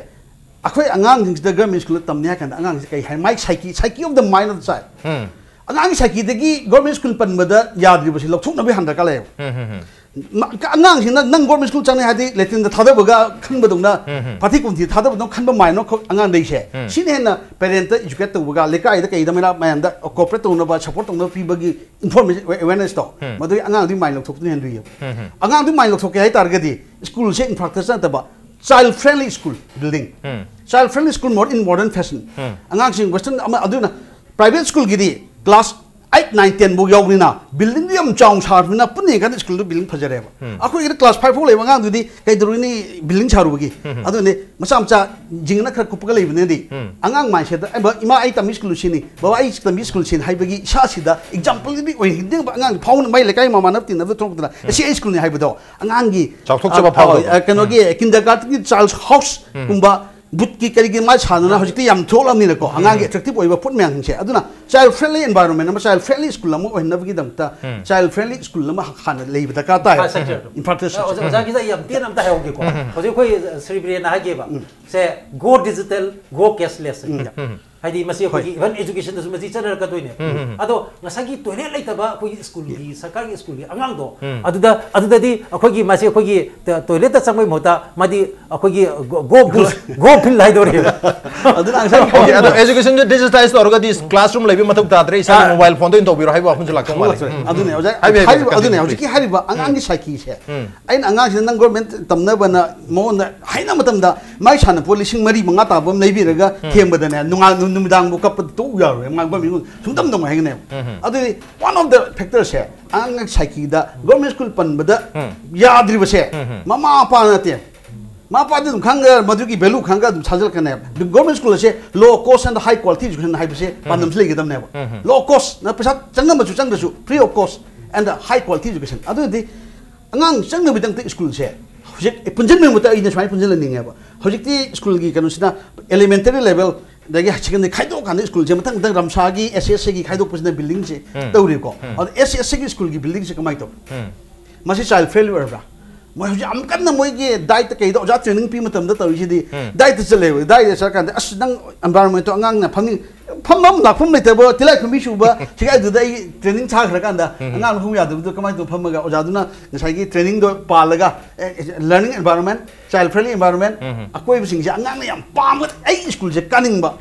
ꯑꯩꯈꯣꯏ ꯑꯉꯥꯡꯁꯤꯡꯁꯤꯗ government schoolꯗ ꯇꯝꯅꯤ ꯍꯥꯏ ꯀꯥꯟꯗ ꯑꯉꯥꯡꯁꯦ ꯀꯩ ꯍꯥꯏ? ꯃꯥꯏ psyche, psyche of the mind of the child꯫ ꯎꯝ꯫ ꯑꯉꯥꯡꯒꯤ psycheꯗꯒꯤ government school ꯄꯟꯕꯗ ꯌꯥꯗ꯭ꯔꯤꯕꯁꯤ ꯂꯧꯊꯣꯛꯅꯕꯒꯤ ꯍꯥꯟꯅ ꯗꯔꯀꯥꯔ ꯂꯩꯌꯦꯕ꯫ ꯎꯝ, ꯎꯝ, ꯎꯝ꯫ ꯃ-, ꯀ-, ꯑꯉꯥꯡꯁꯤꯡꯅ ꯅꯪ government school ꯆꯪꯉꯦ ꯍꯥꯏꯗꯤ latrine ꯊꯥꯗꯕꯒ ꯈꯟꯕꯗꯧꯅ, ꯎꯝ, ꯎꯝ꯫ ꯄꯥꯊꯤ ꯀꯣꯝꯊꯤ ꯊꯥꯗꯕꯗꯧꯅ ꯈꯟꯕ mind ꯑꯃꯈꯛ ꯑꯉꯥꯡ ꯂꯩꯁꯦ꯫ ꯎꯝ꯫ ꯁꯤꯅ ꯍꯦꯟꯅ parentꯇ educate ꯇꯧꯕꯒ, ꯂꯩꯀꯥꯏꯗ ꯀꯩꯗ ꯃꯩꯔꯥ ꯃꯌꯥꯝꯗ cooperate ꯇꯧꯅꯕ, support ꯇꯧꯅꯕ ꯄꯤꯕꯒꯤ information, awarenessꯇꯣ, ꯎꯝ꯫ ꯃꯗꯨꯒꯤ ꯑꯉꯥꯡꯗꯨꯒꯤ mind ꯂꯧꯊꯣꯛꯇꯨꯅ ꯍꯦꯟꯗꯣꯏꯌꯦꯕ꯫ ꯎꯝ, ꯎꯝ꯫ ꯑꯉꯥꯡꯗꯨꯒꯤ mind ꯂꯧꯊꯣꯛꯀꯦ ꯍꯥꯏ ꯇꯥꯔꯒꯗꯤ schoolꯁꯦ infrastructure ꯅꯠꯇꯕ, child friendly school building, um. Child friendly school more in modern fashion꯫ ꯎꯝ꯫ ꯑꯉꯥꯡꯁꯤꯡ western ꯑꯃ, ꯑꯗꯨꯅ private schoolꯒꯤꯗꯤ class eight nine ten ꯐꯥꯎ ꯌꯥꯎꯕꯅꯤꯅ ꯕꯤꯜꯗꯤꯡꯗꯨ ꯌꯥꯝ ꯆꯥꯎꯅ ꯁꯥꯔꯕꯅꯤꯅ ꯄꯨꯟꯅ ꯌꯦꯡꯀꯥꯟꯗ ꯁ꯭ꯀꯨꯜꯗꯨ ꯕꯤꯜꯗꯤꯡ ꯐꯖꯔꯦꯕ꯫ ꯑꯩꯈꯣꯏꯒꯤꯗꯤ ꯀ꯭ꯂꯥꯁ ꯐꯥꯏꯚ ꯐꯥꯎ ꯂꯩꯕ ꯑꯉꯥꯡꯗꯨꯗꯤ ꯀꯩꯗꯧꯔꯨꯅꯤ, ꯕꯤꯜꯗꯤꯡ ꯁꯥꯔꯨꯕꯒꯤ? ꯑꯗꯨꯅꯦ, ꯃꯆꯥ ꯃꯆꯥ ꯖꯤꯡꯅ ꯈꯔ ꯀꯨꯞꯄꯒ ꯂꯩꯕꯅꯤꯅꯗꯤ ꯑꯉꯥꯡ ꯃꯥꯏꯟꯁꯦꯠꯇ, "ꯑꯦ ꯕꯕꯥ, ꯏꯃꯥ, ꯑꯩ ꯇꯝꯃꯤ ꯁ꯭ꯀꯨꯜꯁꯤꯅꯤ, ꯕꯕꯥ, ꯑꯩ ꯇꯝꯃꯤ ꯁ꯭ꯀꯨꯜꯁꯤꯅꯤ" ꯍꯥꯏꯕꯒꯤ ꯏꯁꯥꯁꯤꯗ ꯑꯦꯛꯖꯥꯝꯄꯜꯗꯤ ꯑꯣꯏꯍꯟꯅꯤꯡꯕ꯫ ꯑꯉꯥꯡ ꯐꯥꯎꯅ ꯃꯥꯏ ꯂꯩꯀꯥꯏ ꯃꯃꯥꯟꯅꯕ ꯇꯤꯟꯅꯕꯗ ꯊꯣꯛꯂꯛꯄꯗ, "ꯑꯦ, ꯁꯤ ꯑꯩ ꯁ꯭ꯀꯨꯜꯅꯤ" ꯍꯥꯏꯕꯗꯣ ꯑꯉꯥꯡꯒꯤ ꯆꯥꯎꯊꯣꯛꯆꯕ ꯑ, ꯐꯥꯎꯗꯕ꯫ ꯑ, ꯀꯩꯅꯣꯒꯤ ꯀꯤꯟꯗꯔꯒꯥꯔꯇꯟꯒꯤ ꯆꯥꯏꯜ ꯍꯥꯎꯁꯀꯨꯝꯕ ꯕꯨꯠꯀꯤ ꯀꯔꯤꯒꯤ ꯃꯥ ꯁꯥꯗꯅ ꯍꯧꯖꯤꯛꯇꯤ ꯌꯥꯝ ꯊꯣꯛꯂꯕꯅꯤꯅꯀꯣ, ꯑꯉꯥꯡꯒꯤ ꯑꯦꯇ꯭ꯔꯦꯛꯇꯤꯞ ꯑꯣꯏꯕ ꯄꯣꯠ ꯃꯌꯥꯝꯁꯤꯡꯁꯦ꯫ ꯑꯗꯨꯅ ꯆꯥꯏꯜ ꯐ꯭ꯔꯦꯟꯂꯤ ꯑꯦꯟꯚꯥꯏꯔꯣꯟꯃꯦꯟ ꯑꯃ, ꯆꯥꯏꯜ ꯐ꯭ꯔꯦꯟꯂꯤ ꯁ꯭ꯀꯨꯜ ꯑꯃ ꯑꯣꯏꯍꯟꯅꯕꯒꯤꯗꯃꯛꯇ ꯆꯥꯏꯜ ꯐ꯭ꯔꯦꯟꯂꯤ ꯁ꯭ꯀꯨꯜ ꯑꯃ ꯍꯥꯟꯅ ꯂꯩꯕ ꯗꯔꯀꯥꯔ ꯇꯥꯏ꯫ ꯏꯟꯐ꯭ꯔꯥꯁ꯭ꯇ꯭ꯔꯛꯆꯔ꯫ ꯑꯣꯖꯥ, ꯑꯣꯖꯥꯒꯤꯗ ꯑꯩ ꯌꯥꯝ ꯇꯦꯟꯅ ꯑꯝꯇ ꯍꯥꯏꯍꯧꯒꯦꯀꯣ꯫ ꯍꯧꯖꯤꯛ ꯑꯩꯈꯣꯏ ꯁ꯭ꯔꯤ ꯕꯤꯔꯦꯟꯅ ꯍꯥꯏꯒꯦꯕ, ꯁꯦ, "Go digital, go cashless" ꯍꯥꯏꯗꯤ ꯃꯁꯤ ꯑꯩꯈꯣꯏꯒꯤ ꯏꯚꯟ ꯑꯦꯖꯨꯀꯦꯁꯟꯗꯁꯨ ꯃꯁꯤ ꯆꯠꯅꯔꯛꯀꯗꯣꯏꯅꯦ꯫ ꯑꯗꯣ ꯉꯁꯥꯏꯒꯤ ꯇꯣꯏꯂꯦꯠ ꯂꯩꯇꯕ ꯑꯩꯈꯣꯏꯒꯤ ꯁ꯭ꯀꯨꯜꯒꯤ, ꯁꯔꯀꯥꯔꯒꯤ ꯁ꯭ꯀꯨꯜꯒꯤ ꯑꯉꯥꯡꯗꯣ, ꯑꯗꯨꯗ, ꯑꯗꯨꯗꯗꯤ ꯑꯩꯈꯣꯏꯒꯤ ꯃꯁꯤ ꯑꯩꯈꯣꯏꯒꯤ ꯇ-, ꯇꯣꯏꯂꯦꯠꯇ ꯆꯪꯕꯒꯤ ꯃꯍꯨꯠꯇ ꯃꯥꯗꯤ ꯑꯩꯈꯣꯏꯒꯤ ꯒꯣ-, ꯒꯣ ꯕꯨꯁ, ꯒꯣ ꯐꯤꯜ ꯍꯥꯏꯗꯣꯔꯦꯕ꯫ ꯑꯗꯨꯅ ꯉꯁꯥꯏ ꯑꯣꯀꯦ, ꯑꯗꯣ ꯑꯦꯖꯨꯀꯦꯁꯟꯁꯦ ꯗꯤꯖꯤꯇꯥꯏꯁ ꯇꯧꯔꯒꯗꯤ ꯀ꯭ꯂꯥꯁꯔꯨꯝ ꯂꯩꯕ ꯃꯊꯧ ꯇꯥꯗ꯭ꯔꯦ, ꯏꯁꯥꯒꯤ ꯑꯥ꯫ ꯃꯣꯕꯥꯏꯜ ꯐꯣꯟꯗ ꯑꯣꯏꯅ ꯇꯧꯕꯤꯔꯣ ꯍꯥꯏꯕ ꯋꯥꯐꯝꯁꯨ ꯂꯥꯛꯇꯧ ꯃꯥꯜꯂꯦ꯫ ꯎꯝ꯫ ꯑꯗꯨꯅꯦ ꯑꯣꯖꯥ, ꯍꯥꯏꯕꯤꯌꯨ, ꯍꯥꯏꯕꯤꯌꯨ, ꯍꯥꯏꯕꯤꯌꯨ, ꯑꯗꯨꯅꯦ, continue, ꯍꯧꯖꯤꯛꯀꯤ please꯫ ꯍꯥꯏꯔꯤꯕ ꯑꯉꯥꯡꯒꯤ ꯁꯥꯏꯀꯤꯁꯦ, ꯑꯩꯅ ꯑꯉꯥꯡꯁꯤꯅ ꯅꯪ ꯒꯣꯔꯃꯦꯟ ꯇꯝꯅꯕꯅ ꯃꯉꯣꯟꯗ ꯍꯥꯏꯅꯕ ꯃꯇꯝꯗ, ꯃꯥꯏ ꯁꯥꯟꯅꯄꯣꯠ ꯂꯤꯁꯤꯡ ꯃꯔꯤ ꯃꯉꯥ ꯇꯥꯕ ꯑꯃ ꯂꯩꯕꯤꯔꯒ ꯊꯦꯝꯕꯗꯅꯦ, ꯅꯨꯡꯉꯥ-, ꯅꯨꯃꯤꯗꯥꯡꯕꯨ ꯀꯞꯄꯗ ꯇꯣꯛꯎ ꯌꯥꯔꯣꯏ, ꯑꯉꯥꯡ ꯃꯃꯤꯡ ꯁꯨꯡꯇꯝ ꯇꯝꯃꯣꯏ ꯍꯥꯏꯒꯅꯦꯕ꯫ ꯑꯗꯨꯗꯤ one of the factor ꯁꯦ, ꯑꯉꯥꯡ ꯁꯥꯏꯀꯤꯗ ꯒꯣꯔꯃꯦꯟ ꯁ꯭ꯀꯨꯜ ꯄꯟꯕꯗ ꯌꯥꯗ꯭ꯔꯤꯕꯁꯦ, ꯃꯃꯥ ꯃꯄꯥ ꯅꯠꯇꯦ꯫ ꯃꯃꯥ ꯃꯄꯥꯗꯤ ꯑꯗꯨꯝ ꯈꯪꯉꯒ, ꯃꯗꯨꯒꯤ ꯚꯦꯂꯨ ꯈꯪꯉꯒ ꯑꯗꯨꯝ ꯊꯥꯖꯤꯜꯂꯛꯀꯅꯦꯕ꯫ ꯒꯣꯔꯃꯦꯟ ꯁ꯭ꯀꯨꯜ ꯑꯁꯦ low cost and high quality education ꯍꯥꯏꯕꯁꯦ ꯄꯥꯟꯗꯝꯁꯤ ꯂꯩꯒꯗꯕꯅꯦꯕ꯫ Low cost ꯅ ꯄꯩꯁꯥ ꯆꯪꯉꯝꯃꯁꯨ ꯆꯪꯗ꯭ꯔꯁꯨ, free of cost and high quality education꯫ ꯑꯗꯨꯗꯤ ꯑꯉꯥꯡ ꯆꯪꯅꯕꯒꯤꯗꯃꯛꯇ ꯁ꯭ꯀꯨꯜꯁꯦ ꯍꯧꯖꯤꯛ ꯄꯨꯟꯁꯤꯟꯕꯒꯤ ꯃꯍꯨꯠꯇ ꯑꯩꯅ ꯁꯨꯃꯥꯏꯅ ꯄꯨꯟꯁꯤꯜꯍꯟꯅꯤꯡꯉꯦꯕ꯫ ꯍꯧꯖꯤꯛꯇꯤ ꯁ꯭ꯀꯨꯜꯒꯤ ꯀꯩꯅꯣꯁꯤꯅ elementary level ꯑꯗꯒꯤ ꯍꯥꯌꯔ ꯁꯦꯀꯦꯟꯗꯔꯤ ꯈꯥꯏꯗꯣꯛꯑꯀꯥꯟꯗ ꯁ꯭ꯀꯨꯜꯁꯦ ꯃꯊꯪ ꯃꯊꯪ ꯔꯝꯁꯥꯒꯤ, ꯑꯦꯁ ꯑꯦꯁ ꯁꯤꯒꯤ ꯈꯥꯏꯗꯣꯛꯄꯁꯤꯅ ꯕꯤꯜꯗꯤꯡꯁꯦ ꯇꯧꯔꯤꯀꯣ꯫ ꯑꯗꯣ ꯑꯦꯁ ꯑꯦꯁ ꯁꯤꯒꯤ ꯁ꯭ꯀꯨꯜꯒꯤ ꯕꯤꯜꯗꯤꯡꯁꯦ ꯀꯃꯥꯏꯅ ꯇꯧꯏ? ꯃꯁꯤ ꯆꯥꯏꯜ ꯐ꯭ꯔꯦꯟꯂꯤ ꯑꯣꯏꯔꯕ꯭ꯔꯥ? ꯃꯣꯏ ꯍꯧꯖꯤꯛ ꯌꯥꯝ ꯀꯟꯅ ꯃꯣꯏꯒꯤ ꯗꯥꯏꯠꯇ ꯀꯩꯗ ꯑꯣꯖꯥ ꯇ꯭ꯔꯦꯅꯤꯡ ꯄꯤ ꯃꯇꯝꯗ ꯇꯧꯔꯤꯁꯤꯗꯤ, ꯗꯥꯏꯠꯇ ꯆꯠꯂꯦꯕ꯫ ꯗꯥꯏꯠꯇ ꯆꯠꯂꯀꯥꯟꯗ, "ꯑꯁ, ꯅꯪ ꯑꯦꯟꯚꯥꯏꯔꯣꯟꯃꯦꯟꯇꯣ ꯑꯉꯥꯡꯅ ꯐꯝꯅꯤꯡ-, ꯐꯝꯐꯝ ꯂꯥꯛꯐꯝ ꯂꯩꯇꯕ ꯇꯤꯜꯂꯥꯏꯈꯨꯝꯕꯤ ꯆꯨꯕ ꯁꯤꯒꯥꯏꯗꯨꯗ ꯑꯩ ꯇ꯭ꯔꯦꯅꯤꯡ ꯊꯥꯈ꯭ꯔꯀꯥꯟꯗ ꯑꯉꯥꯡꯅ ꯐꯝ ꯌꯥꯗꯕꯗꯣ ꯀꯃꯥꯏꯅ ꯇꯧ?" ꯐꯝꯃꯒ ꯑꯣꯖꯥꯗꯨꯅ ꯉꯁꯥꯏꯒꯤ ꯇ꯭ꯔꯦꯅꯤꯡꯗꯣ ꯄꯥꯜꯂꯒ, ꯑꯦ, ꯑꯦ, learning environment, child friendly environment, ꯑꯀꯣꯏꯕꯁꯤꯡꯁꯦ ꯑꯉꯥꯡꯅ ꯌꯥꯝ ꯄꯥꯝꯕ, ꯑꯩ ꯁ꯭ꯀꯨꯜꯁꯦ ꯀꯥꯅꯤꯡꯕ,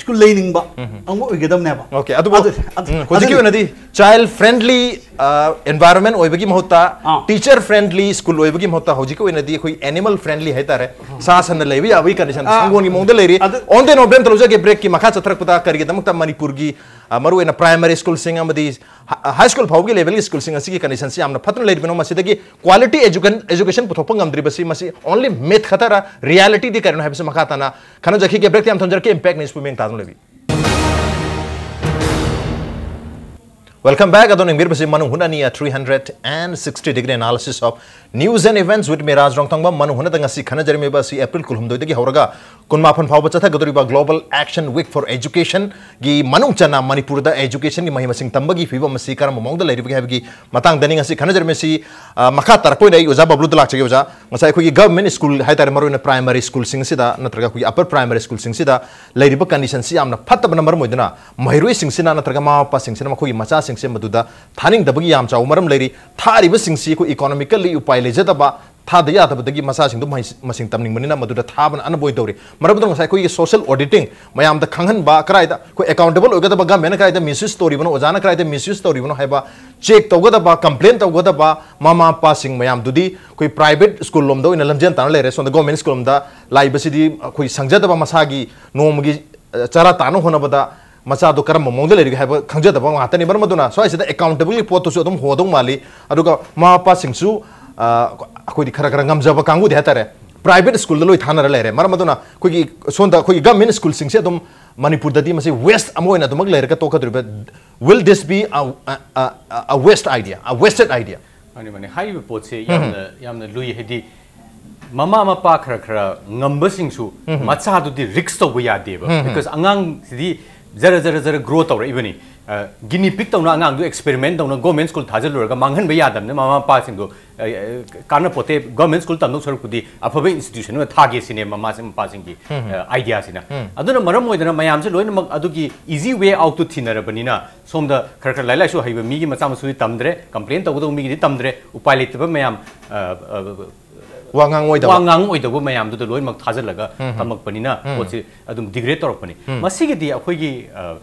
ꯁ꯭ꯀꯨꯜ ꯂꯩꯅꯤꯡꯕ ꯑꯃ ꯑꯣꯏꯒꯗꯕꯅꯦꯕ꯫ ꯑꯣꯀꯦ, ꯑꯗꯨꯕꯨ, ꯑꯗꯨ, ꯑꯗꯨ, ꯎꯝ, ꯍꯧꯖꯤꯛꯀꯤ ꯑꯗꯨꯅꯤ꯫ ꯑꯣꯏꯅꯗꯤ ꯆꯥꯏꯜ ꯐ꯭ꯔꯦꯟꯂꯤ ꯑꯦꯟꯚꯥꯏꯔꯟꯃꯦꯟ ꯑꯣꯏꯕꯒꯤ ꯃꯍꯨꯠꯇ, ꯑꯥ꯫ ꯇꯤꯆꯔ ꯐ꯭ꯔꯦꯟꯗꯂꯤ ꯁ꯭ꯀꯨꯜ ꯑꯣꯏꯕꯒꯤ ꯃꯍꯨꯠꯇ ꯍꯧꯖꯤꯛꯀꯤ ꯑꯣꯏꯅꯗꯤ ꯑꯩꯈꯣꯏ ꯑꯦꯅꯤꯃꯦꯜ ꯐ꯭ꯔꯦꯟꯗꯂꯤ ꯍꯥꯏꯇꯥꯔꯦ, ꯁꯥ ꯁꯟꯅ ꯂꯩꯕ ꯌꯥꯕꯒꯤ ꯀꯟꯗꯤꯁꯟ ꯑꯥ꯫ ꯁꯪꯒꯣꯜꯒꯤ ꯃꯑꯣꯡꯗ ꯂꯩꯔꯤ꯫ ꯑꯗꯨ- On the note, ꯕ꯭ꯔꯦꯛ ꯑꯝꯇ ꯂꯧꯖꯒꯦ꯫ ꯕ꯭ꯔꯦꯛꯀꯤ ꯃꯈꯥ ꯆꯠꯊꯔꯛꯄꯗ ꯀꯔꯤꯒꯤꯗꯃꯛꯇ ꯃꯅꯤꯄꯨꯔꯒꯤ, ꯑ, ꯃꯔꯨꯑꯣꯏꯅ ꯄ꯭ꯔꯥꯏꯃꯔꯤ ꯁ꯭ꯀꯨꯜꯁꯤꯡ ꯑꯃꯗꯤ ꯍ-, ꯍꯥꯏ ꯁ꯭ꯀꯨꯜ ꯐꯥꯎꯕꯒꯤ ꯂꯦꯚꯦꯜꯒꯤ ꯁ꯭ꯀꯨꯜꯁꯤꯡ ꯑꯁꯤꯒꯤ ꯀꯟꯗꯤꯁꯟꯁꯤ ꯌꯥꯝꯅ ꯐꯠꯇꯅ ꯂꯩꯔꯤꯕꯅꯣ, ꯃꯁꯤꯗꯒꯤ ꯀ꯭ꯋꯥꯂꯤꯇꯤ ꯑꯦꯖꯨꯀꯦꯁꯟ ꯄꯨꯊꯣꯛꯄ ꯉꯝꯗ꯭ꯔꯤꯕꯁꯤ ꯃꯁꯤ ꯑꯣꯟꯂꯤ ꯃꯤꯠ ꯈꯛꯇꯔ, ꯔꯤꯌꯦꯂꯤꯇꯤꯗꯤ ꯀꯔꯤꯅꯣ ꯍꯥꯏꯕꯁꯤ ꯃꯈꯥ ꯇꯥꯅ ꯈꯟꯅꯖꯈꯤꯒꯦ꯫ ꯕ꯭ꯔꯦꯛꯇꯤ ꯌꯥꯝ ꯊꯝꯖꯔꯛꯀꯦ꯫ Impact News ꯄꯨ ꯃꯤꯡ ꯇꯥꯗꯨꯅ ꯂꯩꯕꯤ꯫ Welcome back꯫ ꯑꯗꯣ ꯌꯦꯡꯕꯤꯔꯤꯕꯁꯤ ꯃꯅꯨꯡ ꯍꯨꯠꯅ ꯑꯅꯤ, a three hundred and sixty degree analysis of news and events with me, ꯔꯥꯖ ꯔꯣꯡꯊꯪꯕꯝ꯫ ꯃꯅꯨꯡ ꯍꯨꯠꯅꯗ ꯉꯁꯤ ꯈꯟꯅꯖꯔꯝꯃꯤꯕ ꯑꯁꯤ ꯑꯦꯄ꯭ꯔꯤꯜ ꯀꯨꯟꯍꯨꯝꯗꯣꯏꯗꯒꯤ ꯍꯧꯔꯒ ꯀꯨꯟꯃꯥꯄꯟ ꯐꯥꯎꯕ ꯆꯠꯊꯒꯗꯧꯔꯤꯕ Global Action Week for Educationꯒꯤ ꯃꯅꯨꯡ ꯆꯟꯅ ꯃꯅꯤꯄꯨꯔꯗ ꯑꯦꯖꯨꯀꯦꯁꯟꯒꯤ ꯃꯍꯩ ꯃꯁꯤꯡ ꯇꯝꯕꯒꯤ ꯐꯤꯕꯝ ꯑꯁꯤ ꯀꯔꯝꯕ ꯃꯑꯣꯡꯗ ꯂꯩꯔꯤꯕꯒꯦ ꯍꯥꯏꯕꯒꯤ ꯃꯇꯥꯡꯗꯅꯤ ꯉꯁꯤ ꯈꯟꯅꯖꯔꯝꯃꯤꯁꯤ꯫ ꯑ, ꯃꯈꯥ ꯇꯥꯔꯛꯄ ꯑꯣꯏꯅ ꯑꯩ ꯑꯣꯖꯥ ꯕꯕ꯭ꯂꯨꯗ ꯂꯥꯛꯆꯒꯦ꯫ ꯑꯣꯖꯥ, ꯉꯁꯥꯏ ꯑꯩꯈꯣꯏꯒꯤ ꯒꯚꯔꯟꯃꯦꯟ ꯁ꯭ꯀꯨꯜ ꯍꯥꯏꯇꯥꯔꯦ, ꯃꯔꯨꯑꯣꯏꯅ ꯄ꯭ꯔꯥꯏꯃꯔꯤ ꯁ꯭ꯀꯨꯜꯁꯤꯡꯁꯤꯗ ꯅꯠꯇ꯭ꯔꯒ ꯑꯩꯈꯣꯏꯒꯤ ꯑꯄꯔ ꯄ꯭ꯔꯥꯏꯃꯔꯤ ꯁ꯭ꯀꯨꯜꯁꯤꯡꯁꯤꯗ ꯂꯩꯔꯤꯕ ꯀꯟꯗꯤꯁꯟꯁꯤ ꯌꯥꯝꯅ ꯐꯠꯇꯕꯅ ꯃꯔꯝ ꯑꯣꯏꯗꯨꯅ ꯃꯍꯩꯔꯣꯏꯁꯤꯡꯁꯤꯅ ꯅꯠꯇ꯭ꯔꯒ ꯃꯃꯥ ꯃꯄꯥꯁꯤꯡꯁꯤꯅ ꯃꯈꯣꯏꯒꯤ ꯃꯆꯥꯁꯤꯡꯁꯦ ꯃꯗꯨꯗ ꯊꯥꯅꯤꯡꯗꯕꯒꯤ ꯌꯥꯝ ꯆꯥꯎꯕ ꯃꯔꯝ ꯂꯩꯔꯤ꯫ ꯊꯥꯔꯤꯕꯁꯤꯡꯁꯤ ꯑꯩꯈꯣꯏ ꯏꯀꯣꯅꯣꯃꯤꯀꯦꯜꯂꯤ ꯎꯄꯥꯏ ꯂꯩꯖꯗꯕ, ꯊꯥꯗ ꯌꯥꯗꯕꯗꯒꯤ ꯃꯆꯥꯁꯤꯡꯗꯨ ꯃꯍꯩ ꯃꯁꯤꯡ ꯇꯝꯅꯤꯡꯕꯅꯤꯅ ꯃꯗꯨꯗ ꯊꯥꯕꯅ ꯑꯅꯝꯕ ꯑꯣꯏꯅ ꯇꯧꯔꯤ꯫ ꯃꯔꯝ ꯑꯗꯨꯅ ꯉꯁꯥꯏ ꯑꯩꯈꯣꯏꯒꯤ ꯁꯣꯁꯤꯌꯦꯜ ꯑꯣꯗꯤꯇꯤꯡ, ꯃꯌꯥꯝꯗ ꯈꯪꯍꯟꯕ, ꯀꯗꯥꯏꯗ ꯑꯩꯈꯣꯏ ꯑꯦꯀꯥꯎꯟꯇꯦꯕꯜ ꯑꯣꯏꯒꯗꯕ, ꯒꯚꯔꯟꯃꯦꯟꯅ ꯀꯗꯥꯏꯗ ꯃꯤꯁꯌꯨꯁ ꯇꯧꯔꯤꯕꯅꯣ, ꯑꯣꯖꯥꯅ ꯀꯗꯥꯏꯗ ꯃꯤꯁꯌꯨꯁ ꯇꯧꯔꯤꯕꯅꯣ ꯍꯥꯏꯕ ꯆꯦꯛ ꯇꯧꯒꯗꯕ, ꯀꯝꯄ꯭ꯂꯦꯟ ꯇꯧꯒꯗꯕ ꯃꯃꯥ ꯃꯄꯥꯁꯤꯡ ꯃꯌꯥꯝꯗꯨꯗꯤ ꯑꯩꯈꯣꯏ ꯄ꯭ꯔꯥꯏꯚꯦꯠ ꯁ꯭ꯀꯨꯜ ꯂꯣꯝꯗ ꯑꯣꯏꯅ ꯂꯝꯖꯦꯟ ꯇꯥꯟꯅ ꯂꯩꯔꯦ꯫ ꯁꯣꯝꯗ ꯒꯣꯔꯃꯦꯟ ꯁ꯭ꯀꯨꯜ ꯂꯣꯝꯗ ꯂꯥꯛꯏꯕꯁꯤꯗꯤ ꯑꯩꯈꯣꯏ ꯁꯪꯖꯗꯕ, ꯃꯁꯥꯒꯤ ꯅꯣꯡꯃꯒꯤ, ꯑ, ꯆꯔꯥ ꯇꯥꯟꯅ ꯍꯣꯠꯅꯕꯗ ꯃꯆꯥꯗꯣ ꯀꯔꯝꯕ ꯃꯑꯣꯡꯗ ꯂꯩꯔꯤꯒꯦ ꯍꯥꯏꯕ ꯈꯪꯖꯗꯕ ꯉꯥꯛꯇꯅꯤ꯫ ꯃꯔꯝ ꯑꯗꯨꯅ ꯁ꯭ꯋꯥꯏꯁꯤꯗ ꯑꯦꯀꯥꯎꯟꯇꯦꯕꯜꯒꯤ ꯄꯣꯠꯇꯨꯁꯨ ꯑꯗꯨꯝ ꯍꯣꯗꯧ ꯃꯥꯜꯂꯤ꯫ ꯑꯗꯨꯒ ꯃꯃꯥ ꯃꯄꯥꯁꯤꯡꯁꯨ, ꯑ, ꯑꯩꯈꯣꯏꯗꯤ ꯈꯔ ꯈꯔ ꯉꯝꯖꯕ ꯀꯥꯡꯕꯨꯗꯤ ꯍꯥꯏꯇꯥꯔꯦ, ꯄ꯭ꯔꯥꯏꯚꯦꯠ ꯁ꯭ꯀꯨꯜꯗ ꯂꯣꯏ ꯊꯥꯅꯔ ꯂꯩꯔꯦ꯫ ꯃꯔꯝ ꯑꯗꯨꯅ ꯑꯩꯈꯣꯏꯒꯤ ꯁꯣꯝꯗ ꯑꯩꯈꯣꯏꯒꯤ ꯒꯚꯔꯟꯃꯦꯟ ꯁ꯭ꯀꯨꯜꯁꯤꯡꯁꯦ ꯑꯗꯨꯝ ꯃꯅꯤꯄꯨꯔꯗꯗꯤ ꯃꯁꯤ ꯋꯦꯁ ꯑꯃ ꯑꯣꯏꯅ ꯑꯗꯨꯃꯛ ꯂꯩꯔꯒ ꯇꯣꯛꯀꯗꯧꯔꯤꯕ? Will this be a, a, a, a waste idea, a wasted idea? ꯃꯥꯅꯤ, ꯃꯥꯅꯤ꯫ ꯍꯥꯏꯔꯤꯕ ꯄꯣꯠꯁꯦ ꯌꯥꯝꯅ, ꯌꯥꯝꯅ ꯂꯨꯏ꯫ ꯍꯥꯏꯗꯤ, ꯃꯃꯥ ꯃꯄꯥ ꯈꯔ ꯈꯔ ꯉꯝꯕꯁꯤꯡꯁꯨ ꯃꯆꯥꯗꯨꯗꯤ ꯔꯤꯛꯁ ꯇꯧꯕ ꯌꯥꯗꯦꯕ꯫ Because ꯑꯉꯥꯡꯁꯤꯗꯤ ꯖꯔ ꯖꯔ ꯖꯔ ꯒ꯭ꯔꯣ ꯇꯧꯔꯛꯏꯕꯅꯤ꯫ ꯒꯤꯅꯤ ꯄꯤꯛ ꯇꯧꯅ ꯑꯉꯥꯡꯗꯨ ꯑꯦꯛꯁꯄꯦꯔꯤꯃꯦꯟ ꯇꯧꯅ ꯒꯣꯔꯃꯦꯟ ꯁ꯭ꯀꯨꯜ ꯊꯥꯖꯤꯜꯂꯨꯔꯒ ꯃꯥꯡꯍꯟꯕ ꯌꯥꯗꯕꯅꯤꯅ ꯃꯃꯥ ꯃꯄꯥꯁꯤꯡꯗꯣ, ꯑ, ꯑ, ꯀꯥꯟꯅꯄꯣꯠꯇꯦ, ꯒꯣꯔꯃꯦꯟ ꯁ꯭ꯀꯨꯜ ꯇꯝꯗꯧ ꯁꯔꯨꯛꯄꯨꯗꯤ ꯑꯐꯕ ꯏꯟꯁꯇꯤꯇ꯭ꯌꯨꯁꯟ ꯑꯃ ꯊꯥꯒꯦ ꯁꯤꯅꯦ ꯃꯃꯥꯁꯤꯡ ꯃꯄꯥꯁꯤꯡꯒꯤ, ꯑ, ꯑꯥꯏꯗꯤꯌꯥꯁꯤꯅ꯫ ꯑꯗꯨꯅ ꯃꯔꯝ ꯑꯣꯏꯗꯅ ꯃꯌꯥꯝꯁꯦ ꯂꯣꯏꯅꯃꯛ ꯑꯗꯨꯒꯤ ꯏꯖꯤ ꯋꯦ ꯑꯥꯎꯠꯇꯨ ꯊꯤꯅꯔꯕꯅꯤꯅ ꯁꯣꯝꯗ ꯈꯔ ꯈꯔ ꯂꯥꯏꯔꯤꯛ ꯂꯥꯏꯁꯨ ꯍꯩꯕ ꯃꯤꯒꯤ ꯃꯆꯥ ꯃꯁꯨꯗꯤ ꯇꯝꯗ꯭ꯔꯦ, ꯀꯝꯄ꯭ꯂꯦꯟ ꯇꯧꯒꯗꯧꯕ ꯃꯤꯒꯤꯗꯤ ꯇꯝꯗ꯭ꯔꯦ, ꯎꯄꯥꯏ ꯂꯩꯇꯕ ꯃꯌꯥꯝ, ꯑ, ꯑ, ꯋꯥ ꯉꯥꯡꯉꯣꯏꯗꯕ꯫ ꯋꯥ ꯉꯥꯡꯉꯣꯏꯗꯧꯕ ꯃꯌꯥꯝꯗꯨꯗ ꯂꯣꯏꯅꯃꯛ ꯊꯥꯖꯤꯜꯂꯒ ꯇꯝꯃꯛꯄꯅꯤꯅ ꯄꯣꯠꯁꯤ ꯑꯗꯨꯝ ꯗꯤꯒ꯭ꯔꯦꯗ ꯇꯧꯔꯛꯄꯅꯤ꯫ ꯃꯁꯤꯒꯤꯗꯤ ꯑꯩꯈꯣꯏꯒꯤ, ꯑ,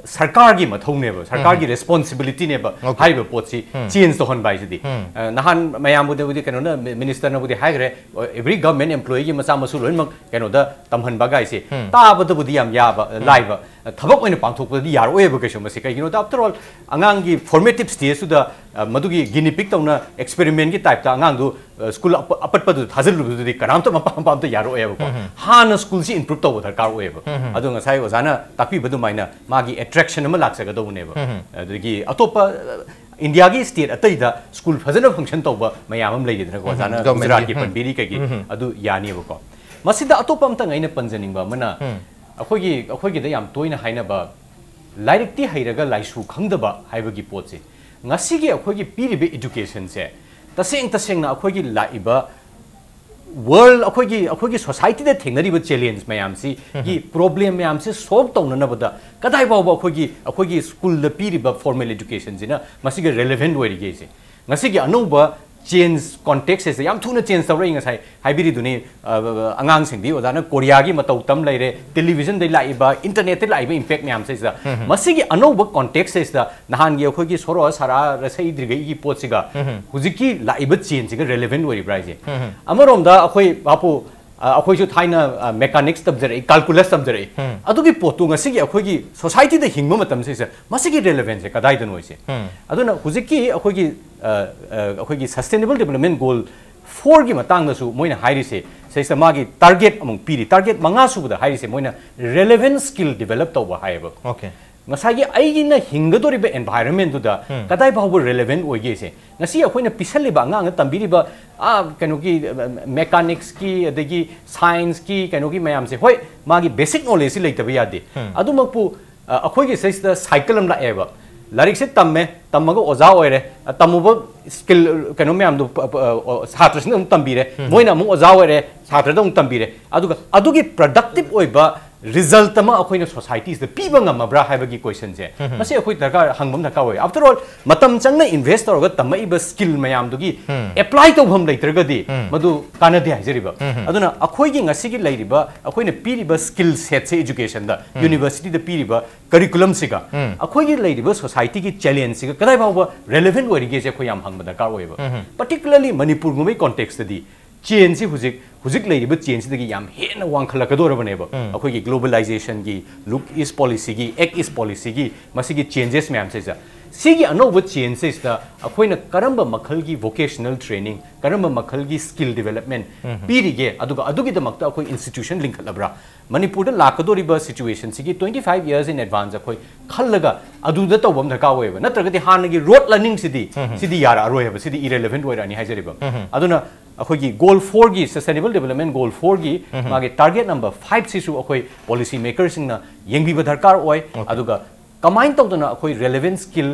ꯁꯔꯀꯥꯔꯒꯤ ꯃꯊꯧꯅꯦꯕ, ꯁꯔꯀꯥꯔꯒꯤ ꯔꯦꯁꯄꯣꯟꯁꯤꯕꯤꯂꯤꯇꯤꯅꯦꯕ ꯍꯥꯏꯔꯤꯕ ꯄꯣꯠꯁꯤ ꯆꯦꯟꯖ ꯇꯧꯍꯟꯕ ꯍꯥꯏꯁꯤꯗꯤ꯫ ꯑ, ꯅꯍꯥꯟ ꯃꯌꯥꯝꯕꯨꯗꯤ ꯀꯩꯅꯣꯅ, ꯃꯤꯅꯤꯁꯇꯔꯅꯕꯨꯗꯤ ꯍꯥꯏꯈ꯭ꯔꯦ, ꯑꯦꯕ꯭ꯔꯤ ꯒꯚꯔꯟꯃꯦꯟ ꯑꯦꯝꯄ꯭ꯂꯣꯌꯤꯒꯤ ꯃꯆꯥ ꯃꯁꯨ ꯂꯣꯏꯅꯃꯛ ꯀꯩꯅꯣꯗ ꯇꯝꯍꯟꯕ ꯀꯥꯏꯁꯦ ꯇꯥꯕꯗꯕꯨꯗꯤ ꯌꯥꯝ ꯌꯥꯕ, ꯂꯥꯏꯕ, ꯑ, ꯊꯕꯛ ꯑꯣꯏꯅ ꯄꯥꯡꯊꯣꯛꯄꯗꯤ ꯌꯥꯔꯛꯑꯣꯏꯕ ꯀꯩꯁꯨ꯫ ꯃꯁꯤ ꯀꯩꯒꯤꯅꯣꯗ, ꯑꯥꯐꯇꯔ ꯑꯣꯜ, ꯑꯉꯥꯡꯒꯤ ꯐꯣꯔꯃꯦꯇꯤꯞ ꯁ꯭ꯇꯦꯖꯇꯨꯗ, ꯑ, ꯃꯗꯨꯒꯤ ꯒꯤꯅꯤ ꯄꯤꯛ ꯇꯧꯅ ꯑꯦꯛꯁꯄꯦꯔꯤꯃꯦꯟꯒꯤ ꯇꯥꯏꯞꯇ ꯑꯉꯥꯡꯗꯨ, ꯑ, ꯁ꯭ꯀꯨꯜ ꯑꯄ-, ꯑꯄꯠꯄꯗꯨꯗ ꯊꯥꯖꯤꯜꯂꯨꯕꯗꯨꯗꯤ ꯀꯅꯥꯝꯇ ꯃꯄꯥ ꯃꯄꯥ ꯑꯝꯇ ꯌꯥꯔꯛꯑꯣꯏꯕꯀꯣ꯫ ꯍꯥꯟꯅ ꯁ꯭ꯀꯨꯜꯁꯤ ꯏꯝꯄ꯭ꯔꯨꯞ ꯇꯧꯕ ꯗꯔꯀꯥꯔ ꯑꯣꯏꯌꯦꯕ꯫ ꯑꯗꯣ ꯉꯁꯥꯏ ꯑꯣꯖꯥꯅ ꯇꯥꯛꯄꯤꯕ ꯑꯗꯨꯃꯥꯏꯅ ꯃꯥꯒꯤ ꯑꯦꯇ꯭ꯔꯦꯛꯁꯟ ꯑꯃ ꯂꯥꯛꯆꯒꯗꯧꯕꯅꯦꯕ꯫ ꯑꯗꯒꯤ ꯑꯇꯣꯞꯄ, ꯑ, ꯏꯟꯗꯤꯌꯥꯒꯤ ꯁ꯭ꯇꯦꯠ ꯑꯇꯩꯗ ꯁ꯭ꯀꯨꯜ ꯐꯖꯅ ꯐꯪꯁꯟ ꯇꯧꯕ ꯃꯌꯥꯝ ꯑꯃ ꯂꯩꯔꯤꯗꯅꯀꯣ, ꯑꯣꯖꯥꯅ ꯒꯚꯔꯟꯃꯦꯟꯠꯀꯤ꯫ ꯒꯨꯖꯔꯥꯠꯀꯤ ꯄꯟꯕꯤꯔꯤ ꯀꯩꯒꯤ, ꯑꯗꯨ ꯌꯥꯅꯤꯕꯀꯣ꯫ ꯃꯁꯤꯗ ꯑꯇꯣꯞꯄ ꯑꯝꯇꯪ ꯑꯩꯅ ꯄꯟꯖꯅꯤꯡꯕ ꯑꯃꯅ, ꯑꯩꯈꯣꯏꯒꯤ, ꯑꯩꯈꯣꯏꯒꯤꯗ ꯌꯥꯝ ꯇꯣꯏꯅ ꯍꯥꯏꯅꯕ ꯂꯥꯏꯔꯤꯛꯇꯤ ꯍꯩꯔꯒ ꯂꯥꯏꯁꯨ ꯈꯪꯗꯕ ꯍꯥꯏꯕꯒꯤ ꯄꯣꯠꯁꯦ, ꯉꯁꯤꯒꯤ ꯑꯩꯈꯣꯏꯒꯤ ꯄꯤꯔꯤꯕ ꯏꯗꯨꯀꯦꯁꯟꯁꯦ ꯇꯁꯦꯡ ꯇꯁꯦꯡꯅ ꯑꯩꯈꯣꯏꯒꯤ ꯂꯥꯛꯏꯕ ꯋꯥꯔꯜ, ꯑꯩꯈꯣꯏꯒꯤ, ꯑꯩꯈꯣꯏꯒꯤ ꯁꯣꯁꯥꯏꯇꯤꯗ ꯊꯦꯡꯅꯔꯤꯕ ꯆꯦꯂꯦꯟꯖ ꯃꯌꯥꯝꯁꯤꯒꯤ ꯄ꯭ꯔꯣꯕ꯭ꯂꯦꯝ ꯃꯌꯥꯝꯁꯦ ꯁꯣꯜꯕ ꯇꯧꯅꯅꯕꯗ ꯀꯗꯥꯏ ꯐꯥꯎꯕ ꯑꯩꯈꯣꯏꯒꯤ, ꯑꯩꯈꯣꯏꯒꯤ ꯁ꯭ꯀꯨꯜꯗ ꯄꯤꯔꯤꯕ ꯐꯣꯔꯃꯦꯜ ꯏꯗꯨꯀꯦꯁꯟꯁꯤꯅ ꯃꯁꯤꯒ ꯔꯦꯂꯦꯚꯦꯟꯠ ꯑꯣꯏꯔꯤꯒꯦꯁꯦ? ꯉꯁꯤꯒꯤ ꯑꯅꯧꯕ ꯆꯦꯟꯖ ꯀꯣꯟꯇꯦꯛꯁ ꯑꯁꯤꯗ ꯌꯥꯝ ꯊꯨꯅ ꯆꯦꯟꯖ ꯇꯧꯔꯛꯏ꯫ ꯉꯁꯥꯏ ꯍꯥꯏꯕꯤꯔꯤꯗꯨꯅꯤ, ꯑ, ꯑꯉꯥꯡꯁꯤꯡꯗꯤ ꯑꯣꯖꯥꯅ ꯀꯣꯔꯤꯌꯥꯒꯤ ꯃꯇꯧ ꯇꯝ ꯂꯩꯔꯦ, ꯇꯦꯂꯤꯚꯤꯖꯟꯗꯩ ꯂꯥꯛꯏꯕ, ꯏꯟꯇꯔꯅꯦꯠꯇꯩ ꯂꯥꯛꯏꯕ ꯏꯝꯄꯦꯛ ꯃꯌꯥꯝꯁꯤꯗ꯫ ꯃꯁꯤꯒꯤ ꯑꯅꯧꯕ ꯀꯣꯟꯇꯦꯛꯁ ꯑꯁꯤꯗ ꯅꯍꯥꯟꯒꯤ ꯑꯩꯈꯣꯏꯒꯤ ꯁꯣꯔꯣ ꯁꯥꯔꯥ ꯔꯁꯩꯗ꯭ꯔꯤꯒꯩꯒꯤ ꯄꯣꯠꯁꯤꯒ ꯍꯧꯖꯤꯛꯀꯤ ꯂꯥꯛꯏꯕ ꯆꯦꯟꯖꯁꯤꯒ ꯔꯦꯂꯦꯚꯦꯟꯠ ꯑꯣꯏꯔꯤꯕ꯭ꯔꯥ ꯍꯥꯏꯁꯦ? ꯑꯃꯔꯣꯝꯗ ꯑꯩꯈꯣꯏ ꯕꯥꯄꯨ, ꯑ, ꯑꯩꯈꯣꯏꯁꯨ ꯊꯥꯏꯅ, ꯑ, ꯃꯦꯀꯥꯅꯤꯛꯁ ꯇꯝꯖꯔꯛꯏ, ꯀꯥꯜꯀꯨꯂꯁ ꯇꯝꯖꯔꯛꯏ꯫ ꯑꯗꯨꯒꯤ ꯄꯣꯠꯇꯨ ꯉꯁꯤꯒꯤ ꯑꯩꯈꯣꯏꯒꯤ ꯁꯣꯁꯥꯏꯇꯤꯗ ꯍꯤꯡꯕ ꯃꯇꯝꯁꯤꯗ ꯃꯁꯤꯒꯤ ꯔꯦꯂꯦꯚꯦꯟꯁꯁꯦ ꯀꯗꯥꯏꯗꯅꯣ ꯍꯥꯏꯁꯦ? ꯑꯗꯨꯅ ꯍꯧꯖꯤꯛꯀꯤ ꯑꯩꯈꯣꯏꯒꯤ, ꯑ, ꯑ, ꯑꯩꯈꯣꯏꯒꯤ ꯁꯁꯇꯦꯅꯦꯕꯜ ꯗꯤꯕꯂꯞꯃꯦꯟ ꯒꯣꯜ ꯐꯣꯔꯒꯤ ꯃꯇꯥꯡꯗꯁꯨ ꯃꯣꯏꯅ ꯍꯥꯏꯔꯤꯁꯦ, ꯁꯤꯗꯩꯁꯤꯗ ꯃꯥꯒꯤ ꯇꯥꯔꯒꯦꯠ ꯑꯃꯨꯛ ꯄꯤꯔꯤ꯫ ꯇꯥꯔꯒꯦꯠ ꯃꯉꯥ ꯁꯨꯕꯗ ꯍꯥꯏꯔꯤꯁꯦ ꯃꯣꯏꯅ ꯔꯦꯂꯦꯚꯦꯟ ꯁ꯭ꯀꯤꯜ ꯗꯤꯕꯦꯂꯞ ꯇꯧꯕ ꯍꯥꯏꯌꯦꯕ꯫ ꯑꯣꯀꯦ꯫ ꯉꯁꯥꯏꯒꯤ ꯑꯩꯅ ꯍꯤꯡꯒꯗꯧꯔꯤꯕ ꯑꯦꯟꯚꯥꯏꯔꯟꯃꯦꯟꯗꯨꯗ ꯀꯗꯥꯏ ꯐꯥꯎꯕ ꯔꯦꯂꯦꯚꯦꯟ ꯑꯣꯏꯒꯦꯁꯦ, ꯉꯁꯤ ꯑꯩꯈꯣꯏꯅ ꯄꯤꯁꯜꯂꯤꯕ ꯑꯉꯥꯡꯗ ꯇꯝꯕꯤꯔꯤꯕ, ꯑꯥ, ꯀꯩꯅꯣꯒꯤ, ꯑ, ꯃꯦꯀꯥꯅꯤꯛꯁꯀꯤ, ꯑꯗꯒꯤ ꯁꯥꯏꯟꯁꯀꯤ, ꯀꯩꯅꯣꯒꯤ ꯃꯌꯥꯝꯁꯦ, ꯍꯣꯏ, ꯃꯥꯒꯤ ꯕꯦꯁꯤꯛ ꯅꯣꯂꯦꯖꯁꯤ ꯂꯩꯇꯕ ꯌꯥꯗꯦ꯫ ꯑꯗꯨꯃꯛꯄꯨ, ꯑ, ꯑꯩꯈꯣꯏꯒꯤ ꯁꯤꯗꯩꯁꯤꯗ ꯁꯥꯏꯀꯜ ꯑꯃ ꯂꯥꯛꯑꯦꯕ꯫ ꯂꯥꯏꯔꯤꯛꯁꯦ ꯇꯝꯃꯦ, ꯇꯝꯃꯒ ꯑꯣꯖꯥ ꯑꯣꯏꯔꯦ, ꯑ, ꯇꯝꯃꯨꯕ ꯁ꯭ꯀꯤꯜ, ꯀꯩꯅꯣ ꯃꯌꯥꯝꯗꯣ, ꯑ, ꯑ, ꯑ, ꯁꯥꯇ꯭ꯔꯁꯤꯡꯗ ꯑꯃꯨꯛ ꯇꯝꯕꯤꯔꯦ, ꯃꯣꯏꯅ ꯑꯃꯨꯛ ꯑꯣꯖꯥ ꯑꯣꯏꯔꯦ, ꯁꯥꯇ꯭ꯔꯗ ꯑꯃꯨꯛ ꯇꯝꯕꯤꯔꯦ꯫ ꯑꯗꯨꯒ ꯑꯗꯨꯒꯤ ꯄ꯭ꯔꯗꯛꯇꯤꯞ ꯑꯣꯏꯕ ꯔꯤꯖꯜꯠ ꯑꯃ ꯑꯩꯈꯣꯏꯅ ꯁꯣꯁꯥꯏꯇꯤꯁꯤꯗ ꯄꯤꯕ ꯉꯝꯃꯕ꯭ꯔꯥ ꯍꯥꯏꯕꯒꯤ ꯀꯣꯏꯁꯟꯁꯦ, ꯃꯁꯤ ꯑꯩꯈꯣꯏ ꯗꯔꯀꯥꯔ, ꯍꯪꯕ ꯑꯃ ꯗꯔꯀꯥꯔ ꯑꯣꯏ꯫ ꯑꯥꯐꯇꯔ ꯑꯣꯜ, ꯃꯇꯝ ꯆꯪꯅ ꯏꯟꯚꯦꯁ ꯇꯧꯔꯒ ꯇꯝꯃꯛꯏꯕ ꯁ꯭ꯀꯤꯜ ꯃꯌꯥꯝꯗꯨꯒꯤ ꯑꯦꯄ꯭ꯂꯥꯏ ꯇꯧꯐꯝ ꯂꯩꯇ꯭ꯔꯒꯗꯤ ꯃꯗꯨ ꯀꯥꯟꯅꯗꯦ ꯍꯥꯏꯖꯔꯤꯕ꯫ ꯑꯗꯨꯅ ꯑꯩꯈꯣꯏꯒꯤ ꯉꯁꯤꯒꯤ ꯂꯩꯔꯤꯕ, ꯑꯩꯈꯣꯏꯅ ꯄꯤꯔꯤꯕ ꯁ꯭ꯀꯤꯜ ꯁꯦꯠꯁꯦ, ꯏꯖꯨꯀꯦꯁꯟꯗ, ꯌꯨꯅꯤꯚꯔꯁꯤꯇꯤꯗ ꯄꯤꯔꯤꯕ ꯀꯔꯤꯀꯨꯂꯝꯁꯤꯒ ꯑꯩꯈꯣꯏꯒꯤ ꯂꯩꯔꯤꯕ ꯁꯣꯁꯥꯏꯇꯤꯒꯤ ꯆꯦꯂꯦꯟꯖꯁꯤꯒ ꯀꯗꯥꯏ ꯐꯥꯎꯕ ꯔꯦꯂꯦꯚꯦꯟ ꯑꯣꯏꯔꯤꯒꯦꯁꯦ ꯑꯩꯈꯣꯏ ꯌꯥꯝ ꯍꯪꯕ ꯗꯔꯀꯥꯔ ꯑꯣꯏꯌꯦꯕ꯫ ꯄꯔꯇꯤꯀꯨꯂꯔꯂꯤ ꯃꯅꯤꯄꯨꯔꯒꯨꯝꯕꯒꯤ ꯀꯣꯟꯇꯦꯛꯁꯇꯗꯤ ꯆꯦꯟꯖꯁꯤ ꯍꯧꯖꯤꯛ, ꯍꯧꯖꯤꯛ ꯂꯩꯔꯤꯕ ꯆꯦꯟꯖꯁꯤꯗꯒꯤ ꯌꯥꯝ ꯍꯦꯟꯅ ꯋꯥꯡꯈꯠꯂꯛꯀꯗꯧꯔꯕꯅꯦꯕ꯫ ꯑꯩꯈꯣꯏꯒꯤ ꯒ꯭ꯂꯣꯕꯦꯂꯥꯏꯖꯦꯁꯟꯒꯤ, ꯂꯨꯛ ꯏꯁ ꯄꯣꯂꯤꯁꯤꯒꯤ, ꯑꯦꯛ ꯏꯁ ꯄꯣꯂꯤꯁꯤꯒꯤ, ꯃꯁꯤꯒꯤ ꯆꯦꯟꯖꯦꯁ ꯃꯌꯥꯝꯁꯤꯗ, ꯁꯤꯒꯤ ꯑꯅꯧꯕ ꯆꯦꯟꯖꯁꯤꯗ ꯑꯩꯈꯣꯏꯅ ꯀꯔꯝꯕ ꯃꯈꯜꯒꯤ ꯚꯣꯀꯦꯁꯅꯦꯜ ꯇ꯭ꯔꯦꯅꯤꯡ, ꯀꯔꯝꯕ ꯃꯈꯜꯒꯤ ꯁ꯭ꯀꯤꯜ ꯗꯤꯕꯦꯂꯞꯃꯦꯟ ꯄꯤꯔꯤꯒꯦ, ꯑꯗꯨꯒ ꯑꯗꯨꯒꯤꯗꯃꯛꯇ ꯑꯩꯈꯣꯏ ꯏꯟꯁꯇꯤꯇ꯭ꯌꯨꯁꯟ ꯂꯤꯡꯈꯠꯂꯕ꯭ꯔꯥ? ꯃꯅꯤꯄꯨꯔꯗ ꯂꯥꯛꯀꯗꯧꯔꯤꯕ ꯁꯤꯆꯨꯋꯦꯁꯟꯁꯤꯒꯤ twenty five years in advance ꯑꯩꯈꯣꯏ ꯈꯜꯂꯒ ꯑꯗꯨꯗ ꯇꯧꯕ ꯑꯃ ꯗꯔꯀꯥꯔ ꯑꯣꯏꯌꯦꯕ꯫ ꯅꯠꯇ꯭ꯔꯒꯗꯤ ꯍꯥꯟꯅꯒꯤ ꯔꯣꯠ ꯂꯔꯅꯤꯡꯁꯤꯗꯤ, ꯁꯤꯗꯤ ꯌꯥꯔꯛꯑꯔꯣꯏ ꯍꯥꯏꯕ, ꯁꯤꯗꯤ ꯏꯔꯦꯂꯦꯚꯦꯟ ꯑꯣꯏꯔꯛꯑꯅꯤ ꯍꯥꯏꯖꯔꯤꯕ꯫ ꯑꯗꯨꯅ ꯑꯩꯈꯣꯏꯒꯤ ꯒꯣꯜ ꯐꯣꯔꯒꯤ, ꯁꯁꯇꯦꯅꯦꯕꯜ ꯗꯤꯕꯦꯂꯞꯃꯦꯟ ꯒꯣꯜ ꯐꯣꯔꯒꯤ ꯃꯥꯒꯤ ꯇꯥꯔꯒꯦꯠ ꯅꯝꯕꯔ ꯐꯥꯏꯚꯁꯤꯁꯨ ꯑꯩꯈꯣꯏ ꯄꯣꯂꯤꯁꯤ ꯃꯦꯀꯔꯁꯤꯡꯅ ꯌꯦꯡꯕꯤꯕ ꯗꯔꯀꯥꯔ ꯑꯣꯏ꯫ ꯑꯗꯨꯒ ꯀꯃꯥꯏꯅ ꯇꯧꯗꯅ ꯑꯩꯈꯣꯏ ꯔꯦꯂꯦꯚꯦꯟ ꯁ꯭ꯀꯤꯜ,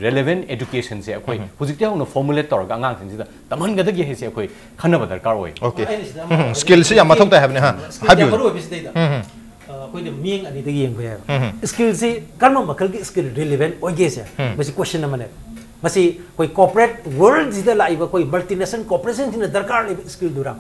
ꯔꯦꯂꯦꯚꯦꯟ ꯑꯦꯗꯨꯀꯦꯁꯟꯁꯦ ꯑꯩꯈꯣꯏ ꯍꯧꯖꯤꯛꯇꯩ ꯍꯧꯅ ꯐꯣꯔꯃꯨꯂꯦꯠ ꯇꯧꯔꯒ ꯑꯉꯥꯡꯁꯤꯡꯁꯤꯗ ꯇꯝꯍꯟꯒꯗꯒꯦ ꯍꯥꯏꯁꯦ ꯑꯩꯈꯣꯏ ꯈꯟꯅꯕ ꯗꯔꯀꯥꯔ ꯑꯣꯏ꯫ ꯑꯣꯀꯦ꯫ ꯑꯩꯅ ꯁꯤꯗ ꯑꯃ ꯁ꯭ꯀꯤꯜꯁꯤ ꯌꯥꯝ ꯃꯊꯧ ꯇꯥꯏ ꯍꯥꯏꯕꯅꯤ, ꯍꯥ? ꯁ꯭ꯀꯤꯜꯁꯤ ꯌꯥꯝ ꯍꯥꯏꯕꯤꯌꯨ꯫ ꯃꯔꯨ ꯑꯣꯏꯕꯁꯤꯗꯩꯗ ꯑꯩꯈꯣꯏꯅ ꯃꯤꯠꯌꯦꯡ ꯑꯅꯤꯗꯒꯤ ꯌꯦꯡꯕ ꯌꯥꯏꯕ꯫ ꯁ꯭ꯀꯤꯜꯁꯤ ꯀꯔꯝꯕ ꯃꯈꯜꯒꯤ ꯁ꯭ꯀꯤꯜ ꯔꯤꯂꯤꯚꯦꯟ ꯑꯣꯏꯒꯦꯁꯦ, ꯃꯁꯤ ꯀꯣꯏꯁꯟ ꯑꯃꯅꯦ꯫ ꯃꯁꯤ ꯑꯩꯈꯣꯏ ꯀꯣꯔꯄꯣꯔꯦꯠ ꯋꯥꯔꯜꯁꯤꯗ ꯂꯥꯛꯏꯕ ꯑꯩꯈꯣꯏ ꯃꯜꯇꯤꯅꯦꯁꯅꯦꯜ ꯀꯣꯔꯄꯣꯔꯦꯁꯟꯁꯤꯡꯅ ꯗꯔꯀꯥꯔ ꯂꯩꯕ ꯁ꯭ꯀꯤꯜꯗꯨꯔꯥ,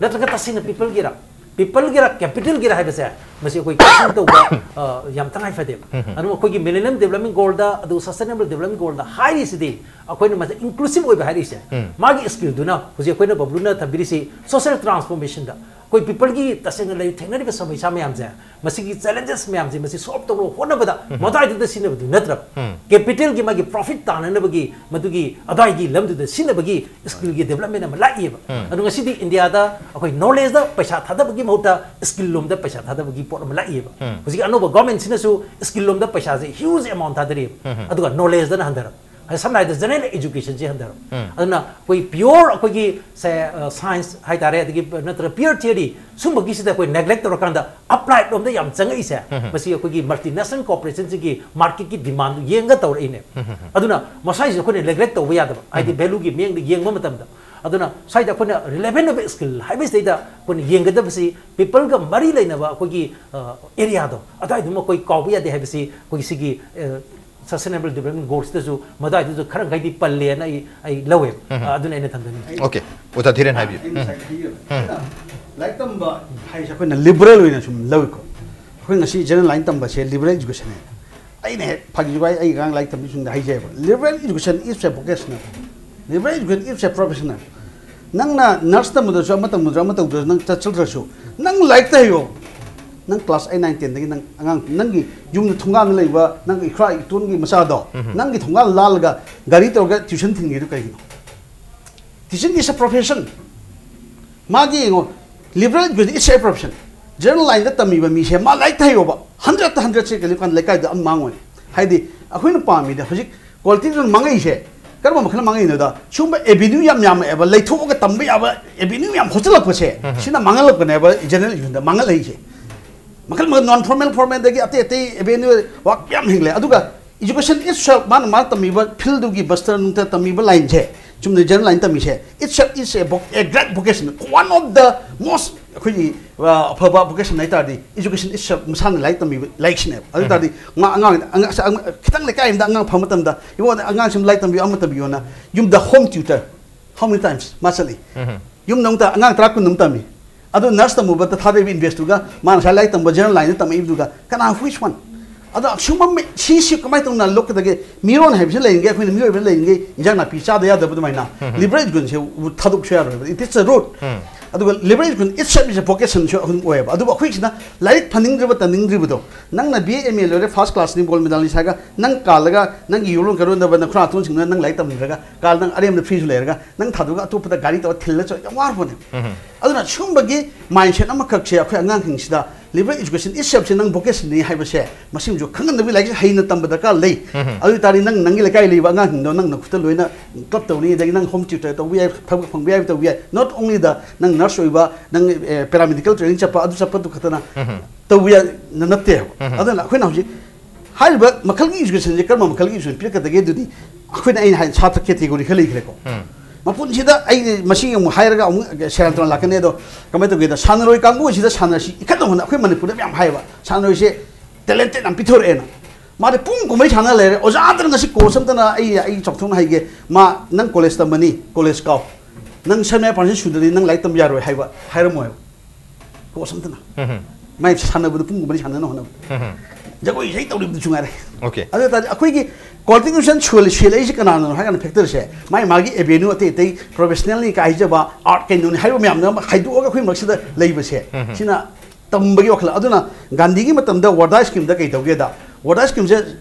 ꯅꯠꯇ꯭ꯔꯒ ꯇꯁꯦꯡꯅ ꯄꯤꯄꯜꯒꯤꯔꯥ, ꯄꯤꯄꯜꯒꯤꯔꯥ, ꯀꯦꯄꯤꯇꯦꯜꯒꯤꯔꯥ ꯍꯥꯏꯕꯁꯦ, ꯃꯁꯤ ꯑꯩꯈꯣꯏ ꯀꯣꯏꯁꯟ ꯇꯧꯕ ꯑ, ꯌꯥꯝ ꯇꯉꯥꯏ ꯐꯗꯦꯕ꯫ ꯑꯗꯨꯝ ꯑꯩꯈꯣꯏꯒꯤ ꯃꯤꯂꯦꯅꯤꯌꯝ ꯗꯦꯕꯂꯞꯃꯦꯟ ꯒꯣꯜꯗ, ꯑꯗꯨ ꯁꯁꯇꯦꯅꯦꯕꯜ ꯗꯦꯕꯂꯞꯃꯦꯟ ꯒꯣꯜꯗ ꯍꯥꯏꯔꯤꯁꯤꯗꯤ, ꯑꯩꯈꯣꯏꯅ ꯃꯁꯤ ꯏꯟꯀ꯭ꯂꯨꯁꯤꯚ ꯑꯣꯏꯕ ꯍꯥꯏꯔꯤꯁꯦ, ꯃꯥꯒꯤ ꯁ꯭ꯀꯤꯜꯗꯨꯅ ꯍꯧꯖꯤꯛ ꯑꯩꯈꯣꯏꯅ ꯕꯕ꯭ꯂꯨꯅ ꯊꯝꯕꯤꯔꯤꯁꯤ ꯁꯣꯁꯤꯌꯦꯜ ꯇ꯭ꯔꯥꯟꯁꯐꯣꯔꯃꯦꯁꯟꯗ, ꯑꯩꯈꯣꯏ ꯄꯤꯄꯜꯒꯤ ꯇꯁꯦꯡꯅ ꯂꯩ ꯊꯦꯡꯅꯔꯤꯕ ꯁꯃꯁ꯭ꯌꯥ ꯃꯌꯥꯝꯁꯦ, ꯃꯁꯤꯒꯤ ꯆꯦꯂꯦꯟꯖꯦꯁ ꯃꯌꯥꯝꯁꯦ, ꯃꯁꯤ ꯁꯣꯜꯕ ꯇꯧꯅꯕ ꯍꯣꯠꯅꯕꯗ ꯃꯗꯥꯏꯗꯨꯗ ꯁꯤꯖꯤꯟꯅꯕꯗꯨ ꯅꯠꯇ꯭ꯔꯕ, ꯀꯦꯄꯤꯇꯦꯜꯒꯤ ꯃꯥꯒꯤ ꯄ꯭ꯔꯣꯐꯤꯠ ꯇꯥꯟꯅꯅꯕꯒꯤ ꯃꯗꯨꯒꯤ ꯑꯗꯥꯏꯒꯤ ꯂꯝꯗꯨꯗ ꯁꯤꯖꯤꯟꯅꯕꯒꯤ ꯁ꯭ꯀꯤꯜꯒꯤ ꯗꯦꯕꯂꯞꯃꯦꯟ ꯑꯃ ꯂꯥꯛꯏꯕ꯫ ꯑꯗꯣ ꯉꯁꯤꯗꯤ ꯏꯟꯗꯤꯌꯥꯗ ꯑꯩꯈꯣꯏ ꯅꯣꯂꯦꯖꯇ ꯄꯩꯁꯥ ꯊꯥꯗꯕꯒꯤ ꯃꯍꯨꯠꯇ ꯁ꯭ꯀꯤꯜ ꯂꯣꯝꯗ ꯄꯩꯁꯥ ꯊꯥꯗꯕꯒꯤ ꯄꯣꯠ ꯑꯃ ꯂꯥꯛꯏꯕ꯫ ꯍꯧꯖꯤꯛ ꯑꯅꯧꯕ ꯒꯣꯔꯃꯦꯟꯁꯤꯅꯁꯨ ꯁ꯭ꯀꯤꯜ ꯂꯣꯝꯗ ꯄꯩꯁꯥꯁꯦ ꯍ꯭ꯌꯨꯖ ꯑꯦꯃꯥꯎꯟ ꯊꯥꯗꯔꯤꯕ, ꯑꯗꯨꯒ ꯅꯣꯂꯦꯖꯇꯅ ꯍꯟꯊꯔꯕ꯫ ꯍꯥꯏ-, ꯁꯝꯅ ꯍꯥꯏꯔꯕꯗ ꯖꯦꯅꯔꯦꯜ ꯑꯦꯖꯨꯀꯦꯁꯟꯁꯤ ꯍꯟꯊꯔꯕ꯫ ꯑꯗꯨꯅ ꯑꯩꯈꯣꯏ ꯄꯤꯌꯣꯔ ꯑꯩꯈꯣꯏꯒꯤ ꯁꯥꯏꯟꯁ ꯍꯥꯏꯇꯥꯔꯦ, ꯑꯗꯒꯤ ꯅꯠꯇ꯭ꯔꯒ ꯄꯤꯌꯣꯔ ꯊꯤꯌꯔꯤ, ꯁꯨꯝꯕꯒꯤꯁꯤꯗ ꯑꯩꯈꯣꯏ ꯅꯦꯒ꯭ꯂꯦꯛ ꯇꯧꯔꯀꯥꯟꯗ ꯑꯦꯄ꯭ꯂꯥꯏꯠ ꯂꯣꯝꯗ ꯌꯥꯝ ꯆꯪꯉꯛꯏꯁꯦ, ꯃꯁꯤ ꯑꯩꯈꯣꯏꯒꯤ ꯃꯜꯇꯤꯅꯦꯁꯅꯦꯜ ꯀꯣꯔꯄꯣꯔꯦꯁꯟꯁꯤꯒꯤ ꯃꯥꯔꯀꯦꯠꯀꯤ ꯗꯤꯃꯥꯟꯗꯨ ꯌꯦꯡꯉꯒ ꯇꯧꯔꯛꯏꯅꯦ꯫ ꯑꯗꯨꯅ ꯃꯁꯥꯏꯁꯤꯗ ꯑꯩꯈꯣꯏꯅ ꯅꯦꯒ꯭ꯂꯦꯛ ꯇꯧꯕ ꯌꯥꯗꯕ, ꯍꯥꯏꯗꯤ ꯚꯦꯂꯨꯒꯤ ꯃꯤꯠꯌꯦꯡꯗ ꯌꯦꯡꯕ ꯃꯇꯝꯗ ꯑꯗꯨꯅ ꯁ꯭ꯋꯥꯏꯗ ꯑꯩꯈꯣꯏꯅ relevant ꯑꯣꯏꯕ skill ꯍꯥꯏꯕꯁꯤꯗꯩꯗ ꯑꯩꯈꯣꯏꯅ ꯌꯦꯡꯒꯗꯕꯁꯤ peopleꯒ ꯃꯔꯤ ꯂꯩꯅꯕ ꯑꯩꯈꯣꯏꯒꯤ ꯑꯦꯔꯤꯌꯥꯗꯣ ꯑꯗꯨꯋꯥꯏꯗꯨꯃ ꯑꯩꯈꯣꯏ ꯀꯥꯎꯕ ꯌꯥꯗꯦ ꯍꯥꯏꯕꯁꯤ ꯑꯩꯈꯣꯏꯒꯤ ꯁꯤꯒꯤ sustainable development goalsꯇꯁꯨ ꯃꯗꯥꯏꯗꯨꯁꯨ ꯈꯔ ꯃꯈꯩꯗꯤ ꯄꯜꯂꯦꯅ ꯑꯩ ꯑꯩ ꯂꯧꯋꯦꯕ꯫ ꯑꯗꯨꯅ ꯑꯩꯅ ꯊꯝꯖꯅꯤꯡꯉꯤ꯫ Okay, ꯑꯣꯖꯥ ꯙꯤꯔꯦꯟ ꯍꯥꯏꯕꯤꯌꯨ꯫ ꯑꯩ ꯉꯁꯥꯏ ꯍꯥꯏꯖꯕ ꯂꯥꯏꯔꯤꯛ ꯇꯝꯕ ꯍꯥꯏꯁꯦ ꯑꯩꯈꯣꯏꯅ liberal ꯑꯣꯏꯅ ꯁꯨꯝ ꯂꯧꯏꯀꯣ꯫ ꯑꯩꯈꯣꯏ ꯉꯁꯤ general line ꯇꯝꯕꯁꯦ liberal educationꯅꯦ꯫ ꯑꯩꯅ ꯍꯦꯛ ꯐꯥꯒꯤ ꯖꯨꯒꯥꯏ ꯑꯩ ꯑꯉꯥꯡ ꯂꯥꯏꯔꯤꯛ ꯇꯝꯕꯤꯁꯤꯡꯗ ꯍꯥꯏꯖꯩꯕ, liberal education is a vocational, liberal education is a professional. ꯅꯪꯅ nurse ꯇꯝꯕꯗꯁꯨ ꯑꯃ ꯇꯝꯕꯗꯁꯨ ꯑꯃ ꯇꯧꯗ꯭ꯔꯁꯨ ꯅꯪ ꯆꯠꯆꯗ꯭ꯔꯁꯨ ꯅꯪ ꯂꯥꯏꯔꯤꯛꯇ ꯍꯩꯌꯣ꯫ ꯅꯪ class eight nine tenꯗꯒꯤ ꯅꯪ ꯑꯉꯥꯡ ꯅꯪꯒꯤ ꯌꯨꯝꯗ ꯊꯣꯡꯒꯥꯟꯗ ꯂꯩꯕ ꯅꯪꯒꯤ ꯏꯈ꯭ꯔꯥ ꯏꯇꯣꯟꯒꯤ ꯃꯆꯥꯗꯣ ꯅꯪꯒꯤ ꯊꯣꯡꯒꯥꯟ ꯂꯥꯜꯂꯒ ꯒꯥꯔꯤ ꯇꯧꯔꯒ tuition ꯊꯤꯟꯒꯤꯗꯨ ꯀꯩꯒꯤꯅꯣ? Teaching is a profession. ꯃꯥꯒꯤ ꯌꯦꯡꯉꯣ, liberal education is a profession. General lineꯗ ꯇꯝꯃꯤꯕ ꯃꯤꯁꯦ ꯃꯥ ꯂꯥꯏꯔꯤꯛ ꯍꯩꯌꯣꯕ, hundredꯇ hundredꯁꯦ ꯀꯩꯅꯣ ꯀꯥꯟꯗ ꯂꯩꯀꯥꯏꯗ ꯑꯃ ꯃꯥꯡꯉꯣꯏ꯫ ꯍꯥꯏꯗꯤ ꯑꯩꯈꯣꯏꯅ ꯄꯥꯝꯃꯤꯗ ꯍꯧꯖꯤꯛ qualityꯗ ꯃꯥꯡꯉꯛꯏꯁꯦ ꯀꯔꯝꯕ ꯃꯈꯜ ꯃꯥꯡꯉꯛꯏꯅꯣꯗ, ꯁꯤꯒꯨꯝꯕ avenue ꯌꯥꯝ ꯌꯥꯝꯃꯛꯑꯦꯕ, ꯂꯩꯊꯣꯛꯑꯒ ꯇꯝꯕ ꯌꯥꯕ avenue ꯌꯥꯝ ꯍꯣꯠꯆꯜꯂꯛꯄꯁꯦ ꯁꯤꯅ ꯃꯥꯡꯍꯜꯂꯛꯄꯅꯦꯕ general educationꯗ ꯃꯥꯡꯍꯜꯂꯛꯏꯁꯦ꯫ ꯃꯈꯜ ꯃꯈꯜ non formal formalꯗꯒꯤ ꯑꯇꯩ ꯑꯇꯩ avenue ꯋꯥꯛ ꯌꯥꯝ ꯍꯦꯟꯒꯠꯂꯦ꯫ ꯑꯗꯨꯒ education itself ꯃꯥꯅ ꯃꯥꯅ ꯇꯝꯃꯤꯕ fieldꯗꯨꯒꯤ master ꯅꯨꯡꯇ ꯇꯝꯃꯤꯕ lineꯁꯦ ꯆꯨꯝꯅ general line ꯇꯝꯃꯤꯁꯦ itself is a, voc- a great vocation, one of the most ꯑꯩꯈꯣꯏꯒꯤ ꯑ, ꯑꯐꯕ vocation ꯍꯥꯏ ꯇꯥꯔꯗꯤ education itself ꯃꯁꯥꯅ ꯂꯥꯏꯔꯤꯛ ꯇꯝꯕꯤꯕ ꯂꯥꯏꯔꯤꯛꯁꯤꯅꯦꯕ꯫ ꯑꯗꯨ ꯇꯥꯔꯗꯤ ꯃꯥ ꯑꯉꯥꯡ ꯑꯉꯥꯡ- ꯑꯉꯥꯡ- ꯈꯤꯇꯪ ꯂꯩꯀꯥꯏ ꯑꯃꯗ ꯑꯉꯥꯡ ꯐꯕ ꯃꯇꯝꯗ ꯏꯕꯨꯡꯉꯣ ꯑꯉꯥꯡꯁꯤ ꯂꯥꯏꯔꯤꯛ ꯇꯝꯕꯤꯌꯨ ꯑꯃ ꯇꯝꯕꯤꯌꯣꯅ ꯌꯨꯝꯗ home tutor how many times ꯃꯥ ꯆꯠꯂꯤ? ꯌꯨꯝꯗ ꯑꯃꯨꯛꯇ ꯑꯉꯥꯡ ꯇꯔꯥ ꯀꯨꯟ ꯑꯃ ꯇꯝꯃꯤ꯫ ꯑꯗꯨ nurse ꯇꯝꯃꯨꯕꯗ ꯊꯥꯗꯔꯤꯕ investꯇꯨꯒ ꯃꯥꯅ ꯉꯁꯥꯏ ꯂꯥꯏꯔꯤꯛ ꯇꯝꯕ general lineꯗ ꯇꯝꯃꯛꯏꯕꯗꯨꯒ ꯀꯅꯥ which one? ꯑꯗꯣ ꯑꯁꯨꯝꯕ ꯃꯤ- ꯁꯤꯁꯤ ꯀꯃꯥꯏꯅ ꯇꯧꯅ ꯂꯣꯛꯀꯗꯒꯦ? ꯃꯤꯔꯣꯟ ꯍꯥꯏꯕꯁꯤ ꯂꯩꯔꯤꯉꯩ ꯑꯩꯈꯣꯏꯅ ꯃꯤꯑꯣꯏꯕ ꯂꯩꯔꯤꯉꯩ ꯏꯟꯖꯥꯡ ꯅꯥꯄꯤ ꯆꯥꯗ ꯌꯥꯗꯕ ꯑꯗꯨꯃꯥꯏꯅ liberal educationꯁꯦ ꯊꯥꯗꯣꯛꯁꯨ ꯌꯥꯔꯣꯏꯕ, it is a root. ꯑꯗꯨꯒ liberal education itself is a vocationꯁꯨ ꯑꯗꯨꯝ ꯑꯣꯏꯌꯦꯕ꯫ ꯑꯗꯨꯕꯨ ꯑꯩꯈꯣꯏꯁꯤꯅ ꯂꯥꯏꯔꯤꯛ ꯐꯅꯤꯡꯗ꯭ꯔꯤꯕ ꯇꯝꯅꯤꯡꯗ꯭ꯔꯤꯕꯗꯣ ꯅꯪꯅ B A M A ꯂꯣꯏꯔꯦ first classꯅꯤ gold medalꯅꯤ ꯍꯥꯏꯔꯒ ꯅꯪ ꯀꯥꯜꯂꯒ ꯅꯪꯒꯤ ꯌꯨꯝꯂꯣꯟ ꯀꯩꯔꯣꯟꯗꯕ ꯅꯈꯨꯔꯥ ꯑꯇꯣꯟꯁꯤꯡꯗꯨꯅ ꯅꯪ ꯂꯥꯏꯔꯤꯛ ꯇꯝꯍꯟꯈ꯭ꯔꯒ ꯀꯥꯜ ꯅꯪ ꯑꯔꯦꯝꯕꯗ freeꯁꯨ ꯂꯩꯔꯒ ꯅꯪ ꯊꯥꯗꯣꯛꯑꯒ ꯑꯇꯣꯞꯄꯗ ꯒꯥꯔꯤ ꯇꯧꯔ ꯊꯤꯜꯂ ꯆꯠ ꯌꯥꯝ ꯋꯥꯔꯕꯅꯦ꯫ ꯑꯗꯨꯅ ꯁꯤꯒꯨꯝꯕꯒꯤ mindset ꯑꯃꯈꯛꯁꯦ ꯑꯩꯈꯣꯏ ꯑꯉꯥꯡꯁꯤꯡꯁꯤꯗ liberal education itselfꯁꯦ ꯅꯪ vocationꯅꯤ ꯍꯥꯏꯕꯁꯦ ꯃꯁꯤꯃꯁꯨ ꯈꯪꯍꯟꯗꯕꯒꯤ ꯂꯥꯏꯔꯤꯛꯁꯦ ꯍꯩꯅ ꯇꯝꯕ ꯗꯔꯀꯥꯔ ꯂꯩ꯫ ꯑꯗꯨ ꯑꯣꯏ ꯇꯥꯔꯗꯤ ꯅꯪ ꯅꯪꯒꯤ ꯂꯩꯀꯥꯏ ꯂꯩꯕ ꯑꯉꯥꯡꯁꯤꯡꯗꯣ ꯅꯪ ꯅꯈꯨꯠꯇ ꯂꯣꯏꯅ club ꯇꯧꯅꯤ, ꯑꯗꯒꯤ ꯅꯪ home tutor ꯇꯧꯕ ꯌꯥꯏ, ꯊꯕꯛ ꯐꯪꯕ ꯌꯥꯏ, ꯇꯧꯕ ꯌꯥꯏ꯫ Not only the ꯅꯪ nurse ꯑꯣꯏꯕ, ꯅꯪ paraMedical training ꯆꯠꯄ, ꯑꯗꯨ ꯆꯠꯄꯗꯨ ꯈꯛꯇꯅ ꯇꯧꯕ ꯌꯥ ꯅꯠꯇꯦꯕ꯫ ꯑꯗꯨꯅ ꯑꯩꯈꯣꯏꯅ ꯍꯧꯖꯤꯛ ꯍꯥꯏꯔꯤꯕ ꯃꯈꯜꯒꯤ educationꯁꯦ ꯀꯔꯝꯕ ꯃꯈꯜꯒꯤ education ꯄꯤꯔꯛꯀꯗꯒꯦ? ꯑꯗꯨꯗꯤ ꯑꯩꯈꯣꯏꯅ ꯑꯩꯅ ꯍꯥꯏ ꯁꯥꯇ꯭ꯔ category ꯈꯔ ꯂꯩꯈ꯭ꯔꯦꯀꯣ꯫ ꯃꯄꯨꯟꯁꯤꯗ ꯑꯩ ꯃꯁꯤ ꯑꯃꯨꯛ ꯍꯥꯏꯔꯒ ꯑꯃꯨꯛ ꯁꯦꯔꯥꯟ ꯇꯨꯔꯥꯟ ꯂꯥꯛꯀꯅꯤ꯫ ꯑꯗꯣ ꯀꯃꯥꯏꯅ ꯇꯧꯒꯦꯗ, ꯁꯥꯟꯅꯔꯣꯏ ꯀꯥꯡꯕꯨꯁꯤꯗ ꯁꯥꯟꯅꯔꯁꯤ ꯏꯈꯠꯅ ꯍꯣꯠꯅ ꯑꯩꯈꯣꯏ ꯃꯅꯤꯄꯨꯔꯗ ꯃꯌꯥꯝ ꯍꯥꯏꯌꯦꯕ, ꯁꯥꯟꯅꯔꯣꯏꯁꯦ ꯇꯦꯂꯦꯟꯇꯦꯠ ꯌꯥꯝ ꯄꯤꯊꯣꯔꯛꯑꯦꯅ꯫ ꯃꯥꯗꯤ ꯄꯨꯡ ꯀꯨꯝꯕꯩ ꯁꯥꯟꯅ ꯂꯩꯔꯦ꯫ ꯑꯣꯖꯥ ꯑꯝꯇꯅ ꯉꯁꯤ ꯀꯣꯆ ꯑꯝꯇꯅ ꯑꯩ ꯑꯩ ꯆꯥꯎꯊꯣꯛꯅ ꯍꯥꯏꯒꯦ, ꯃꯥ ꯅꯪ ꯀꯣꯂꯦꯖ ꯇꯝꯕꯅꯤ, ꯀꯣꯂꯦꯖ ꯀꯥꯎ, ꯅꯪ ꯁꯦꯟ ꯃꯌꯥ ꯄꯥꯔꯁꯦꯟ ꯁꯨꯗ꯭ꯔꯗꯤ ꯅꯪ ꯂꯥꯏꯔꯤꯛ ꯇꯝꯕ ꯌꯥꯔꯣꯏ ꯍꯥꯏꯕ ꯍꯥꯏꯔꯝꯃꯣꯏꯕ꯫ ꯀꯣꯆ ꯑꯝꯇꯅ꯫ ꯎꯝ꯫ ꯃꯥꯏ ꯁꯥꯟꯅꯕꯗ ꯄꯨꯡ ꯀꯨꯝꯕꯩ ꯁꯥꯟꯅꯅ ꯍꯣꯠꯅꯕ꯫ ꯎꯝ꯫ ꯖꯒꯣꯏ ꯏꯁꯩ ꯇꯧꯔꯤꯕꯗꯨꯁꯨ ꯉꯥꯏꯔꯦ꯫ ꯑꯣꯀꯦ꯫ ꯑꯗꯨ ꯑꯣꯏ ꯇꯥꯔꯗꯤ ꯑꯩꯈꯣꯏꯒꯤ ꯀ꯭ꯋꯥꯂꯤꯇꯤ ꯁꯦꯜ-, ꯁꯦꯜꯂꯛꯏꯁꯤ ꯀꯅꯥꯅꯅꯣ ꯍꯥꯏ ꯀꯥꯟꯗ ꯐꯦꯛꯇꯔꯁꯦ ꯃꯥꯏ ꯃꯥꯒꯤ ꯑꯦꯚꯦꯅ꯭ꯌꯨ ꯑꯇꯩ ꯑꯇꯩ ꯄ꯭ꯔꯣꯐꯦꯁꯅꯦꯜꯅꯤ ꯀꯥꯏꯖꯕ ꯑꯥꯔꯠ ꯀꯩꯅꯣꯅꯤ ꯍꯥꯏꯕ ꯃꯌꯥꯝꯗꯣ ꯑꯃ ꯈꯥꯏꯗꯣꯛꯑꯒ ꯑꯩꯈꯣꯏ ꯃꯔꯛꯁꯤꯗ ꯂꯩꯕꯁꯦ꯫ ꯎꯝ꯫ ꯁꯤꯅ ꯇꯝꯕꯒꯤ ꯋꯥꯈꯜ꯫ ꯑꯗꯨꯅ ꯒꯥꯟꯙꯤꯒꯤ ꯃꯇꯝꯗ ꯋꯥꯔꯗꯥ ꯁ꯭ꯀꯤꯝꯗ ꯀꯩ ꯇꯧꯒꯦꯗ, ꯋꯥꯔꯗꯥ ꯁ꯭ꯀꯤꯝꯁꯦ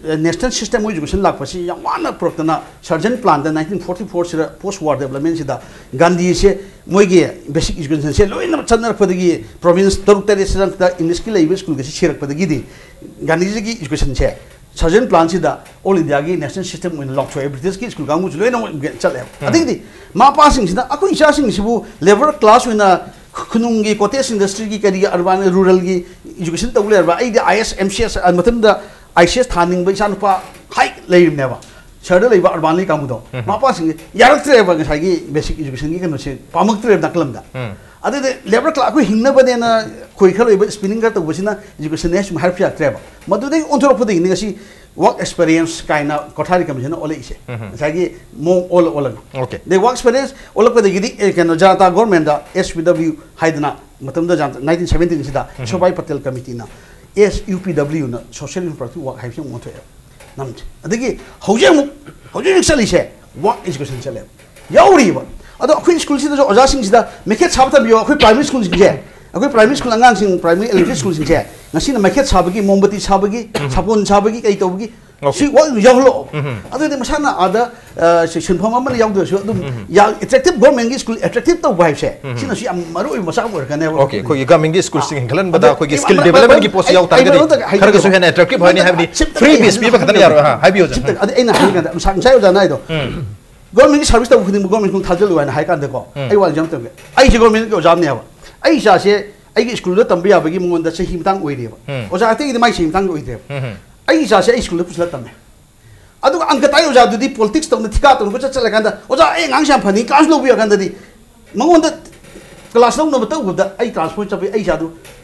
ꯅꯦꯁꯅꯦꯜ ꯁꯤꯁꯇꯦꯝ ꯑꯣꯐ ꯏꯖꯨꯀꯦꯁꯟ ꯂꯥꯛꯄꯁꯤ ꯌꯥꯝ ꯋꯥꯅ ꯄꯨꯔꯛꯇꯅ ꯁꯔꯖꯟ ꯄ꯭ꯂꯥꯟꯗ ꯅꯥꯏꯟꯇꯤꯟ ꯐꯣꯔꯇꯤ ꯐꯣꯔꯁꯤꯗ ꯄꯣꯁ ꯋꯥꯔ ꯗꯦꯕꯂꯞꯃꯦꯟꯁꯤꯗ ꯒꯥꯟꯙꯤꯁꯦ ꯃꯣꯏꯒꯤ ꯕꯦꯁꯤꯛ ꯏꯖꯨꯀꯦꯁꯟꯁꯦ ꯂꯣꯏꯅꯃꯛ ꯆꯠꯅꯔꯛꯄꯗꯒꯤ ꯄ꯭ꯔꯣꯚꯤꯟꯁ ꯇꯔꯨꯛ ꯇꯔꯦꯠꯁꯤꯗ ꯏꯪꯂꯤꯁꯀꯤ ꯂꯩꯕ ꯁ꯭ꯀꯨꯜꯒꯁꯤ ꯁꯤꯔꯛꯄꯗꯒꯤꯗꯤ ꯒꯥꯟꯙꯤꯖꯤꯒꯤ ꯏꯖꯨꯀꯦꯁꯟꯁꯦ ꯁꯔꯖꯟ ꯄ꯭ꯂꯥꯟꯁꯤꯗ ꯑꯣꯜ ꯏꯟꯗꯤꯌꯥꯒꯤ ꯅꯦꯁꯅꯦꯜ ꯁꯤꯁꯇꯦꯝ ꯑꯣꯏꯅ ꯂꯥꯎꯊꯣꯛꯑꯦ꯫ ꯕ꯭ꯔꯤꯇꯤꯁꯀꯤ ꯁ꯭ꯀꯨꯜ ꯀꯥꯡꯕꯨꯁꯨ ꯂꯣꯏꯅꯃꯛ ꯆꯠꯂꯦ꯫ ꯎꯝ꯫ ꯑꯗꯒꯤꯗꯤ ꯃꯃꯥ ꯃꯄꯥꯁꯤꯡꯁꯤꯅ ꯑꯩꯈꯣꯏ ꯏꯆꯥꯁꯤꯡꯁꯤꯕꯨ ꯂꯦꯕꯔ ꯀ꯭ꯂꯥꯁ ꯑꯣꯏꯅ ꯈꯨꯅꯨꯡꯒꯤ ꯀꯣꯇꯦꯖ ꯏꯟꯗꯁꯇ꯭ꯔꯤꯒꯤ ꯀꯔꯤꯒꯤ ꯑꯔꯕꯥꯟ ꯔꯨꯔꯦꯜꯒꯤ ꯏꯖꯨꯀꯦꯁꯟ ꯇꯧ ꯂꯩꯔꯕ, ꯑꯩꯗꯤ ꯑꯥꯏ ꯑꯦꯁ, ꯑꯦꯝ ꯁꯤ ꯑꯦꯁ, ꯃꯇꯝꯗ ꯑꯥꯏ ꯁꯤ ꯑꯦꯁ ꯊꯥꯅꯤꯡꯕ ꯏꯆꯥꯅꯨꯄꯥ ꯍꯥꯏ ꯂꯩꯔꯤꯕꯅꯦꯕ꯫ ꯁꯍꯔꯗ ꯂꯩꯕ ꯑꯔꯕꯥꯟꯒꯤ ꯀꯥꯡꯕꯨꯗꯣ, ꯎꯝ꯫ ꯃꯃꯥ ꯃꯄꯥꯁꯤꯡꯁꯦ ꯌꯥꯔꯛꯇ꯭ꯔꯦꯕ, ꯉꯁꯥꯏꯒꯤ ꯕꯦꯁꯤꯛ ꯏꯖꯨꯀꯦꯁꯟꯒꯤ ꯀꯩꯅꯣꯁꯦ ꯄꯥꯝꯃꯛꯇ꯭ꯔꯦꯕ ꯅꯥꯀꯜ ꯑꯃꯗ꯫ ꯎꯝ꯫ ꯑꯗꯨꯗꯤ ꯂꯦꯕꯔ ꯀ꯭ꯂꯥꯁ ꯑꯩꯈꯣꯏ ꯍꯤꯡꯅꯕꯅꯦꯅ ꯈꯣꯏ ꯈꯔ ꯂꯣꯏꯕ ꯁ꯭ꯄꯤꯅꯤꯡ ꯈꯔ ꯇꯧꯕꯁꯤꯅ ꯏꯖꯨꯀꯦꯁꯟꯅꯦ ꯁꯨꯝ ꯍꯥꯏꯔꯛꯄ ꯌꯥꯔꯛꯇ꯭ꯔꯦꯕ꯫ ꯃꯗꯨꯗꯒꯤ ꯑꯣꯟꯊꯣꯔꯛꯄꯗꯒꯤꯅꯤ ꯉꯁꯤ ꯋꯥꯔꯛ ꯑꯦꯛꯁꯄꯤꯔꯤꯌꯦꯟꯁ ꯀꯥꯏꯅ ꯀꯣꯊꯥꯔꯤ ꯀꯃꯤꯁꯟꯅ ꯑꯣꯜꯂꯛꯏꯁꯦ꯫ ꯎꯝ꯫ ꯉꯁꯥꯏꯒꯤ ꯃꯑꯣꯡ ꯑꯣꯜꯂ ꯑꯣꯜꯂꯒ꯫ ꯑꯣꯀꯦ꯫ ꯑꯗꯩ ꯋꯥꯔꯛ ꯑꯦꯛꯁꯄꯤꯔꯤꯌꯦꯟꯁ ꯑꯣꯜꯂꯛꯄꯗꯒꯤꯗꯤ, ꯑꯦ, ꯀꯩꯅꯣ, ꯖꯅꯇꯥ ꯒꯣꯔꯃꯦꯟꯗ ꯑꯦꯁ ꯄꯤ ꯗꯕ꯭ꯂꯤꯌꯨ ꯍꯥꯏꯗꯅ ꯃꯇꯝꯗ ꯖꯅꯇꯥ, ꯅꯥꯏꯟꯇꯤꯟ ꯁꯚꯦꯟꯇꯤꯟꯁꯤꯗ ꯎꯝ꯫ ꯁꯣꯚꯥꯏ ꯄꯇꯦꯜ ꯀꯃꯤꯇꯤꯅ ꯑꯦꯁ ꯌꯨ ꯄꯤ ꯗꯕ꯭ꯂꯤꯌꯨꯅ ꯁꯣꯁꯤꯌꯦꯜ ꯔꯤꯄ꯭ꯔꯗꯛꯇꯤꯚ ꯋꯥꯔꯛ ꯍꯥꯏꯕꯁꯤ ꯑꯃꯨꯛ ꯑꯣꯟꯊꯣꯛꯑꯦ꯫ ꯅꯝꯁꯦ꯫ ꯑꯗꯒꯤ ꯍꯧꯖꯤꯛ ꯑꯃꯨꯛ, ꯍꯧꯖꯤꯛ ꯍꯧꯖꯤꯛ ꯆꯠꯂꯤꯁꯦ ꯋꯥꯔꯛ ꯏꯖꯨꯀꯦꯁꯟ ꯆꯠꯂꯦꯕ꯫ ꯌꯥꯎꯔꯤꯕ꯫ ꯑꯗꯣ ꯑꯩꯈꯣꯏ ꯁ꯭ꯀꯨꯜꯁꯤꯗꯁꯨ ꯑꯣꯖꯥꯁꯤꯡꯁꯤꯗ ꯃꯩꯈꯦꯠ ꯁꯥꯕ ꯇꯝꯕꯤꯌꯣ꯫ ꯑꯩꯈꯣꯏ ꯄ꯭ꯔꯥꯏꯃꯔꯤ ꯁ꯭ꯀꯨꯜꯁꯤꯡꯁꯦ, ꯑꯩꯈꯣꯏ ꯄ꯭ꯔꯥꯏꯃꯔꯤ ꯁ꯭ꯀꯨꯜ ꯑꯉꯥꯡꯁꯤꯡ, ꯄ꯭ꯔꯥꯏꯃꯔꯤ ꯑꯦꯂꯤꯃꯦꯟꯇꯔꯤ ꯁ꯭ꯀꯨꯜꯁꯤꯡꯁꯦ ꯉꯁꯤꯅ ꯃꯩꯈꯦꯠ ꯁꯥꯕꯒꯤ, ꯃꯣꯝꯕꯇꯤ ꯁꯥꯕꯒꯤ, ꯎꯝ꯫ ꯁꯥꯄꯣꯟ ꯁꯥꯕꯒꯤ, ꯀꯩ ꯇꯧꯕꯒꯤ, ꯑꯣꯀꯦ꯫ ꯁꯤ ꯋꯥꯔꯛ ꯌꯥꯎꯍꯜꯂꯛꯑꯣ꯫ ꯎꯝ꯫ ꯑꯗꯨꯗꯤ ꯃꯁꯥꯅ ꯑꯥꯗ, ꯑ, ꯁꯤ-, ꯁꯤꯟꯐꯝ ꯑꯃꯅ ꯌꯥꯎꯗ꯭ꯔꯁꯨ ꯑꯗꯨꯝ ꯎꯝ꯫ ꯌꯥ-, ꯑꯦꯇ꯭ꯔꯦꯛꯇꯤꯚ, ꯒꯣꯔꯃꯦꯟꯒꯤ ꯁ꯭ꯀꯨꯜ ꯑꯦꯇ꯭ꯔꯦꯛꯇꯤꯚ ꯇꯧꯕ ꯍꯥꯏꯕꯁꯦ, ꯎꯝ꯫ ꯁꯤꯅꯁꯨ ꯌꯥꯝ ꯃꯔꯨ ꯑꯣꯏꯕ ꯃꯆꯥꯛ ꯑꯃ ꯑꯣꯏꯔꯛꯀꯅꯦꯕ꯫ ꯑꯣꯀꯦ, ꯑꯩꯈꯣꯏꯒꯤ ꯒꯚꯔꯟꯃꯦꯟꯠꯀꯤ ꯁ꯭ꯀꯨꯜꯁꯤꯡ ꯑꯥ꯫ ꯍꯦꯟꯒꯠꯍꯟꯕꯗ ꯑꯗꯨ ꯑꯩꯈꯣꯏꯒꯤ ꯑꯩ ꯁ꯭ꯀꯤꯜ ꯃꯔꯛ-, ꯗꯦꯕꯂꯞꯃꯦꯟꯠꯀꯤ ꯃꯔꯛ-, ꯄꯣꯠꯁꯤ ꯑꯩ ꯌꯥꯎ ꯇꯥꯔꯒꯗꯤ ꯃꯔꯛꯇ ꯍꯥꯏꯖꯒꯦ, ꯈꯔꯒꯁꯨ ꯍꯦꯟꯅ ꯑꯦꯇ꯭ꯔꯦꯛꯇꯤꯚ ꯑꯣꯏꯅꯤ ꯍꯥꯏꯕꯗꯤ ꯁꯤꯝꯇꯪ ꯐ꯭ꯔꯤ ꯕꯤꯁ ꯄꯤꯕ ꯈꯛꯇꯅ ꯌꯥꯔꯣꯏ꯫ ꯑꯥ, ꯍꯥꯏꯕꯤꯌꯨ, ꯑꯣꯖꯥ꯫ ꯁꯤꯝꯇꯪ, ꯑꯗꯨ ꯑꯩꯅ ꯍꯥꯏꯔꯀꯥꯟꯗ ꯉꯁꯥꯏ, ꯉꯁꯥꯏ ꯑꯣꯖꯥꯅ ꯍꯥꯏꯗꯣ, ꯎꯝ꯫ ꯒꯣꯔꯃꯦꯟꯒꯤ ꯁꯥꯔꯚꯤꯁ ꯇꯧꯕ ꯈꯨꯗꯤꯡꯃꯛ ꯒꯣꯔꯃꯦꯟ ꯁ꯭ꯀꯨꯜ ꯊꯥꯖꯤꯜꯂꯨ ꯍꯥꯏꯅ ꯍꯥꯏ ꯀꯥꯟꯗꯀꯣ, ꯎꯝ꯫ ꯑꯩ ꯋꯥꯔꯤꯁꯦ ꯑꯝꯇꯪꯒꯦ꯫ ꯑꯩꯁꯦ ꯒꯣꯔꯃꯦꯟꯒꯤ ꯑꯣꯖꯥ ꯑꯃꯅꯦꯕ꯫ ꯑꯩ ꯏꯆꯥꯁꯦ ꯑꯩꯒꯤ ꯁ꯭ꯀꯨꯜꯗ ꯇꯝꯕ ꯌꯥꯕꯒꯤ ꯃꯉꯣꯟꯗ ꯆꯍꯤ ꯃꯇꯥꯡ ꯑꯣꯏꯔꯤꯑꯕ꯫ ꯎꯝ꯫ ꯑꯣꯖꯥ ꯑꯇꯩꯒꯤꯗꯤ ꯃꯥꯏ ꯆꯍꯤ ꯃꯇꯥꯡꯗ ꯑꯣꯏꯗ꯭ꯔꯦꯕ꯫ ꯎꯝ꯫ ꯑꯩꯒꯤ ꯏꯆꯥꯁꯦ ꯑꯩ ꯁ꯭ꯀꯨꯜꯗ ꯄꯨꯁꯤꯜꯂ ꯇꯝꯃꯦ꯫ ꯑꯗꯨꯒ ꯑꯪꯀ ꯇꯥꯛꯏ ꯑꯣꯖꯥꯗꯨꯗꯤ ꯄꯣꯂꯤꯇꯤꯛꯁ ꯇꯧꯅ, ꯊꯤꯀꯥ ꯇꯧꯅ ꯀꯣꯏꯆꯠ ꯆꯠꯂꯀꯥꯟꯗ, "ꯑꯣꯖꯥ, ꯑꯩ ꯑꯉꯥꯡꯁꯦ ꯌꯥꯝ ꯐꯅꯤ, ꯀ꯭ꯂꯥꯁ ꯂꯧꯕꯤꯌꯨ" ꯍꯥꯏ ꯀꯥꯟꯗꯗꯤ, ꯃꯉꯣꯟꯗ ꯀ꯭ꯂꯥꯁ ꯂꯧꯅꯕ ꯇꯧꯕꯗ ꯑꯩ ꯇ꯭ꯔꯥꯟꯁꯄꯣꯔꯠ ꯆꯠꯄꯩ ꯑꯩ ꯏꯆꯥꯗꯨ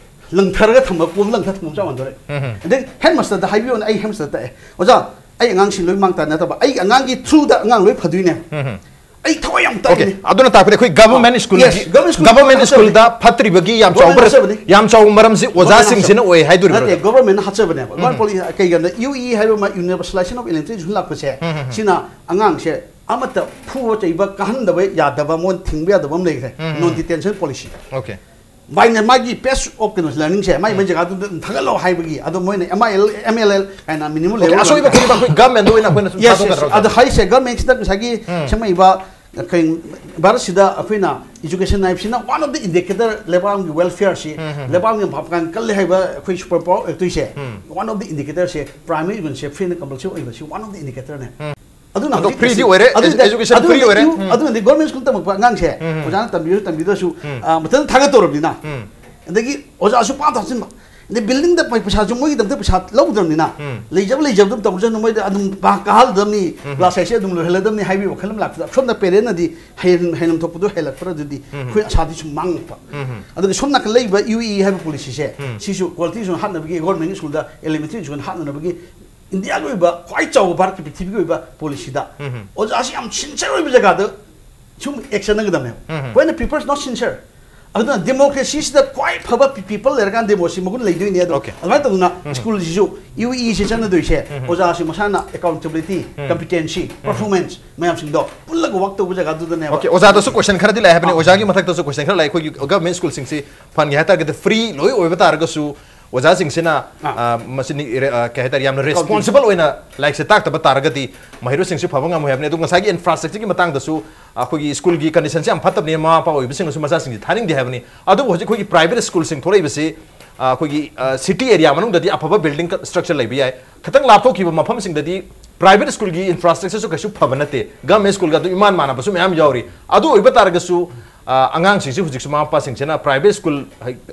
ꯂꯪꯊꯔꯒ ꯊꯝꯕ, ꯀꯣꯝ ꯂꯪꯊꯔ ꯊꯝꯕ ꯆꯞ ꯃꯥꯟꯅꯗꯣꯔꯦ꯫ ꯎꯝ꯫ ꯑꯗꯩ ꯍꯦꯗ ꯃꯥꯁꯇꯔꯗ ꯍꯥꯏꯕꯤꯌꯣꯅ ꯑꯩ ꯍꯦꯗ ꯃꯥꯁꯇꯔ ꯇꯥꯛꯑꯦ, "ꯑꯣꯖꯥ, ꯑꯩ ꯑꯉꯥꯡꯁꯤ ꯂꯣꯏ ꯃꯥꯡ ꯇꯥꯛ ꯅꯠꯇꯕ, ꯑꯩ ꯑꯉꯥꯡꯒꯤ ꯊ꯭ꯔꯨꯗ ꯑꯉꯥꯡ ꯂꯣꯏ ꯐꯗꯣꯏꯅꯦ꯫ ꯎꯝ꯫ ꯑꯩ ꯊꯋꯥꯏ ꯌꯥꯝ ꯇꯥꯛꯏꯅꯦ꯫" ꯑꯗꯨꯅ ꯇꯥꯛꯄꯗꯤ ꯑꯩꯈꯣꯏ government school, Yes, government school government ꯍꯥꯞꯆꯕꯅꯤ꯫ ꯁ꯭ꯀꯨꯜꯗ ꯐꯠꯇ꯭ꯔꯤꯕꯒꯤ ꯌꯥꯝ ꯆꯥꯎꯕ ꯒꯚꯔꯟꯃꯦꯟ ꯍꯥꯞꯆꯕꯅꯤ꯫ ꯌꯥꯝ ꯆꯥꯎꯕ ꯃꯔꯝꯁꯤ ꯑꯣꯖꯥꯁꯤꯡꯁꯤꯅ ꯑꯣꯏ ꯍꯥꯏꯗꯣꯔꯤꯕ꯭ꯔꯥ? ꯅꯠꯇꯦ, ꯒꯚꯔꯟꯃꯦꯟꯅ ꯍꯥꯞꯆꯕꯅꯦꯕ꯫ ꯒꯚꯔꯟ ꯄꯣꯂꯤ-, ꯀꯩꯒꯤꯅꯣꯗ ꯌꯨ ꯏ ꯍꯥꯏꯕ ꯑꯃ, ꯌꯨꯅꯤꯚꯔꯁꯦꯂꯥꯏꯖꯦꯁꯟ ꯑꯣꯐ ꯏꯂꯦꯛꯇ꯭ꯔꯤꯛ ꯂꯥꯛꯄꯁꯦ, ꯁꯤꯅ ꯑꯉꯥꯡꯁꯦ ꯑꯃꯠꯇ ꯐꯨꯕ ꯆꯩꯕ ꯀꯥꯍꯟꯗꯕ ꯌꯥꯗꯕ, ꯃꯣꯏ ꯊꯤꯡꯕ ꯌꯥꯗꯕ ꯑꯃ ꯂꯩꯈ꯭ꯔꯦ, ꯅꯣꯟ ꯗꯤꯇꯦꯟꯁꯟ ꯄꯣꯂꯤꯁꯤ꯫ ꯑꯣꯀꯦ꯫ ꯃꯥꯏꯅ ꯃꯥꯒꯤ ꯄꯦꯁ ꯑꯣꯐ ꯀꯩꯅꯣ ꯂꯔꯅꯤꯡꯁꯦ ꯃꯥꯏ ꯃꯥꯏ ꯖꯒꯥꯗꯨꯗ ꯑꯗꯨꯝ ꯊꯥꯒꯠꯂꯣ ꯍꯥꯏꯕꯒꯤ, ꯑꯗꯣ ꯃꯣꯏꯅ ꯑꯦꯝ ꯑꯥꯏ ꯑꯦꯜ, ꯑꯦꯝ ꯑꯦꯜ ꯑꯦꯜ ꯍꯥꯏꯅ ꯃꯤꯅꯤꯃꯝ ꯑꯣꯀꯦ, ꯑꯁꯣꯏꯕ ꯈꯨꯗꯤꯡꯃꯛ ꯑꯩꯈꯣꯏ ꯒꯚꯔꯟꯃꯦꯟꯗ ꯑꯣꯏꯅ ꯑꯩꯈꯣꯏꯅ ꯁꯨꯝ ꯌꯦꯁ, ꯊꯥꯗꯣꯛꯀꯗ꯭ꯔꯣ? ꯑꯗꯣ ꯍꯥꯏꯁꯦ, ꯒꯚꯔꯟꯃꯦꯟꯁꯤꯗ ꯉꯁꯥꯏꯒꯤ ꯁꯦꯝꯃꯛꯏꯕ, ꯀꯩ, ꯚꯥꯔꯠꯁꯤꯗ ꯑꯩꯈꯣꯏꯅ ꯏꯖꯨꯀꯦꯁꯟ ꯍꯥꯏꯕꯁꯤꯅ ꯋꯥꯟ ꯑꯣꯐ ꯗ ꯏꯟꯗꯤꯀꯦꯇꯔ, ꯂꯩꯕꯥꯛ ꯑꯃꯒꯤ ꯋꯦꯜꯐꯤꯌꯔꯁꯤ, ꯂꯩꯕꯥꯛ ꯑꯃꯒꯤ ꯃꯄꯥꯟ ꯀꯜꯂꯦ ꯍꯥꯏꯕ ꯑꯩꯈꯣꯏ ꯁꯨꯄꯔ ꯄꯥꯋꯔ ꯑꯣꯏꯔꯛꯇꯣꯏꯁꯦ, ꯋꯥꯟ ꯑꯣꯐ ꯗ ꯏꯟꯗꯤꯀꯦꯇꯔꯁꯦ ꯄ꯭ꯔꯥꯏꯃꯔꯤ ꯏꯖꯨꯀꯦꯁꯟꯁꯦ ꯐ꯭ꯔꯤ ꯑꯦꯟ ꯀꯝꯄꯜꯁꯔꯤ ꯑꯣꯏꯕꯁꯤ ꯋꯥꯟ ꯑꯣꯐ ꯗ ꯏꯟꯗꯤꯀꯦꯇꯔꯅꯦ꯫ ꯑꯗꯨꯅ ꯑꯗꯣ ꯍꯧꯖꯤꯛ ꯐ꯭ꯔꯤꯗꯤ ꯑꯣꯏꯔꯦ, ꯑꯗꯨꯅ, education ꯐ꯭ꯔꯤ ꯑꯗꯨꯅꯗꯤ ꯑꯣꯏꯔꯦ꯫ ꯏꯌꯨ-, ꯑꯗꯨꯅꯗꯤ ꯒꯣꯔꯃꯦꯟ ꯁ꯭ꯀꯨꯜ ꯇꯝꯃꯛꯄ ꯑꯉꯥꯡꯁꯦ ꯑꯣꯖꯥꯅ ꯇꯝꯕꯤꯔꯁꯨ ꯇꯝꯕꯤꯗ꯭ꯔꯁꯨ, ꯑ, ꯃꯊꯟꯇ ꯊꯥꯒꯠꯇꯧꯔꯕꯅꯤꯅ꯫ ꯑꯗꯒꯤ ꯑꯣꯖꯥꯁꯨ ꯄꯥꯛ ꯊꯥꯖꯤꯟꯕ, ꯑꯗꯩ ꯕꯤꯜꯗꯤꯡꯗ ꯄꯩ-, ꯄꯩꯁꯥꯁꯨ ꯃꯣꯏꯒꯤꯗꯃꯛꯇ ꯄꯩꯁꯥ ꯂꯧꯗ꯭ꯔꯕꯅꯤꯅ, ꯂꯩꯖꯕ ꯂꯩꯖꯕ ꯑꯗꯨꯝ ꯇꯧꯖꯅꯨ, ꯃꯣꯏꯗ ꯑꯗꯨꯝ ꯚꯥ ꯀꯥꯍꯜꯂꯗꯕꯅꯤ, ꯀ꯭ꯂꯥꯁ ꯑꯩꯠꯁꯦ ꯑꯗꯨꯝ ꯂꯣꯏꯍꯜꯂꯗꯕꯅꯤ ꯍꯥꯏꯕꯒꯤ ꯋꯥꯈꯜ ꯑꯃ ꯂꯥꯛꯄꯗ, ꯁꯣꯝꯗ ꯄꯦꯔꯦꯟꯅꯗꯤ ꯍꯩ-, ꯍꯩꯐꯝ ꯊꯣꯛꯄꯗꯣ ꯍꯦꯜꯂꯛꯄ꯭ꯔꯥ ꯑꯗꯨꯗꯤ ꯑꯩꯈꯣꯏ ꯑꯁꯥꯗꯤ ꯁꯨꯝ ꯃꯥꯡꯉꯛꯄ꯫ ꯑꯗꯨꯒ ꯁꯣꯝ ꯅꯥꯀꯟ ꯂꯩꯔꯤꯕ ꯌꯨ ꯏ ꯍꯥꯏꯕ ꯄꯣꯂꯤꯁꯤꯁꯦ, ꯁꯤꯁꯨ ꯀ꯭ꯋꯥꯂꯤꯇꯤ ꯁꯨꯝ ꯍꯥꯠꯅꯕꯒꯤ, ꯒꯣꯔꯃꯦꯟꯒꯤ ꯁ꯭ꯀꯨꯜꯗ, ꯑꯦꯂꯤꯃꯦꯟꯇꯔꯤ ꯁ꯭ꯀꯨꯜ ꯍꯥꯠꯅꯅꯕꯒꯤ ꯏꯟꯗꯤꯌꯥꯒꯤ ꯑꯣꯏꯕ ꯈ꯭ꯋꯥꯏ ꯆꯥꯎꯕ ꯚꯥꯔꯠꯀꯤ, ꯄ꯭ꯔꯤꯊꯤꯕꯤꯒꯤ ꯑꯣꯏꯕ ꯄꯣꯂꯤꯁꯤꯗ ꯑꯣꯖꯥꯁꯤ ꯌꯥꯝ ꯁꯤꯟꯁꯤꯌꯔ ꯑꯣꯏꯕ ꯖꯒꯥꯗ ꯁꯨꯝ action ꯅꯝꯒꯗꯕꯅꯦꯕ꯫ When the people is not sincere, ꯑꯗꯨꯅ ꯗꯦꯃꯣꯀ꯭ꯔꯦꯁꯤꯁꯤꯗ ꯈ꯭ꯋꯥꯏ ꯐꯕ ꯄꯤ-, ꯄꯤꯄꯜ ꯂꯩꯔꯀꯥꯟꯗ ꯗꯦꯃꯣꯀ꯭ꯔꯦꯁꯤ ꯃꯒꯨꯟ ꯂꯩꯗꯣꯏꯅꯦ꯫ ꯑꯗꯣ ꯑꯣꯀꯦ꯫ ꯑꯗꯨꯃꯥꯏꯅ ꯇꯧꯗꯅ ꯁ꯭ꯀꯨꯜꯁꯤꯁꯨ ꯌꯨ ꯏꯁꯤ ꯆꯠꯅꯗꯣꯏꯁꯦ, ꯑꯣꯖꯥꯁꯤ ꯃꯁꯥꯅ ꯑꯦꯀꯥꯎꯟꯇꯦꯕꯤꯂꯤꯇꯤ, ꯀꯝꯄꯤꯇꯦꯟꯁꯤ, ꯄꯔꯐꯣꯔꯃꯦꯟꯁ ꯃꯌꯥꯝꯁꯤꯡꯗꯣ ꯄꯨꯜꯂꯒ ꯋꯥꯛ ꯇꯧꯕ ꯖꯒꯥꯗꯨꯗꯅꯦꯕ꯫ ꯑꯣꯀꯦ, ꯑꯣꯖꯥꯗꯁꯨ ꯀꯣꯏꯁꯟ ꯈꯔꯗꯤ ꯂꯥꯛꯑꯦ ꯍꯥꯏꯕꯅꯤ, ꯑꯣꯖꯥꯒꯤ ꯃꯊꯛꯇꯁꯨ ꯀꯣꯏꯁꯟ ꯈꯔ ꯂꯥꯛꯑꯦ꯫ ꯑꯩꯈꯣꯏꯒꯤ ꯒꯚꯔꯟꯃꯦꯟ ꯁ꯭ꯀꯨꯜꯁꯤꯡꯁꯤ ꯐꯍꯟꯒꯦ ꯍꯥꯏ ꯇꯥꯔꯒꯗꯤ ꯐ꯭ꯔꯤ ꯂꯣꯏ ꯑꯣꯏꯕ ꯇꯥꯔꯒꯁꯨ, ꯑꯣꯖꯥꯁꯤꯡꯁꯤꯅ, ꯑꯥ, ꯃꯁꯤꯅꯤ, ꯏꯔꯦ-, ꯑ, ꯀꯩ ꯍꯥꯏꯇꯥꯔꯦ, ꯌꯥꯝꯅ ꯔꯦꯁꯄꯣꯟꯁꯤꯕꯜ ꯑꯣꯏꯅ ꯂꯥꯏꯔꯤꯛꯁꯦ ꯇꯥꯛꯇꯕ ꯇꯥꯔꯒꯗꯤ ꯃꯍꯩꯔꯣꯏꯁꯤꯡꯁꯨ ꯐꯕ ꯉꯝꯃꯣꯏ ꯍꯥꯏꯕꯅꯤ꯫ ꯑꯗꯨ ꯉꯁꯥꯏꯒꯤ ꯏꯟꯐ꯭ꯔꯥꯁ꯭ꯇ꯭ꯔꯛꯆꯔꯒꯤ ꯃꯇꯥꯡꯗꯁꯨ ꯑꯩꯈꯣꯏꯒꯤ ꯁ꯭ꯀꯨꯜꯒꯤ ꯀꯟꯗꯤꯁꯟꯁꯦ ꯌꯥꯝ ꯐꯠꯇꯕꯅꯤꯅ ꯃꯃꯥ ꯃꯄꯥ ꯑꯣꯏꯕꯁꯤꯡꯅꯁꯨ ꯃꯆꯥꯁꯤꯡꯁꯦ ꯊꯥꯅꯤꯡꯗꯦ ꯍꯥꯏꯕꯅꯤ꯫ ꯑꯗꯨꯕꯨ ꯍꯧꯖꯤꯛ ꯑꯩꯈꯣꯏꯒꯤ ꯄ꯭ꯔꯥꯏꯚꯦꯠ ꯁ꯭ꯀꯨꯜꯁꯤꯡ ꯊꯣꯛꯂꯛꯏꯕꯁꯤ, ꯑ, ꯑꯩꯈꯣꯏꯒꯤ, ꯑ, ꯁꯤꯇꯤ ꯑꯦꯔꯤꯌꯥ ꯃꯅꯨꯡꯗꯗꯤ ꯑꯐꯕ ꯕꯤꯜꯗꯤꯡ ꯀꯟꯁꯇ꯭ꯔꯛꯆꯔ ꯂꯩꯕ ꯌꯥꯏ, ꯈꯤꯇꯪ ꯂꯥꯞꯊꯣꯛꯈꯤꯕ ꯃꯐꯝꯁꯤꯡꯗꯗꯤ ꯄ꯭ꯔꯥꯏꯚꯦꯠ ꯁ꯭ꯀꯨꯜꯒꯤ ꯏꯟꯐ꯭ꯔꯥꯁ꯭ꯇ꯭ꯔꯛꯆꯔꯁꯨ ꯀꯩꯁꯨ ꯐꯕ ꯅꯠꯇꯦ, ꯒꯚꯔꯟꯃꯦꯟ ꯁ꯭ꯀꯨꯜꯒ ꯑꯗꯨꯝ ꯏꯃꯥꯟ ꯃꯥꯟꯅꯕꯁꯨ ꯃꯌꯥꯝ ꯌꯥꯎꯔꯤ꯫ ꯑꯗꯨ ꯑꯣꯏꯕ ꯇꯥꯔꯒꯁꯨ ꯑꯉꯥꯡꯁꯤꯡꯁꯤ ꯍꯧꯖꯤꯛꯁꯨ ꯃꯃꯥ ꯃꯄꯥꯁꯤꯡꯁꯤꯅ private school,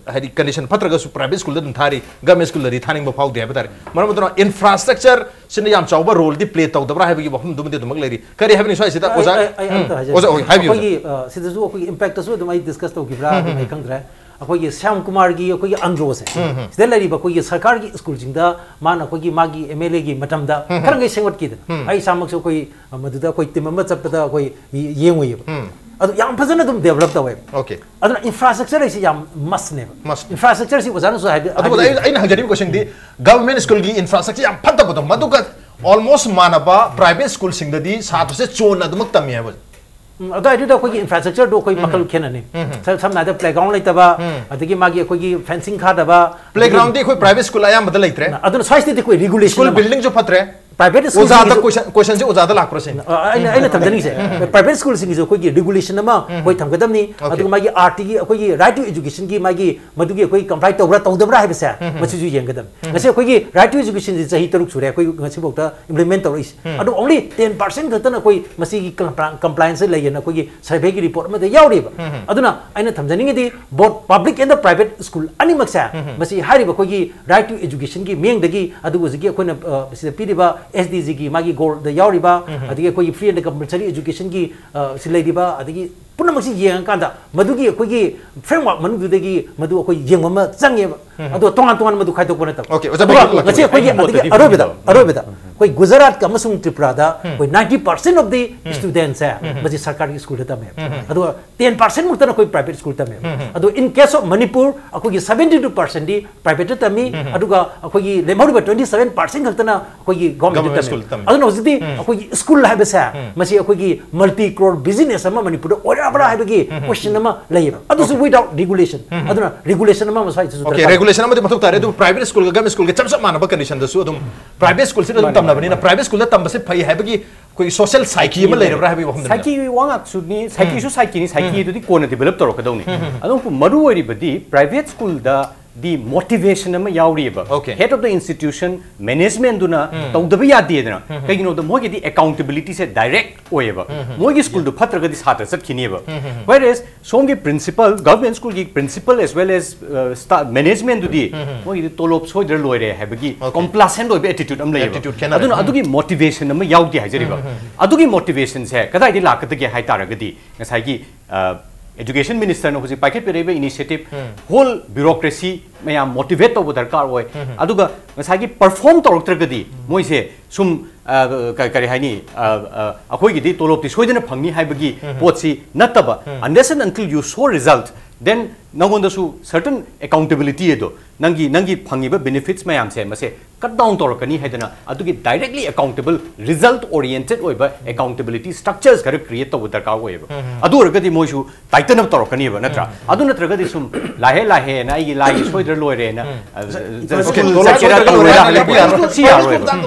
ꯍꯥꯏꯗꯤ condition ꯐꯠꯇ꯭ꯔꯒꯁꯨ private schoolꯗ ꯑꯗꯨꯝ ꯊꯥꯔꯤ, government schoolꯗꯗꯤ ꯊꯥꯅꯤꯡꯕ ꯐꯥꯎꯗꯦ ꯍꯥꯏꯕ ꯇꯥꯔꯦ꯫ ꯃꯔꯝ ꯑꯗꯨꯅ infrastructureꯁꯤꯅ ꯌꯥꯝ ꯆꯥꯎꯕ roleꯗꯤ play ꯇꯧꯗꯕ꯭ꯔꯥ ꯍꯥꯏꯕꯒꯤ ꯋꯥꯐꯝꯗꯨꯃꯗꯤ ꯑꯗꯨꯃꯛ ꯂꯩꯔꯤ꯫ ꯀꯔꯤ ꯍꯥꯏꯕꯅꯤ ꯁ꯭ꯋꯥꯏꯁꯤꯗ ꯑꯩ- ꯑꯣꯖꯥ? ꯑꯩ- ꯑꯩ ꯑꯝꯇ ꯎꯝ, ꯍꯥꯏꯖꯒꯦ꯫ ꯑꯣꯖꯥ, ꯍꯣꯏ, ꯍꯥꯏꯕꯤꯌꯨ, ꯑꯣꯖꯥ꯫ ꯑꯩꯈꯣꯏꯒꯤ, ꯑ, ꯁꯤꯗꯁꯨ ꯑꯩꯈꯣꯏꯒꯤ impactꯇꯁꯨ ꯑꯗꯨꯝ ꯑꯩ discuss ꯇꯧꯈꯤꯕ꯭ꯔꯥ ꯎꯝ, ꯑꯗꯨꯝ ꯎꯝ, ꯑꯩ ꯎꯝ꯫ ꯈꯪꯗ꯭ꯔꯦ꯫ ꯑꯩꯈꯣꯏꯒꯤ ꯁ꯭ꯌꯥꯝ ꯀꯨꯃꯥꯔꯒꯤ ꯑꯩꯈꯣꯏꯒꯤ ꯑꯟꯗ꯭ꯔꯣꯁꯦ, ꯎꯝ, ꯎꯝ꯫ ꯁꯤꯗ ꯂꯩꯔꯤꯕ ꯑꯩꯈꯣꯏꯒꯤ ꯁꯔꯀꯥꯔꯒꯤ schoolꯁꯤꯡꯗ ꯃꯥꯅ ꯑꯩꯈꯣꯏꯒꯤ ꯃꯥꯒꯤ MLAꯒꯤ ꯃꯇꯝꯗ ꯎꯝ, ꯎꯝ꯫ ꯈꯔ ꯉꯩ ꯁꯦꯝꯒꯠꯈꯤꯗꯅ꯫ ꯎꯝ꯫ ꯑꯩ ꯏꯁꯥꯃꯛꯁꯨ ꯑꯩꯈꯣꯏ, ꯑ, ꯃꯗꯨꯗ ꯑꯩꯈꯣꯏ team ꯑꯃ ꯆꯠꯄꯗ ꯑꯩꯈꯣꯏ ꯌꯦꯡꯉꯨꯏꯌꯦꯕ꯫ ꯎꯝ꯫ ꯑꯗꯨ ꯌꯥꯝ ꯐꯖꯅ ꯑꯗꯨꯝ develop ꯇꯧꯋꯦꯕ꯫ Okay꯫ ꯑꯗꯨꯅ infrastructure ꯍꯥꯏꯁꯤ ꯌꯥꯝ mustꯅꯦꯕ꯫ Must꯫ Infrastructureꯁꯤ ꯑꯣꯖꯥꯅꯁꯨ ꯍꯥꯏꯕꯤ-, ꯑꯗꯨꯕꯨ ꯑꯩ, ꯍꯥꯏꯕꯤꯔꯤꯗꯣ꯫ ꯑꯩꯅ ꯍꯪꯖꯅꯤꯡꯕ questionꯗꯤ, government schoolꯒꯤ infrastructure ꯌꯥꯝ ꯐꯠꯇꯕꯗꯣ, ꯃꯗꯨꯒ almost ꯃꯥꯟꯅꯕ private schoolꯁꯤꯡꯗꯗꯤ ꯁꯥꯇ꯭ꯔꯁꯦ ꯆꯣꯟꯅ ꯑꯗꯨꯃꯛ ꯇꯝꯃꯤ ꯍꯥꯏꯕ꯫ ꯎꯝ, ꯑꯗꯨ ꯍꯥꯏꯗꯨꯗ ꯑꯩꯈꯣꯏꯒꯤ infrastructureꯗꯣ ꯑꯩꯈꯣꯏ ꯎꯝ꯫ ꯃꯈꯜ ꯈꯦꯠꯅꯅꯤ꯫ ꯎꯝ꯫ ꯁ-, ꯁꯝꯅ ꯍꯥꯏꯔꯕꯗ playground ꯂꯩꯇꯕ, ꯎꯝ꯫ ꯑꯗꯒꯤ ꯃꯥꯒꯤ ꯑꯩꯈꯣꯏꯒꯤ fencing ꯈꯥꯗꯕ, ꯑꯗꯒꯤ Playgroundꯗꯤ ꯑꯩꯈꯣꯏ private school ꯑꯌꯥꯝꯕꯗ ꯂꯩꯇ꯭ꯔꯦ꯫ ꯑꯗꯨꯅ ꯁ꯭ꯋꯥꯏꯁꯤꯗꯗꯤ ꯑꯩꯈꯣꯏ regulation school ꯑꯃ꯫ Buildingꯁꯨ ꯐꯠꯇ꯭ꯔꯦ꯫ Private ꯑꯣꯖꯥꯗ schoolꯁꯤꯡꯒꯤꯁꯨ question, questionꯁꯦ ꯑꯣꯖꯥꯗ ꯂꯥꯛꯄ꯭ꯔꯥ ꯁꯤꯅꯤ? ꯑ, ꯑꯩꯅ, ꯑꯩꯅ ꯊꯝꯖꯅꯤꯡꯉꯤꯁꯦ, ꯎꯝ꯫ Private schoolꯁꯤꯡꯒꯤꯁꯨ ꯑꯩꯈꯣꯏꯒꯤ regulation ꯑꯃ ꯎꯝ꯫ ꯑꯩꯈꯣꯏ ꯊꯝꯒꯗꯕꯅꯤ꯫ Okay꯫ ꯑꯗꯨꯒ ꯃꯥꯒꯤ RTꯒꯤ ꯑꯩꯈꯣꯏꯒꯤ right to educationꯒꯤ ꯃꯥꯒꯤ ꯃꯗꯨꯒꯤ ꯑꯩꯈꯣꯏ comply ꯇꯧꯕ꯭ꯔꯥ ꯇꯧꯗꯕ꯭ꯔꯥ ꯍꯥꯏꯕꯁꯦ ꯎꯝ꯫ ꯃꯁꯤꯁꯨ ꯌꯦꯡꯒꯗꯕꯅꯤ꯫ ꯎꯝ꯫ ꯉꯁꯤ ꯑꯩꯈꯣꯏꯒꯤ right to educationꯁꯦ ꯆꯍꯤ ꯇꯔꯨꯛ ꯁꯨꯔꯦ ꯑꯩꯈꯣꯏ ꯉꯁꯤꯐꯥꯎꯗ implement ꯇꯧꯔꯛꯏꯁꯦ꯫ ꯎꯝ꯫ ꯑꯗꯣ only ten percent ꯈꯛꯇꯅ ꯑꯩꯈꯣꯏ ꯃꯁꯤꯒꯤ compli-, complianceꯁꯦ ꯂꯩꯌꯦꯅ ꯑꯩꯈꯣꯏꯒꯤ surveyꯒꯤ report ꯑꯃꯗ ꯌꯥꯎꯔꯤꯕ꯫ ꯎꯝ꯫ ꯑꯗꯨꯅ ꯑꯩꯅ ꯊꯝꯖꯅꯤꯡꯉꯤꯗꯤ both public and the private school ꯑꯅꯤꯃꯛꯁꯦ ꯎꯝ꯫ ꯃꯁꯤ ꯍꯥꯏꯔꯤꯕ ꯑꯩꯈꯣꯏꯒꯤ right to educationꯒꯤ ꯃꯤꯠꯌꯦꯡꯗꯒꯤ, ꯑꯗꯨꯒ ꯍꯧꯖꯤꯛꯀꯤ ꯑꯩꯈꯣꯏꯅ, ꯑ, ꯁꯤꯗ ꯄꯤꯔꯤꯕ SDGꯒꯤ ꯃꯥꯒꯤ goalꯗ ꯌꯥꯎꯔꯤꯕ, ꯎꯝ꯫ ꯑꯗꯒꯤ ꯑꯩꯈꯣꯏꯒꯤ free and compulsory educationꯒꯤ, ꯑ, ꯁꯤ ꯂꯩꯔꯤꯕ, ꯑꯗꯒꯤ ꯄꯨꯝꯅꯃꯛꯁꯤ ꯌꯦꯡꯉꯀꯥꯟꯗ ꯃꯗꯨꯒꯤ ꯑꯩꯈꯣꯏꯒꯤ framework ꯃꯅꯨꯡꯗꯨꯗꯒꯤ ꯃꯗꯨ ꯑꯩꯈꯣꯏ ꯌꯦꯡꯕ ꯑꯃ ꯆꯪꯉꯦꯕ꯫ ꯎꯝ꯫ ꯑꯗꯣ ꯇꯣꯉꯥꯟ ꯇꯣꯉꯥꯟ ꯃꯗꯨ ꯈꯥꯏꯗꯣꯛꯄ ꯅꯠꯇꯕ꯫ Okay, ꯑꯣꯖꯥ ꯑꯗꯨꯒ ꯕꯦꯒꯤ ꯉꯁꯤ ꯑꯩꯈꯣꯏꯒꯤ ꯑꯩꯒꯤ ꯑꯗꯒꯤ ꯃꯣꯠꯇꯗꯤ ꯑꯔꯣꯏꯕꯗ, ꯐꯪꯗꯕ꯫ ꯑꯔꯣꯏꯕꯗ ꯎꯝ꯫ ꯑꯩꯈꯣꯏ ꯒꯨꯖꯔꯥꯠꯀ ꯑꯃꯁꯨꯡ ꯇ꯭ꯔꯤꯄꯨꯔꯥꯗ ꯎꯝ꯫ ꯑꯩꯈꯣꯏ ninety percent of the ꯎꯝ꯫ Studentꯁꯦ ꯎꯝ꯫ ꯃꯁꯤ ꯁꯔꯀꯥꯔꯒꯤ schoolꯗ ꯇꯝꯃꯦꯕ꯫ ꯎꯝ꯫ ꯑꯗꯨꯒ ten percent ꯃꯨꯛꯇꯅ ꯑꯩꯈꯣꯏ private school ꯇꯝꯃꯦꯕ꯫ ꯎꯝ꯫ ꯑꯗꯣ in case of Manipur ꯑꯩꯈꯣꯏꯒꯤ seventy two percentꯗꯤ privateꯇ ꯇꯝꯃꯤ, ꯎꯝ꯫ ꯑꯗꯨꯒ ꯑꯩꯈꯣꯏꯒꯤ ꯂꯦꯝꯍꯧꯔꯤꯕ twenty seven percent ꯈꯛꯇꯅ ꯑꯩꯈꯣꯏꯒꯤ governmentꯗ government ꯇꯝꯃꯤ꯫ Schoolꯗ ꯇꯝꯃꯤ꯫ ꯑꯗꯨꯅ ꯍꯧꯖꯤꯛꯇꯤ ꯎꯝ꯫ ꯑꯩꯈꯣꯏꯒꯤ school ꯍꯥꯏꯕꯁꯦ ꯎꯝ꯫ ꯃꯁꯤ ꯑꯩꯈꯣꯏꯒꯤ multi crore business ꯑꯃ ꯃꯅꯤꯄꯨꯔꯗ ꯑꯣꯏꯔꯛꯑꯕ꯭ꯔꯥ ꯍꯥꯏꯕꯒꯤ ꯎꯝ꯫ Question ꯑꯃ ꯂꯩꯌꯦꯕ꯫ ꯑꯗꯨꯁꯨ okay꯫ Without regulation꯫ ꯎꯝ꯫ ꯑꯗꯨꯅ regulation ꯑꯃ ꯃꯁꯥꯏꯗꯁꯨ okay, ꯗꯔꯀꯥꯔ ꯂꯩ꯫ Regulation ꯑꯃꯗꯤ ꯃꯊꯧ ꯇꯥꯔꯦ, ꯑꯗꯨꯕꯨ private schoolꯒ government schoolꯒ ꯆꯞ ꯆꯞ ꯃꯥꯟꯅꯕ conditionꯗꯁꯨ ꯑꯗꯨꯝ private schoolꯁꯤꯗ ꯑꯗꯨꯝ ꯃꯥꯅꯦ, ꯇꯝꯅꯕꯅꯤꯅ ꯃꯥꯅꯦ꯫ Private schoolꯗ ꯇꯝꯕꯁꯦ ꯐꯩ ꯍꯥꯏꯕꯒꯤ ꯑꯩꯈꯣꯏꯒꯤ social psyche ꯑꯃ ꯂꯩꯔꯕ꯭ꯔꯥ ꯍꯥꯏꯕꯒꯤ ꯋꯥꯐꯝꯗꯨꯅꯤꯗ꯫ Psycheꯒꯤ ꯋꯥ ꯉꯥꯛꯁꯨꯅꯤ, psycheꯁꯨ ꯎꯝ꯫ Psycheꯅꯤ, psycheꯗꯨꯗꯤ ꯀꯣꯟꯅ develop ꯇꯧꯔꯛꯀꯗꯧꯅꯤ꯫ ꯎꯝ, ꯎꯝ, ꯎꯝ꯫ ꯑꯗꯨꯕꯨ ꯃꯔꯨ ꯑꯣꯏꯔꯤꯕꯗꯤ private schoolꯗ ꯗꯤ ꯃꯣꯇꯤꯚꯦꯁꯟ ꯑꯃ ꯌꯥꯎꯔꯤꯑꯕ Okay. Head of the institution ꯃꯦꯅꯦꯖꯃꯦꯟꯗꯨꯅ ꯇꯧꯗꯕ ꯌꯥꯗꯦꯗꯅ ꯀꯩꯒꯤꯅꯣꯗ ꯃꯣꯏꯒꯤꯗꯤ ꯑꯦꯀꯥꯎꯟꯇꯦꯕꯤꯂꯤꯇꯤꯁꯦ ꯗꯥꯏꯔꯦꯛ ꯑꯣꯏꯌꯦꯕ ꯃꯣꯏꯒꯤ ꯁ꯭ꯀꯨꯜꯗꯨ ꯐꯠꯇ꯭ꯔꯒꯗꯤ ꯁꯥꯇ꯭ꯔ ꯆꯠꯈꯤꯅꯦꯕ ꯋꯦꯔꯦꯁ ꯁꯣꯝꯒꯤ ꯄ꯭ꯔꯤꯟꯁꯤꯄꯜ ꯒꯚꯔꯟꯃꯦꯟ ꯁ꯭ꯀꯨꯜꯒꯤ ꯄ꯭ꯔꯤꯟꯁꯤꯄꯜ ꯑꯦꯁ ꯋꯦꯜ ꯑꯦꯁ ꯃꯦꯅꯦꯖꯃꯦꯟꯗꯨꯗꯤ ꯃꯣꯏꯒꯤꯗꯤ ꯇꯣꯂꯣꯞ ꯁꯣꯏꯗ꯭ꯔ ꯂꯣꯏꯔꯦ ꯍꯥꯏꯕꯒꯤ Okay. ꯀꯣꯝꯄ꯭ꯂꯥꯁꯦꯟ ꯑꯣꯏꯕ ꯑꯦꯇꯤꯇ꯭ꯌꯨꯠ ꯑꯃ ꯂꯩꯌꯦꯕ Attitude ꯈꯦꯠꯅꯔꯦ. ꯑꯗꯨꯅ ꯑꯗꯨꯒꯤ ꯃꯣꯇꯤꯚꯦꯁꯟ ꯑꯃ ꯌꯥꯎꯗꯦ ꯍꯥꯏꯖꯔꯤꯕ ꯑꯗꯨꯒꯤ ꯃꯣꯇꯤꯚꯦꯁꯟꯁꯦ ꯀꯗꯥꯏꯗꯒꯤ ꯂꯥꯛꯀꯗꯒꯦ ꯍꯥꯏ ꯇꯥꯔꯒꯗꯤ ꯉꯁꯥꯏꯒꯤ ꯑꯦꯖꯨꯀꯦꯁꯟ ꯃꯤꯅꯤꯁꯇꯔꯅ ꯍꯧꯖꯤꯛ ꯄꯥꯏꯈꯠꯄꯤꯔꯛꯏꯕ ꯏꯅꯤꯁꯤꯌꯦꯇꯤꯚ ꯍꯣꯜ ꯕ꯭ꯌꯨꯔꯣꯀ꯭ꯔꯦꯁꯤ ꯃꯌꯥꯝ ꯃꯣꯇꯤꯚꯦꯠ ꯇꯧꯕ ꯗꯔꯀꯥꯔ ꯑꯣꯏ ꯑꯗꯨꯒ ꯉꯁꯥꯏꯒꯤ ꯄꯔꯐꯣꯔꯝ ꯇꯧꯔꯛꯇ꯭ꯔꯒꯗꯤ ꯃꯣꯏꯁꯦ ꯁꯨꯝ ꯑ, ꯀ- ꯀꯔꯤ ꯍꯥꯏꯅꯤ ꯑ, ꯑ, ꯑꯩꯈꯣꯏꯒꯤꯗꯤ ꯇꯣꯂꯣꯞꯇꯤ ꯁꯣꯏꯗꯅ ꯐꯪꯅꯤ ꯍꯥꯏꯕꯒꯤ ꯄꯣꯠꯁꯤ ꯅꯠꯇꯕ unless and until you show result then ꯅꯉꯣꯟꯗꯁꯨ ꯁꯔꯇꯟ ꯑꯦꯀꯥꯎꯟꯇꯦꯕꯤꯂꯤꯇꯤ ꯑꯗꯣ ꯅꯪꯒꯤ ꯅꯪꯒꯤ ꯐꯪꯉꯤꯕ ꯕꯦꯅꯤꯐꯤꯠꯁ ꯃꯌꯥꯝꯁꯦ ꯃꯁꯦ ꯀꯠ ꯗꯥꯎꯟ ꯇꯧꯔꯛꯀꯅꯤ ꯍꯥꯏꯗꯅ ꯑꯗꯨꯒꯤ ꯗꯥꯏꯔꯦꯛꯂꯤ ꯑꯦꯀꯥꯎꯟꯇꯦꯕꯜ ꯔꯤꯖꯜꯠ ꯑꯣꯔꯤꯌꯦꯟꯇꯦꯠ ꯑꯣꯏꯕ ꯑꯦꯀꯥꯎꯟꯇꯦꯕꯤꯂꯤꯇꯤ ꯁ꯭ꯇ꯭ꯔꯛꯆꯔꯁ ꯈꯔ ꯀ꯭ꯔꯤꯌꯦꯠ ꯇꯧꯕ ꯗꯔꯀꯥꯔ ꯑꯣꯏꯌꯦꯕ ꯑꯗꯨ ꯑꯣꯏꯔꯒꯗꯤ ꯃꯣꯏꯁꯨ ꯇꯥꯏꯇꯟ ꯑꯞ ꯇꯧꯔꯛꯀꯅꯦꯕ ꯅꯠꯇ꯭ꯔꯥ ꯑꯗꯨ ꯅꯠꯇ꯭ꯔꯒꯗꯤ ꯁꯨꯝ ꯂꯥꯛꯍꯦ ꯂꯥꯛꯍꯦꯅ ꯑꯩꯒꯤ ꯂꯥꯏꯒꯤ ꯁꯣꯏꯗ꯭ꯔ ꯂꯣꯏꯔꯦꯅ Okay, ꯇꯣꯂꯣꯞ ꯁꯣꯏꯗ꯭ꯔ ꯂꯣꯏꯔꯦ ꯍꯥꯏꯕ ꯌꯥꯔꯣꯏ. ꯁꯤ ꯌꯥꯔꯣꯏꯕ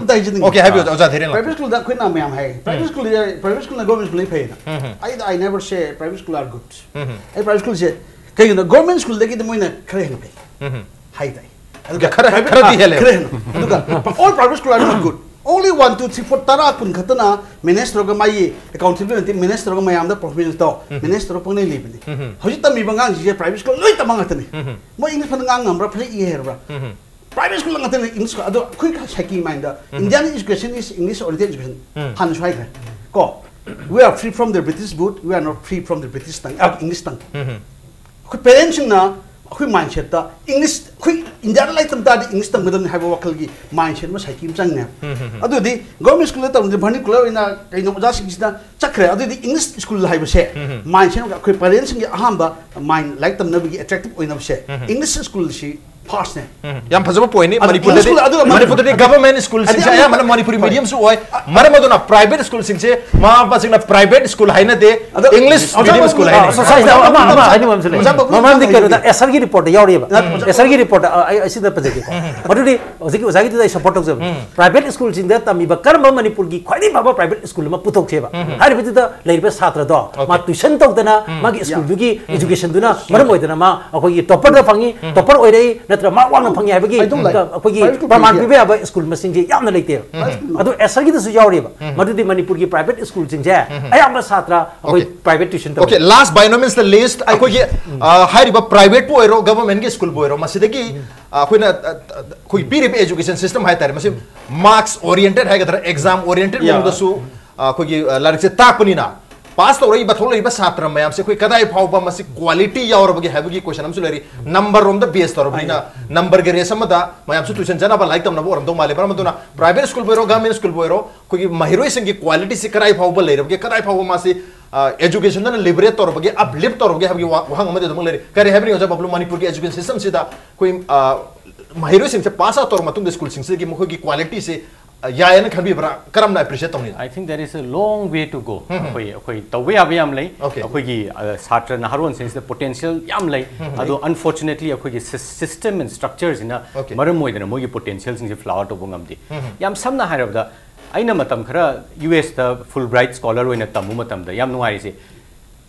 Okay, ꯍꯥꯏꯕꯤꯌꯨ ꯑꯣꯖꯥ ꯙꯤꯔꯦꯟ ꯂꯥꯛꯄꯤꯌꯨ. ꯄ꯭ꯔꯥꯏꯚꯦꯠ ꯁ꯭ꯀꯨꯜꯗ ꯑꯩꯈꯣꯏꯅ ꯃꯌꯥꯝ ꯍꯥꯏ ꯄ꯭ꯔꯥꯏꯚꯦꯠ ꯁ꯭ꯀꯨꯜꯗ ꯄ꯭ꯔꯥꯏꯚꯦꯠ ꯁ꯭ꯀꯨꯜꯅ ꯒꯣꯔꯃꯦꯟ ꯁ꯭ꯀꯨꯜꯗꯒꯤ ꯐꯩꯅ ꯑꯩ ꯑꯥꯏ ꯅꯦꯕꯔ ꯁꯦ ꯄ꯭ꯔꯥꯏꯚꯦꯠ ꯁ꯭ꯀꯨꯜ ꯑꯥꯔ ꯒꯨꯗ ꯑꯩ ꯄ꯭ꯔꯥꯏꯚꯦꯠ ꯁ꯭ꯀꯨꯜꯁꯦ ꯀꯩꯒꯤꯅꯣ ꯒꯣꯔꯃꯦꯟ ꯁ꯭ꯀꯨꯜꯗꯒꯤꯗꯤ ꯃꯣꯏꯅ ꯈꯔ ꯍꯦꯟꯅ ꯐꯩ ꯍꯥꯏ ꯇꯥꯏ ꯑꯗꯨꯒ ꯈꯔ- private- ꯈꯔꯗꯤ ꯑ, ꯍꯦꯜꯂꯦ. ꯈꯔ ꯍꯦꯟꯅ ꯑꯗꯨꯒ all private school are not good only one two three four ꯇꯔꯥ ꯀꯨꯟ ꯈꯛꯇꯅ ꯃꯦꯅꯦꯖ ꯇꯧꯔꯒ ꯃꯥꯒꯤ ꯑꯦꯀꯥꯎꯟꯇꯦꯕꯤꯂꯤꯇꯤ ꯃꯦꯅꯦꯖ ꯇꯧꯔꯒ ꯃꯌꯥꯝꯗ ꯄꯔꯐꯣꯔꯃꯦꯟꯁ ꯇꯧ ꯃꯦꯅꯦꯖ ꯇꯧꯔꯒ ꯄꯪꯂꯩ ꯂꯩꯕꯅꯤ ꯍꯧꯖꯤꯛ ꯇꯝꯃꯤꯕ ꯑꯉꯥꯡꯁꯤꯡꯁꯦ ꯄ꯭ꯔꯥꯏꯚꯦꯠ ꯁ꯭ꯀꯨꯜ ꯂꯣꯏ ꯇꯝꯕ ꯉꯥꯛꯇꯅꯤ ꯃꯣꯏ ꯏꯪꯂꯤꯁ ꯐꯅ ꯉꯥꯡ ꯉꯝꯕ꯭ꯔꯥ ꯐꯖꯅ ꯏ ꯍꯩꯔꯕ꯭ꯔꯥ ꯄ꯭ꯔꯥꯏꯚꯦꯠ ꯁ꯭ꯀꯨꯜ ꯉꯥꯛꯇꯅꯤ ꯏꯪꯂꯤꯁ ꯑꯗꯣ ꯑꯩꯈꯣꯏ ꯁꯥꯏꯀꯤ ꯃꯥꯏꯟꯗ Indian education is English oriented education ꯍꯥꯟꯅꯁꯨ ꯍꯥꯏꯈ꯭ꯔꯦ ꯀꯣ we are free from the British boot we are not free from the British tongue English tongue ꯑꯩꯈꯣꯏ ꯄꯦꯔꯦꯟꯁꯁꯤꯡꯅ ꯑꯩꯈꯣꯏ ꯃꯥꯏꯟꯁꯦꯠꯇ ꯏꯪꯂꯤꯁ ꯑꯩꯈꯣꯏ ꯏꯟꯗꯤꯌꯥꯗ ꯂꯥꯏꯔꯤꯛ ꯇꯝ ꯇꯥꯔꯗꯤ ꯏꯪꯂꯤꯁ ꯇꯝꯒꯗꯕꯅꯤ ꯍꯥꯏꯕ ꯋꯥꯈꯜꯒꯤ ꯃꯥꯏꯟꯁꯦꯠ ꯑꯃ ꯁꯥꯏꯀꯤ ꯑꯃ ꯆꯪꯉꯦꯕ ꯑꯗꯨꯗꯤ ꯒꯣꯔꯃꯦꯟ ꯁ꯭ꯀꯨꯜꯗ ꯇꯝꯕꯁꯦ ꯚꯔꯅꯤꯀꯨꯂꯔ ꯑꯣꯏꯅ ꯀꯩꯅꯣ ꯑꯣꯖꯥꯁꯤꯡꯁꯤꯅ ꯆꯠꯈ꯭ꯔꯦ ꯑꯗꯨꯗꯤ ꯏꯪꯂꯤꯁ ꯁ꯭ꯀꯨꯜ ꯍꯥꯏꯕꯁꯦ ꯃꯥꯏꯟꯁꯦꯠ ꯑꯩꯈꯣꯏ ꯄꯦꯔꯦꯟꯁꯁꯤꯡꯒꯤ ꯑꯍꯥꯟꯕ ꯃꯥꯏꯟ ꯂꯥꯏꯔꯤꯛ ꯇꯝꯅꯕꯒꯤ ꯑꯦꯇ꯭ꯔꯦꯛꯇꯤꯞ ꯑꯣꯏꯅꯕꯁꯦ ꯏꯪꯂꯤꯁ ꯁ꯭ꯀꯨꯜꯁꯤ ꯐꯥꯔꯁꯅꯦ꯫ ꯌꯥꯝ ꯐꯖꯕ ꯄꯣꯏꯟꯅꯤ꯫ ꯑꯗꯨ ꯃꯅꯤꯄꯨꯔꯗꯗꯤ ꯁ꯭ꯀꯨꯜ ꯑꯗꯨꯒ ꯃꯅꯤꯄꯨꯔ ꯃꯅꯤꯄꯨꯔꯗꯗꯤ ꯒꯚꯔꯟꯃꯦꯟ ꯁ꯭ꯀꯨꯜꯁꯤꯡꯁꯦ ꯑꯗꯨ ꯑꯌꯥꯝꯕꯅ ꯃꯅꯤꯄꯨꯔꯤ ꯃꯤꯗꯤꯌꯝꯁꯨ ꯑꯣꯏ꯫ ꯃꯔꯝ ꯑꯗꯨꯅ ꯄ꯭ꯔꯥꯏꯚꯦꯠ ꯁ꯭ꯀꯨꯜꯁꯤꯡꯁꯦ ꯃꯃꯥ ꯃꯄꯥꯁꯤꯡꯅ ꯄ꯭ꯔꯥꯏꯚꯦꯠ ꯁ꯭ꯀꯨꯜ ꯍꯥꯏꯅꯗꯦ, ꯑꯗꯣ ꯏꯪꯂꯤꯁ ꯑꯣꯖꯥ ꯃꯤꯗꯤꯌꯝ ꯁ꯭ꯀꯨꯜ ꯕꯕꯨꯅ ꯍꯥꯏꯅꯩ꯫ ꯑꯣꯖꯥ ꯕꯕꯨꯅ ꯃꯃꯥꯡꯗꯤ ꯑꯣꯖꯥ ꯀꯩꯅꯣꯗ ꯕꯕꯨꯅ ꯑꯦꯁꯔꯒꯤ ꯔꯤꯄꯣꯔꯠꯇ ꯌꯥꯎꯔꯤꯕ꯫ ꯅꯠꯇꯦ, ꯑꯣꯖꯥ ꯑꯦꯁꯔꯒꯤ ꯔꯤꯄꯣꯔꯠꯇ ꯑ, ꯑꯩ ꯑꯩ ꯁꯤꯗ ꯄꯟꯖꯒꯦꯀꯣ꯫ ꯃꯗꯨꯗꯤ ꯍꯧꯖꯤꯛꯀꯤ ꯑꯣꯖꯥꯒꯤꯗꯨꯗ ꯑꯩ ꯁꯞꯄꯣꯔꯠ ꯇꯧꯖꯕꯅꯤ꯫ ꯄ꯭ꯔꯥꯏꯚꯦꯠ ꯁ꯭ꯀꯨꯜꯁꯤꯡꯗ ꯇꯝꯃꯤꯕ ꯀꯔꯝꯕ ꯃꯅꯤꯄꯨꯔꯒꯤ ꯈ꯭ꯋꯥꯏꯗꯒꯤ ꯐꯕ ꯄ꯭ꯔꯥꯏꯚꯦꯠ ꯁ꯭ꯀꯨꯜ ꯑꯃ ꯄꯨꯊꯣꯛꯁꯦꯕ꯫ ꯍꯥꯏꯔꯤꯕꯗꯨꯗ ꯂꯩꯔꯤꯕ ꯁꯥꯇ꯭ꯔꯗꯣ ꯃꯥ ꯇ꯭ꯋꯤꯁꯟ ꯇꯧꯗꯅ ꯃꯥꯒꯤ ꯁ꯭ꯀꯨꯜꯗꯨꯒꯤ ꯏꯖꯨꯀꯦꯁꯟꯗꯨꯅ ꯃꯔꯝ ꯑꯣꯏꯗꯅ ꯃꯥ ꯑꯩꯈꯣꯏꯒꯤ ꯇꯣꯄꯔꯗ ꯐꯪꯉꯤ, ꯇꯣꯄꯔ ꯑꯣꯏꯔꯛꯏ ꯅꯠꯇ꯭ꯔꯒ ꯃꯥ ꯋꯥꯡꯅ ꯐꯪꯉꯤ ꯍꯥꯏꯕꯒꯤ I don't like ꯑꯩꯈꯣꯏꯒꯤ private school ꯄ꯭ꯔꯃꯥꯟ ꯄꯤꯕ ꯄꯤꯕ ꯌꯥꯕ ꯁ꯭ꯀꯨꯜ ꯃꯁꯤꯡꯁꯦ ꯌꯥꯝꯅ ꯂꯩꯇꯦꯕ꯫ ꯑꯗꯨ ꯑꯦꯁꯔꯒꯤꯗꯁꯨ ꯌꯥꯎꯔꯤꯕ꯫ ꯃꯗꯨꯗꯤ ꯃꯅꯤꯄꯨꯔꯒꯤ ꯄ꯭ꯔꯥꯏꯚꯦꯠ ꯁ꯭ꯀꯨꯜꯁꯤꯡꯁꯦ ꯑꯌꯥꯝꯕ ꯁꯥꯇ꯭ꯔ ꯑꯩꯈꯣꯏ Okay. Private tuition Okay, last by no means the least, ꯑꯩꯈꯣꯏꯒꯤ ꯑ, ꯍꯥꯏꯔꯤꯕ ꯄ꯭ꯔꯥꯏꯚꯦꯠꯄꯨ ꯑꯣꯏꯔꯣ ꯒꯚꯔꯟꯃꯦꯟꯒꯤ ꯁ꯭ꯀꯨꯜꯕꯨ ꯑꯣꯏꯔꯣ, ꯃꯁꯤꯗꯒꯤ ꯑ, ꯑꯩꯈꯣꯏꯅ ꯑ, ꯑ, ꯑꯩꯈꯣꯏ ꯄꯤꯔꯤꯕ ꯑꯦꯖꯨꯀꯦꯁꯟ ꯁꯤꯁꯇꯝ ꯍꯥꯏꯇꯥꯔꯦ, ꯃꯁꯤ ꯃꯥꯔꯛꯁ ꯑꯣꯔꯤꯌꯦꯟꯇꯦꯠ ꯍꯥꯏꯒꯗ꯭ꯔꯥ, ꯑꯦꯛꯖꯥꯝ ꯑꯣꯔꯤꯌꯦꯟꯇꯦꯠ Yeah. ꯃꯑꯣꯡꯗꯁꯨ ꯑ, ꯑꯩꯈꯣꯏꯒꯤ ꯑ, ꯂꯥꯏꯔꯤꯛꯁꯦ ꯇꯥꯛꯄꯅꯤꯅ ꯄꯥꯁ ꯇꯧꯔꯛꯏꯕ ꯊꯣꯛꯂꯛꯏꯕ ꯁꯥꯇ꯭ꯔ ꯃꯌꯥꯝꯁꯦ ꯑꯩꯈꯣꯏ ꯀꯗꯥꯏ ꯐꯥꯎꯕ ꯃꯁꯤ ꯀ꯭ꯋꯥꯂꯤꯇꯤ ꯌꯥꯎꯔꯕꯒꯦ ꯍꯥꯏꯕꯒꯤ ꯀꯣꯏꯁꯟ ꯑꯃꯁꯨ ꯂꯩꯔꯤ꯫ ꯅꯝꯕꯔ ꯔꯣꯝꯗ ꯕꯦꯁ ꯇꯧꯔꯕꯅꯤꯅ ꯅꯝꯕꯔꯒꯤ ꯔꯦꯁ ꯑꯃꯗ ꯃꯌꯥꯝꯁꯨ ꯇ꯭ꯋꯤꯁꯟ ꯆꯠꯅꯕ ꯂꯥꯏꯔꯤꯛ ꯇꯝꯅꯕ ꯑꯣꯏꯔꯝꯗꯧ ꯃꯥꯜꯂꯦ꯫ ꯃꯔꯝ ꯑꯗꯨꯅ ꯄ꯭ꯔꯥꯏꯚꯦꯠ ꯁ꯭ꯀꯨꯜꯕꯨ ꯑꯣꯏꯔꯣ ꯒꯚꯔꯟꯃꯦꯟ ꯁ꯭ꯀꯨꯜꯕꯨ ꯑꯣꯏꯔꯣ ꯑꯩꯈꯣꯏꯒꯤ ꯃꯍꯩꯔꯣꯏꯁꯤꯡꯒꯤ ꯀ꯭ꯋꯥꯂꯤꯇꯤꯁꯤ ꯀꯗꯥꯏ ꯐꯥꯎꯕ ꯂꯩꯔꯕꯒꯦ, ꯀꯗꯥꯏ ꯐꯥꯎꯕ ꯃꯥꯁꯤ ꯑꯦꯖꯨꯀꯦꯁꯟꯗꯅ ꯂꯤꯕꯔꯦꯠ ꯇꯧꯔꯕꯒꯦ, ꯑꯞꯂꯤꯐ ꯇꯧꯔꯕꯒꯦ ꯍꯥꯏꯕꯒꯤ ꯋꯥ- ꯋꯥꯍꯪ ꯑꯃꯗꯤ ꯑꯗꯨꯃꯛ ꯂꯩꯔꯤ꯫ ꯀꯔꯤ ꯍꯥꯏꯕꯅꯤ ꯑꯣꯖꯥ ꯕꯕꯂꯨ, ꯃꯅꯤꯄꯨꯔꯒꯤ ꯑꯦꯖꯨꯀꯦꯁꯟ ꯁꯤꯁꯇꯝꯁꯤꯗ ꯑꯩꯈꯣꯏ ꯑ, ꯃꯍꯩꯔꯣꯏꯁꯤꯡꯁꯦ ꯄꯥꯁ ꯑꯥꯎꯠ ꯇꯧꯔꯕ ꯃꯇꯨꯡꯗ ꯁ꯭ꯀꯨꯜꯁꯤꯡꯁꯤꯗꯒꯤ ꯃꯈꯣꯏꯒꯤ ꯀ꯭ꯋꯥꯂꯤꯇꯤꯁꯤ ꯑ, ꯌꯥꯏꯌꯦꯅ ꯈꯟꯕꯤꯕ꯭ꯔꯥ? ꯀꯔꯝꯅ ꯑꯦꯄ꯭ꯔꯤꯁꯤꯌꯦꯠ ꯇꯧꯅꯤ? I think there is a long way to go. ꯑꯩꯈꯣꯏ ꯑꯩꯈꯣꯏ ꯇꯧꯕ ꯌꯥꯕ ꯌꯥꯝ ꯂꯩ꯫ Okay. ꯑꯩꯈꯣꯏꯒꯤ ꯑ, ꯁꯥꯇ꯭ꯔ ꯅꯍꯥꯔꯣꯟꯁꯤꯡꯁꯤꯗ ꯄꯣꯇꯦꯟꯁꯤꯌꯦꯜ ꯌꯥꯝ ꯂꯩ꯫ ꯑꯗꯣ ꯑꯟꯐꯣꯔꯆꯨꯅꯦꯠꯂꯤ ꯑꯩꯈꯣꯏꯒꯤ ꯁꯤꯁꯇꯦꯝ ꯑꯦꯟ ꯁ꯭ꯇ꯭ꯔꯛꯆꯔꯁꯤꯅ Okay. ꯃꯔꯝ ꯑꯣꯏꯗꯅ ꯃꯣꯏꯒꯤ ꯄꯣꯇꯦꯟꯁꯤꯌꯦꯜꯁꯤꯡꯁꯦ ꯐ꯭ꯂꯥꯋꯔ ꯇꯧꯕ ꯉꯝꯗꯦ꯫ ꯌꯥꯝ ꯁꯝꯅ ꯍꯥꯏꯔꯕꯗ ꯑꯩꯅ ꯃꯇꯝ ꯈꯔ ꯌꯨ ꯑꯦꯁꯇ ꯐꯨꯜ ꯕ꯭ꯔꯥꯏꯠ ꯁ꯭ꯀꯣꯂꯔ ꯑꯣꯏꯅ ꯇꯝꯕ ꯃꯇꯝꯗ ꯌꯥꯝ ꯅꯨꯡꯉꯥꯏꯔꯤꯁꯦ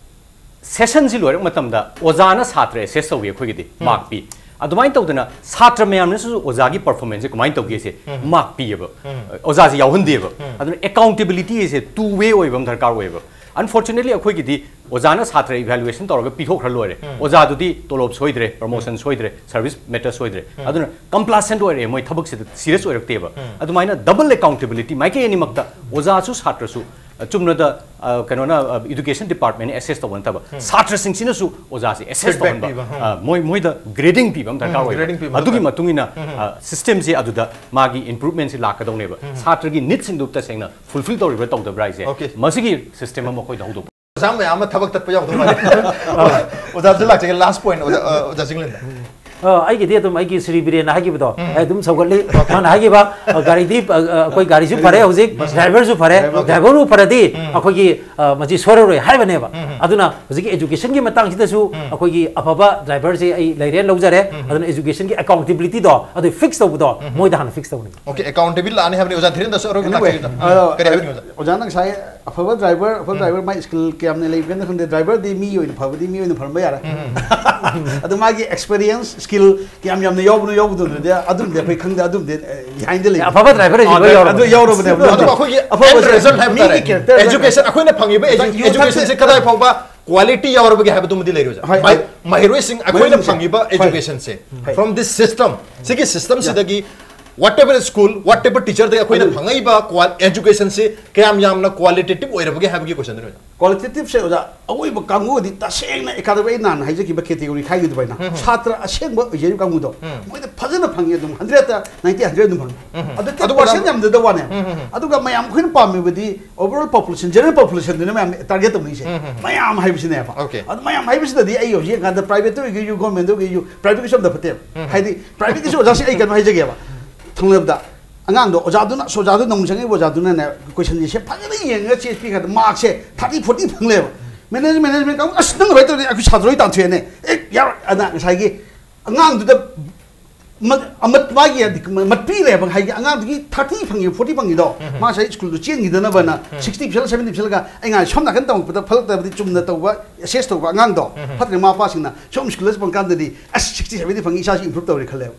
ꯁꯦꯁꯟꯁꯤ ꯂꯣꯏꯔꯛ ꯃꯇꯝꯗ ꯑꯣꯖꯥꯅ ꯁꯥꯇ꯭ꯔ ꯑꯦꯁꯦꯁ ꯇꯧꯏ ꯑꯩꯈꯣꯏꯒꯤꯗꯤ ꯃꯥꯔꯛ ꯄꯤ꯫ ꯑꯗꯨꯃꯥꯏꯅ ꯇꯧꯗꯅ ꯁꯥꯇ꯭ꯔ ꯃꯌꯥꯝꯅꯁꯨ ꯑꯣꯖꯥꯒꯤ ꯄꯔꯐꯣꯔꯃꯦꯟꯁꯁꯦ ꯀꯃꯥꯏꯅ ꯇꯧꯒꯦꯁꯦ ꯃꯥꯔꯛ ꯄꯤꯌꯦꯕ꯫ ꯑꯣꯖꯥꯁꯦ ꯌꯥꯎꯍꯟꯗꯦꯕ꯫ ꯑꯗꯨꯅ ꯑꯦꯀꯥꯎꯟꯇꯦꯕꯤꯂꯤꯇꯤ ꯑꯁꯦ ꯇꯨ ꯋꯦ ꯑꯣꯏꯕ ꯑꯃ ꯗꯔꯀꯥꯔ ꯑꯣꯏꯌꯦꯕ꯫ ꯑꯟꯐꯣꯔꯆꯨꯅꯦꯠꯂꯤ ꯑꯩꯈꯣꯏꯒꯤꯗꯤ ꯑꯣꯖꯥꯅ ꯁꯥꯇ꯭ꯔ ꯏꯚꯥꯂꯨꯑꯦꯁꯟ ꯇꯧꯔꯒ ꯄꯤꯊꯣꯛꯈ꯭ꯔ ꯂꯣꯏꯔꯦ꯫ ꯑꯣꯖꯥꯗꯨꯗꯤ ꯇꯣꯂꯣꯞ ꯁꯣꯏꯗ꯭ꯔꯦ, ꯄ꯭ꯔꯃꯣꯁꯟ ꯁꯣꯏꯗ꯭ꯔꯦ, ꯁꯔꯚꯤꯁ ꯃꯦꯇꯔ ꯁꯣꯏꯗ꯭ꯔꯦ꯫ ꯑꯗꯨꯅ ꯀꯝꯄ꯭ꯂꯥꯁꯦꯟꯠ ꯑꯣꯏꯔꯛꯑꯦ, ꯃꯣꯏ ꯊꯕꯛꯁꯤꯗ ꯁꯤꯔꯤꯌꯁ ꯑꯣꯏꯔꯛꯇꯦꯕ꯫ ꯑꯗꯨꯃꯥꯏꯅ ꯗꯕꯜ ꯑꯦꯀꯥꯎꯟꯇꯦꯕꯤꯂꯤꯇꯤ ꯃꯥꯏꯀꯩ ꯑꯅꯤꯃꯛꯇ ꯑꯣꯖꯥꯁꯨ ꯁꯥꯇ꯭ꯔꯁꯨ ꯑ, ꯆꯨꯝꯅꯗ ꯑ, ꯀꯩꯅꯣꯅ ꯏꯗꯨꯀꯦꯁꯟ ꯗꯤꯄꯥꯔꯠꯃꯦꯟꯅ ꯑꯦꯁꯦꯁ ꯇꯧꯕ ꯅꯠꯇꯕ ꯁꯥꯇ꯭ꯔꯁꯤꯡꯁꯤꯅꯁꯨ ꯑꯣꯖꯥꯁꯦ ꯑꯦꯁꯦꯁ Feedback ꯇꯧꯍꯟꯕ꯫ ꯄꯤꯕ, ꯎꯝ. ꯑ, ꯃꯣꯏ ꯃꯣꯏꯗ ꯒ꯭ꯔꯦꯗꯤꯡ ꯄꯤꯕ ꯑꯃ ꯗꯔꯀꯥꯔ ꯎꯝ, ꯑꯣꯏꯕ꯫ grading ꯄꯤꯕ ꯑꯗꯨꯒꯤ ꯗꯔꯀꯥꯔ. ꯃꯇꯨꯡ ꯏꯟꯅ ꯁꯤꯁꯇꯦꯝꯁꯦ ꯑꯗꯨꯗ ꯃꯥꯒꯤ ꯏꯝꯄ꯭ꯔꯨꯚꯃꯦꯟꯁꯤ ꯂꯥꯛꯀꯗꯧꯅꯦꯕ꯫ ꯁꯥꯇ꯭ꯔꯒꯤ ꯅꯤꯗꯁꯤꯡꯗꯨ ꯇꯁꯦꯡꯅ ꯐꯨꯜꯐꯤꯜ ꯇꯧꯔꯤꯕ꯭ꯔꯥ ꯇꯧꯗꯕ꯭ꯔꯥ ꯍꯥꯏꯁꯦ Okay. ꯃꯁꯤꯒꯤ ꯁꯤꯁꯇꯦꯝ ꯑꯃ ꯑꯩꯈꯣꯏꯗ ꯍꯧꯗꯣꯛꯄ꯫ ꯑꯣꯖꯥ ꯃꯌꯥꯝ ꯑꯃ ꯊꯕꯛ ꯇꯠꯄ ꯌꯥꯎꯗꯧ ꯃꯥꯜꯂꯦ꯫ ꯑꯣꯖꯥꯁꯨ ꯂꯥꯛꯆꯒꯦ, ꯂꯥꯁ ꯄꯣꯏꯟꯠ ꯑꯣꯖꯥ, ꯑ, ꯑꯣꯖꯥ ꯆꯤꯡꯂꯦꯟꯗ꯫ ꯑ, ꯑꯩꯒꯤꯗꯤ ꯑꯗꯨꯝ ꯑꯩꯒꯤ ꯁ꯭ꯔꯤ ꯕꯤꯔꯦꯟꯅ ꯍꯥꯏꯈꯤꯕꯗꯣ, ꯑꯩ ꯑꯗꯨꯝ ꯁꯧꯒꯠꯂꯤ꯫ ꯃꯥꯅ ꯍꯥꯏꯈꯤꯕ, ꯑ, ꯒꯥꯔꯤꯗꯤ, ꯑ, ꯑ, ꯑꯩꯈꯣꯏ ꯒꯥꯔꯤꯁꯨ ꯐꯔꯦ ꯍꯧꯖꯤꯛ, ꯗ꯭ꯔꯥꯏꯚꯔꯁꯨ ꯐꯔꯦ, ꯗ꯭ꯔꯥꯏꯚꯔꯕꯨ ꯐꯔꯗꯤ ꯑꯩꯈꯣꯏꯒꯤ, ꯑ, ꯃꯁꯤ ꯁꯣꯏꯔꯔꯣꯏ ꯍꯥꯏꯕꯅꯦꯕ꯫ ꯑꯗꯨꯅ ꯍꯧꯖꯤꯛꯀꯤ ꯑꯦꯖꯨꯀꯦꯁꯟꯒꯤ ꯃꯇꯥꯡꯁꯤꯗꯁꯨ ꯑꯩꯈꯣꯏꯒꯤ ꯑꯐꯕ ꯗ꯭ꯔꯥꯏꯚꯔꯁꯦ ꯑꯩ ꯂꯩꯔꯦꯅ ꯂꯧꯖꯔꯦ꯫ ꯑꯗꯨꯅ ꯑꯦꯖꯨꯀꯦꯁꯟꯒꯤ ꯑꯦꯀꯥꯎꯟꯇꯦꯕꯤꯂꯤꯇꯤꯗꯣ ꯑꯗꯨ ꯐꯤꯛꯁ ꯇꯧꯕꯗꯣ ꯃꯣꯏꯗ ꯍꯥꯟꯅ ꯐꯤꯛꯁ ꯇꯧꯅꯤꯡꯉꯤ꯫ ꯑꯣꯀꯦ, ꯑꯦꯀꯥꯎꯟꯇꯦꯕꯤꯂꯤ ꯂꯥꯛꯑꯅꯤ ꯍꯥꯏꯕꯅꯤ ꯑꯣꯖꯥ ꯙꯤꯔꯦꯟꯗ꯭ꯔꯁꯨ ꯑꯔꯣꯏꯕ Anyway, ꯂꯥꯛꯆꯒꯦ꯫ ꯑꯗꯣ, ꯀꯔꯤ ꯍꯥꯏꯕꯅꯤ ꯑꯣꯖꯥ? ꯑꯣꯖꯥꯅ ꯉꯁꯥꯏ ꯑꯐꯕ ꯗ꯭ꯔꯥꯏꯚꯔ, ꯑꯐꯕ ꯗ꯭ꯔꯥꯏꯚꯔ ꯃꯥꯏ ꯁ꯭ꯀꯤꯜ ꯀꯌꯥꯝꯅ ꯂꯩꯕꯅ ꯈꯪꯗꯦ, ꯗ꯭ꯔꯥꯏꯚꯔꯗꯤ ꯃꯤ ꯑꯣꯏꯅ ꯐꯕꯗꯤ ꯃꯤ ꯑꯣꯏꯅ ꯐꯔꯝꯕ ꯌꯥꯔꯦ꯫ ꯑꯗꯨ ꯃꯥꯒꯤ ꯑꯦꯛꯁꯄꯤꯔꯤꯌꯦꯟꯁ, ꯁ꯭ꯀꯤꯜ ꯀꯌꯥꯝ ꯌꯥꯝꯅ ꯌꯥꯎꯕꯅꯣ ꯌꯥꯎꯕꯗꯣꯗꯤ ꯑꯗꯨꯝꯗꯤ ꯑꯩꯈꯣꯏ ꯈꯪꯗꯦ, ꯑꯗꯨꯝꯗꯤ ꯕꯤꯍꯥꯏꯟꯗ ꯂꯩ꯫ ꯑꯐꯕ ꯗ꯭ꯔꯥꯏꯚꯔ ꯍꯥꯏꯁꯦ ꯂꯣꯏ ꯌꯥꯎꯔꯕꯅꯦ꯫ ꯑꯗꯨ ꯌꯥꯎꯔꯕꯅꯦꯕ꯫ ꯑꯗꯨꯒ ꯑꯩꯈꯣꯏꯒꯤ ꯑꯐꯕꯁꯦ ꯑꯦꯟ ꯔꯤꯖꯜꯠ ꯍꯥꯏꯕ ꯃꯤꯒꯤ ꯇꯥꯔꯦ꯫ ꯀꯦꯔꯦꯛꯇꯔ ꯑꯦꯖꯨꯀꯦꯁꯟ ꯑꯩꯈꯣꯏꯅ ꯐꯪꯉꯤꯕ ꯉꯁꯥꯏ ꯌꯨ ꯑꯦꯖꯨꯀꯦꯁꯟꯁꯦ ꯊꯛꯇ- ꯀꯗꯥꯏ ꯐꯥꯎꯕ ꯀ꯭ꯋꯥꯂꯤꯇꯤ ꯌꯥꯎꯔꯕꯒꯦ ꯍꯥꯏꯕꯗꯨꯃꯗꯤ ꯂꯩꯔꯣꯏ ꯑꯣꯖꯥ꯫ ꯍꯣꯏ, ꯃꯍꯩ- ꯍꯣꯏ꯫ ꯃꯍꯩꯔꯣꯏꯁꯤꯡ ꯑꯩꯈꯣꯏꯅ ꯃꯍꯩꯔꯣꯏꯁꯤꯡꯁꯦ꯫ ꯐꯪꯉꯤꯕ ꯍꯣꯏ꯫ ꯑꯦꯖꯨꯀꯦꯁꯟꯁꯦ, from this system, ꯁꯤꯒꯤ ꯁꯤꯁꯇꯝꯁꯤꯗꯒꯤ whatever school, whatever teacherꯗꯒꯤ ꯑꯩꯈꯣꯏꯅ ꯐꯪꯉꯛꯏꯕ ꯀ꯭ꯋꯥ- ꯑꯦꯖꯨꯀꯦꯁꯟꯁꯤ ꯀꯌꯥꯝ ꯌꯥꯝꯅ ꯀ꯭ꯋꯥꯂꯤꯇꯦꯇꯤꯚ ꯑꯣꯏꯔꯕꯒꯦ ꯍꯥꯏꯕꯒꯤ ꯀꯣꯏꯁꯟꯗꯨꯅꯤ ꯑꯣꯖꯥ꯫ ꯀ꯭ꯋꯥꯂꯤꯇꯦꯇꯤꯚꯁꯦ ꯑꯣꯖꯥ, ꯑꯋꯣꯏꯕ ꯀꯥꯡꯕꯨꯗꯤ ꯇꯁꯦꯡꯅ ꯑꯦꯀꯥꯗꯃꯤ, ꯑꯩ ꯅꯍꯥꯟ ꯍꯥꯏꯖꯈꯤꯕ ꯀꯦꯇꯦꯒꯣꯔꯤ ꯈꯥꯏꯈꯤꯕ ꯑꯗꯨꯃꯥꯏꯅ ꯁꯥꯇ꯭ꯔ ꯑꯁꯦꯡꯕ ꯑꯣꯏꯖꯔꯤꯕ ꯀꯥꯡꯕꯨꯗꯣ, ꯃꯣꯏꯗ ꯐꯖꯅ ꯐꯪꯉꯤ, ꯑꯗꯨꯝ ꯍꯟꯗ꯭ꯔꯦꯠꯇ ꯅꯥꯏꯟꯇꯤ, ꯍꯟꯗ꯭ꯔꯦꯠ ꯑꯗꯨꯝ ꯐꯪꯉꯤ꯫ ꯑꯗꯨ ꯇꯦꯟ ꯄꯥꯔꯁꯦꯟ ꯌꯥꯝꯗꯗꯕ ꯋꯥꯅꯦ꯫ ꯑꯗꯨꯒ ꯃꯌꯥꯝ ꯑꯩꯈꯣꯏꯅ ꯄꯥꯝꯃꯤꯕꯗꯤ ꯑꯣꯚꯔ ꯑꯣꯜ ꯄꯣꯄꯨꯂꯦꯁꯟ, ꯖꯦꯅꯔꯦꯜ ꯄꯣꯄꯨꯂꯦꯁꯟꯗꯨꯅ ꯃꯌꯥꯝ ꯇꯥꯔꯒꯦꯠ ꯇꯧꯅꯔꯤꯁꯦ꯫ ꯃꯌꯥꯝ ꯍꯥꯏꯕꯁꯤꯅꯦꯕ꯫ Okay. ꯑꯗꯨ ꯃꯌꯥꯝ ꯍꯥꯏꯕꯁꯤꯗꯗꯤ ꯑꯩ ꯍꯧꯖꯤꯛ ꯌꯦꯡꯀꯥꯟꯗ ꯄ꯭ꯔꯥꯏꯚꯦꯠꯇ ꯑꯣꯏꯒꯦꯁꯨ, ꯒꯣꯔꯃꯦꯟꯗ ꯑꯣꯏꯒꯦꯁꯨ, ꯄ꯭ꯔꯥꯏꯚꯦꯠꯀꯤꯁꯨ ꯑꯝꯇ ꯐꯠꯇꯦꯕ꯫ ꯍꯥꯏꯗꯤ ꯄ꯭ꯔꯥꯏꯚꯦꯠꯀꯤꯁꯨ ꯑꯣꯖꯥꯁꯤꯡ ꯑꯩ ꯀꯩꯅꯣ ꯍꯥꯏꯖꯒꯦꯕ꯫ ꯊꯣꯡꯂꯕꯗ ꯑꯉꯥꯡꯗꯣ ꯑꯣꯖꯥꯗꯨꯅ, ꯑꯁ, ꯑꯣꯖꯥꯗꯨ ꯅꯧꯅ ꯆꯪꯉꯛꯏꯕ ꯑꯣꯖꯥꯗꯨꯅꯅꯦ, ꯀꯣꯏꯁꯟꯁꯦ ꯁꯦ ꯐꯖꯅ ꯌꯦꯡꯉꯒ ꯆꯦ ꯄꯤꯈ꯭ꯔꯗ ꯃꯥꯔꯛꯁꯦ ꯊꯥꯔꯇꯤ ꯐꯣꯔꯇꯤ ꯐꯪ ꯂꯩꯕ꯫ ꯃꯦꯅꯦꯖ ꯃꯦꯅꯦꯖꯃꯦꯟ ꯀꯥꯡꯕꯨ, "ꯑꯁ, ꯅꯪ ꯑꯗꯨꯃꯥꯏꯅ ꯇꯧꯔꯗꯤ ꯑꯩꯈꯣꯏ ꯁꯥꯇ꯭ꯔ ꯂꯣꯏ ꯇꯥꯟꯊꯣꯛꯑꯦꯅꯦ, ꯑꯦ, ꯌꯥꯔꯣꯏ", ꯑꯗ ꯉꯁꯥꯏꯒꯤ ꯑꯉꯥꯡꯗꯨꯗ ꯃ- ꯑꯃ- ꯃꯥꯒꯤ ꯍꯥꯏꯗꯤ ꯃ- ꯃꯠꯄꯤ ꯂꯩꯕ ꯍꯥꯏꯗꯤ ꯑꯉꯥꯡꯗꯨꯒꯤ ꯊꯥꯔꯇꯤ ꯐꯪꯉꯤ, ꯐꯣꯔꯇꯤ ꯐꯪꯉꯤꯗꯣ, ꯃꯥ ꯉꯁꯥꯏ ꯁ꯭ꯀꯨꯜꯗꯨ ꯆꯦꯟꯈꯤꯗꯅꯕꯅ ꯁꯤꯛꯁꯇꯤ ꯄꯤꯁꯜꯂ, ꯁꯚꯦꯟꯇꯤ ꯄꯤꯁꯜꯂꯒ ꯑꯩ ꯉꯥꯏ ꯁꯣꯝ ꯅꯥꯀꯟ ꯇꯝꯃꯛꯄꯗ ꯐꯠꯂꯛꯇꯕꯗꯤ ꯆꯨꯝꯅ ꯇꯧꯕ, ꯑꯦꯁꯦꯁ ꯇꯧꯕ ꯑꯉꯥꯡꯗꯣ ꯐꯠꯇ꯭ꯔꯦ, ꯃꯃꯥ ꯃꯄꯥꯁꯤꯡꯅ ꯁꯣꯝ ꯁ꯭ꯀꯨꯜꯗ ꯆꯠꯄ ꯀꯥꯟꯗꯗꯤ, "ꯑꯁ, ꯁꯤꯛꯁꯇꯤ ꯁꯚꯦꯟꯇꯤ ꯐꯪꯉꯤ, ꯏꯆꯥꯁꯤ ꯏꯝꯄ꯭ꯔꯨꯞ ꯇꯧꯔꯦ" ꯈꯜꯂꯦꯕ꯫